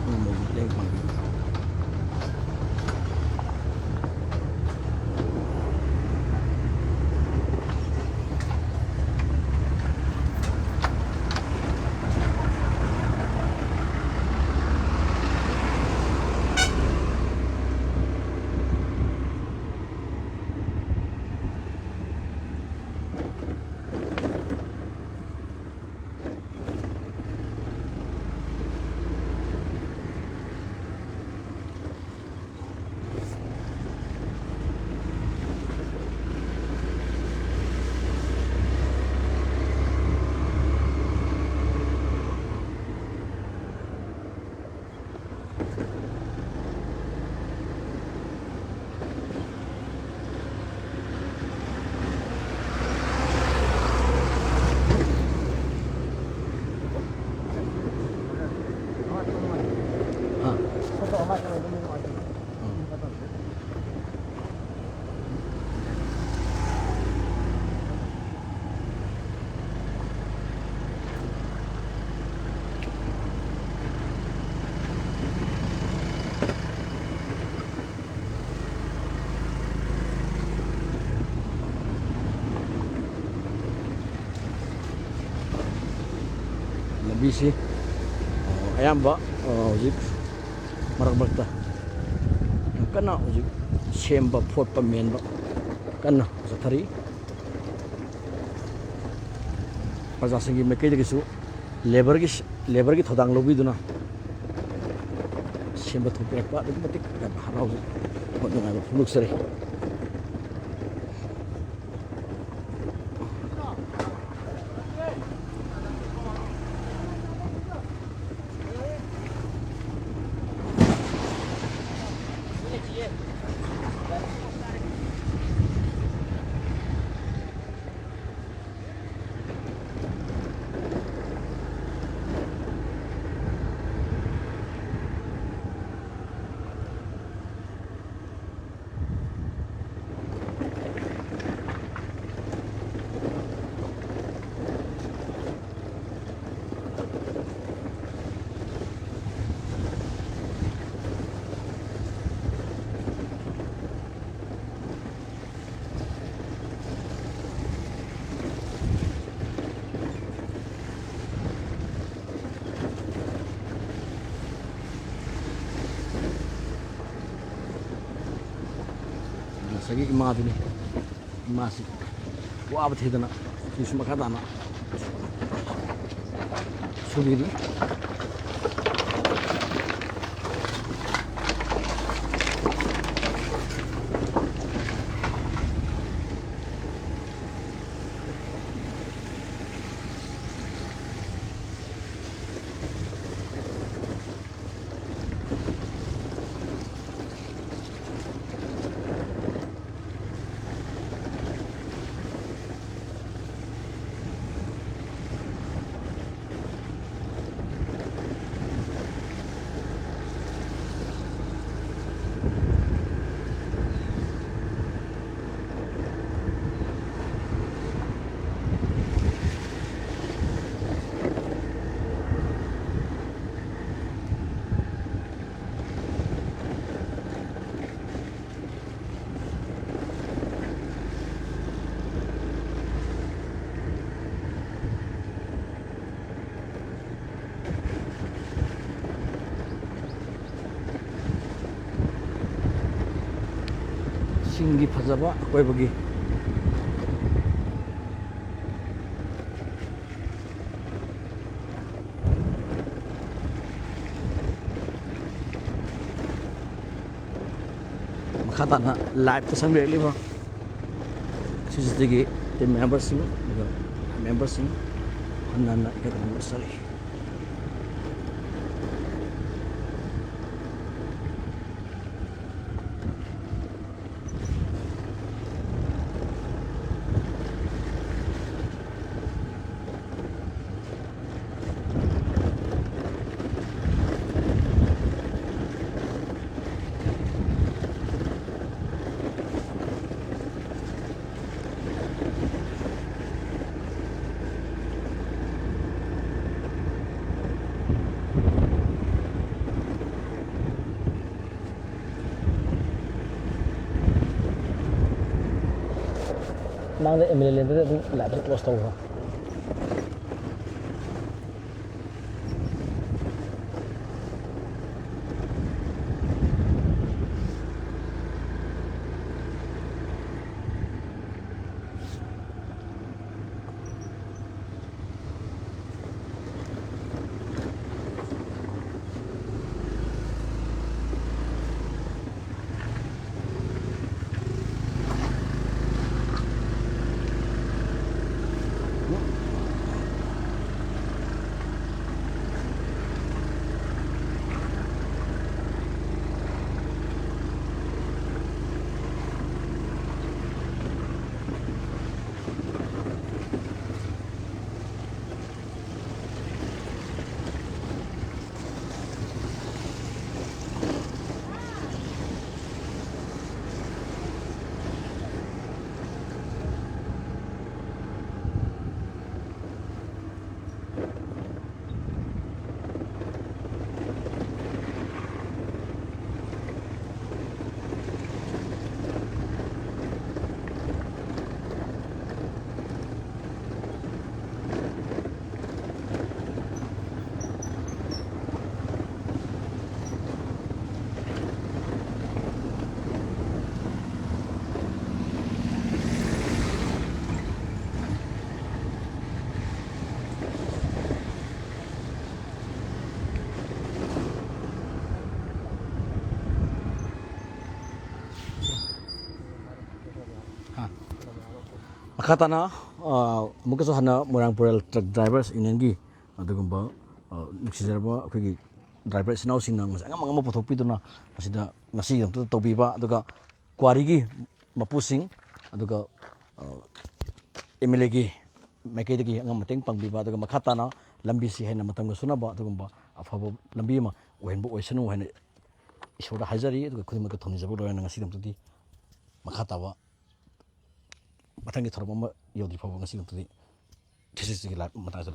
ꯑꯉꯝꯕ ꯃꯇꯦꯡ ꯄꯥꯡꯕꯤꯕ꯫ ꯂꯝꯕꯤꯁꯤ, ꯑ, ꯑꯌꯥꯝꯕ, ꯑ, ꯍꯧꯖꯤꯛ ꯃꯔꯛ ꯃꯔꯛꯇ ꯌꯥꯝ ꯀꯟꯅ ꯍꯧꯖꯤꯛ ꯁꯦꯝꯕ, ꯐꯣꯠꯄ, ꯃꯦꯟꯕ ꯀꯟꯅ ꯆꯠꯊꯔꯤ꯫ ꯄ꯭ꯔꯖꯥꯁꯤꯡꯒꯤ ꯃꯥꯏꯀꯩꯗꯒꯤꯁꯨ ꯂꯦꯕꯔꯒꯤ, ꯂꯦꯕꯔꯒꯤ ꯊꯧꯗꯥꯡ ꯂꯧꯕꯤꯗꯨꯅ ꯁꯦꯝꯕ ꯊꯣꯛꯄꯤꯔꯛꯄ ꯑꯗꯨꯛꯀꯤ ꯃꯇꯤꯛ ꯌꯥꯝꯅ ꯍꯔꯥꯎꯖꯩ, ꯅꯨꯡꯉꯥꯏꯕ ꯐꯣꯡꯗꯣꯛꯆꯔꯤ꯫ ꯉꯁꯥꯏꯒꯤ ꯏꯃꯥꯗꯨꯅꯤ꯫ ꯏꯃꯥꯁꯤ ꯋꯥꯕ ꯊꯦꯡꯗꯅ ꯐꯤꯁꯨ ꯃꯈꯥ ꯇꯥꯅ ꯁꯨꯕꯤꯔꯤ꯫ ꯆꯤꯡꯒꯤ ꯐꯖꯕ ꯑꯀꯣꯏꯕꯒꯤ꯫ ꯃꯈꯥ ꯇꯥꯅ live ꯇ ꯁꯪꯕꯤꯔꯛꯂꯤꯕ ꯁꯤꯁꯤꯗꯒꯤ team member ꯁꯤꯡ, ꯑꯗꯨꯒ member ꯁꯤꯡ ꯍꯟꯅ ꯍꯟꯅ ꯏꯀꯥꯏ ꯈꯨꯝꯅꯕ ꯆꯠꯂꯤ꯫ ꯅꯪꯗ ꯑꯦꯝ ꯑꯦꯜ ꯑꯦ ꯂꯦꯟꯗꯨꯗ ꯑꯗꯨꯝ live ꯁꯦ close ꯇꯧꯈ꯭ꯔꯣ꯫ ꯃꯈꯥ ꯇꯥꯅ ꯑꯃꯨꯛꯀꯁꯨ ꯍꯟꯅ ꯃꯣꯏꯔꯥꯡ ꯄꯨꯔꯦꯜ ꯇ꯭ꯔꯛ ꯗ꯭ꯔꯥꯏꯚꯔꯁ ꯌꯨꯅꯤꯌꯟꯒꯤ ꯑꯗꯨꯒꯨꯝꯕ ꯅꯨꯡꯁꯤꯖꯔꯕ ꯑꯩꯈꯣꯏꯒꯤ ꯗ꯭ꯔꯥꯏꯚꯔ ꯏꯆꯤꯟ ꯏꯅꯥꯎꯁꯤꯡꯅ ꯉꯁꯥꯏ ꯑꯉꯝ ꯑꯉꯝꯕ ꯄꯨꯊꯣꯛꯄꯤꯗꯨꯅ ꯃꯁꯤꯗ ꯉꯁꯤꯒꯤꯗꯃꯛꯇ ꯇꯧꯕꯤꯕ, ꯑꯗꯨꯒ ꯀ꯭ꯋꯥꯔꯤꯒꯤ ꯃꯄꯨꯁꯤꯡ, ꯑꯗꯨꯒ ꯑꯦꯝ ꯑꯦꯜ ꯑꯦꯒꯤ ꯃꯥꯏꯀꯩꯗꯒꯤ ꯑꯉꯝ ꯃꯇꯦꯡ ꯄꯥꯡꯕꯤꯕ, ꯑꯗꯨꯒ ꯃꯈꯥ ꯇꯥꯅ ꯂꯝꯕꯤꯁꯤ ꯍꯦꯟꯅ ꯃꯇꯝꯒ ꯆꯨꯅꯕ ꯑꯗꯨꯒꯨꯝꯕ ꯑꯐꯕ ꯂꯝꯕꯤ ꯑꯃ ꯑꯣꯏꯍꯟꯕ ꯑꯣꯏꯁꯅꯨ ꯍꯥꯏꯅ ꯏꯁꯣꯔꯗ ꯍꯥꯏꯖꯔꯤ꯫ ꯑꯗꯨꯒ ꯈꯨꯗꯤꯡꯃꯛꯀꯤ ꯊꯧꯅꯤꯖꯕ ꯂꯣꯏꯅꯅ ꯉꯁꯤꯗꯃꯛꯇꯗꯤ ꯃꯈꯥ ꯇꯥꯕ ꯃꯊꯪꯒꯤ ꯊꯧꯔꯝ ꯑꯃ ꯌꯧꯗ꯭ꯔꯤ ꯐꯥꯎꯕ ꯉꯁꯤꯗꯃꯛꯇꯗꯤ ꯊꯤꯁꯤꯁꯤꯒꯤ ꯂꯥꯏꯞ ꯃꯇꯥꯡꯁꯤꯗ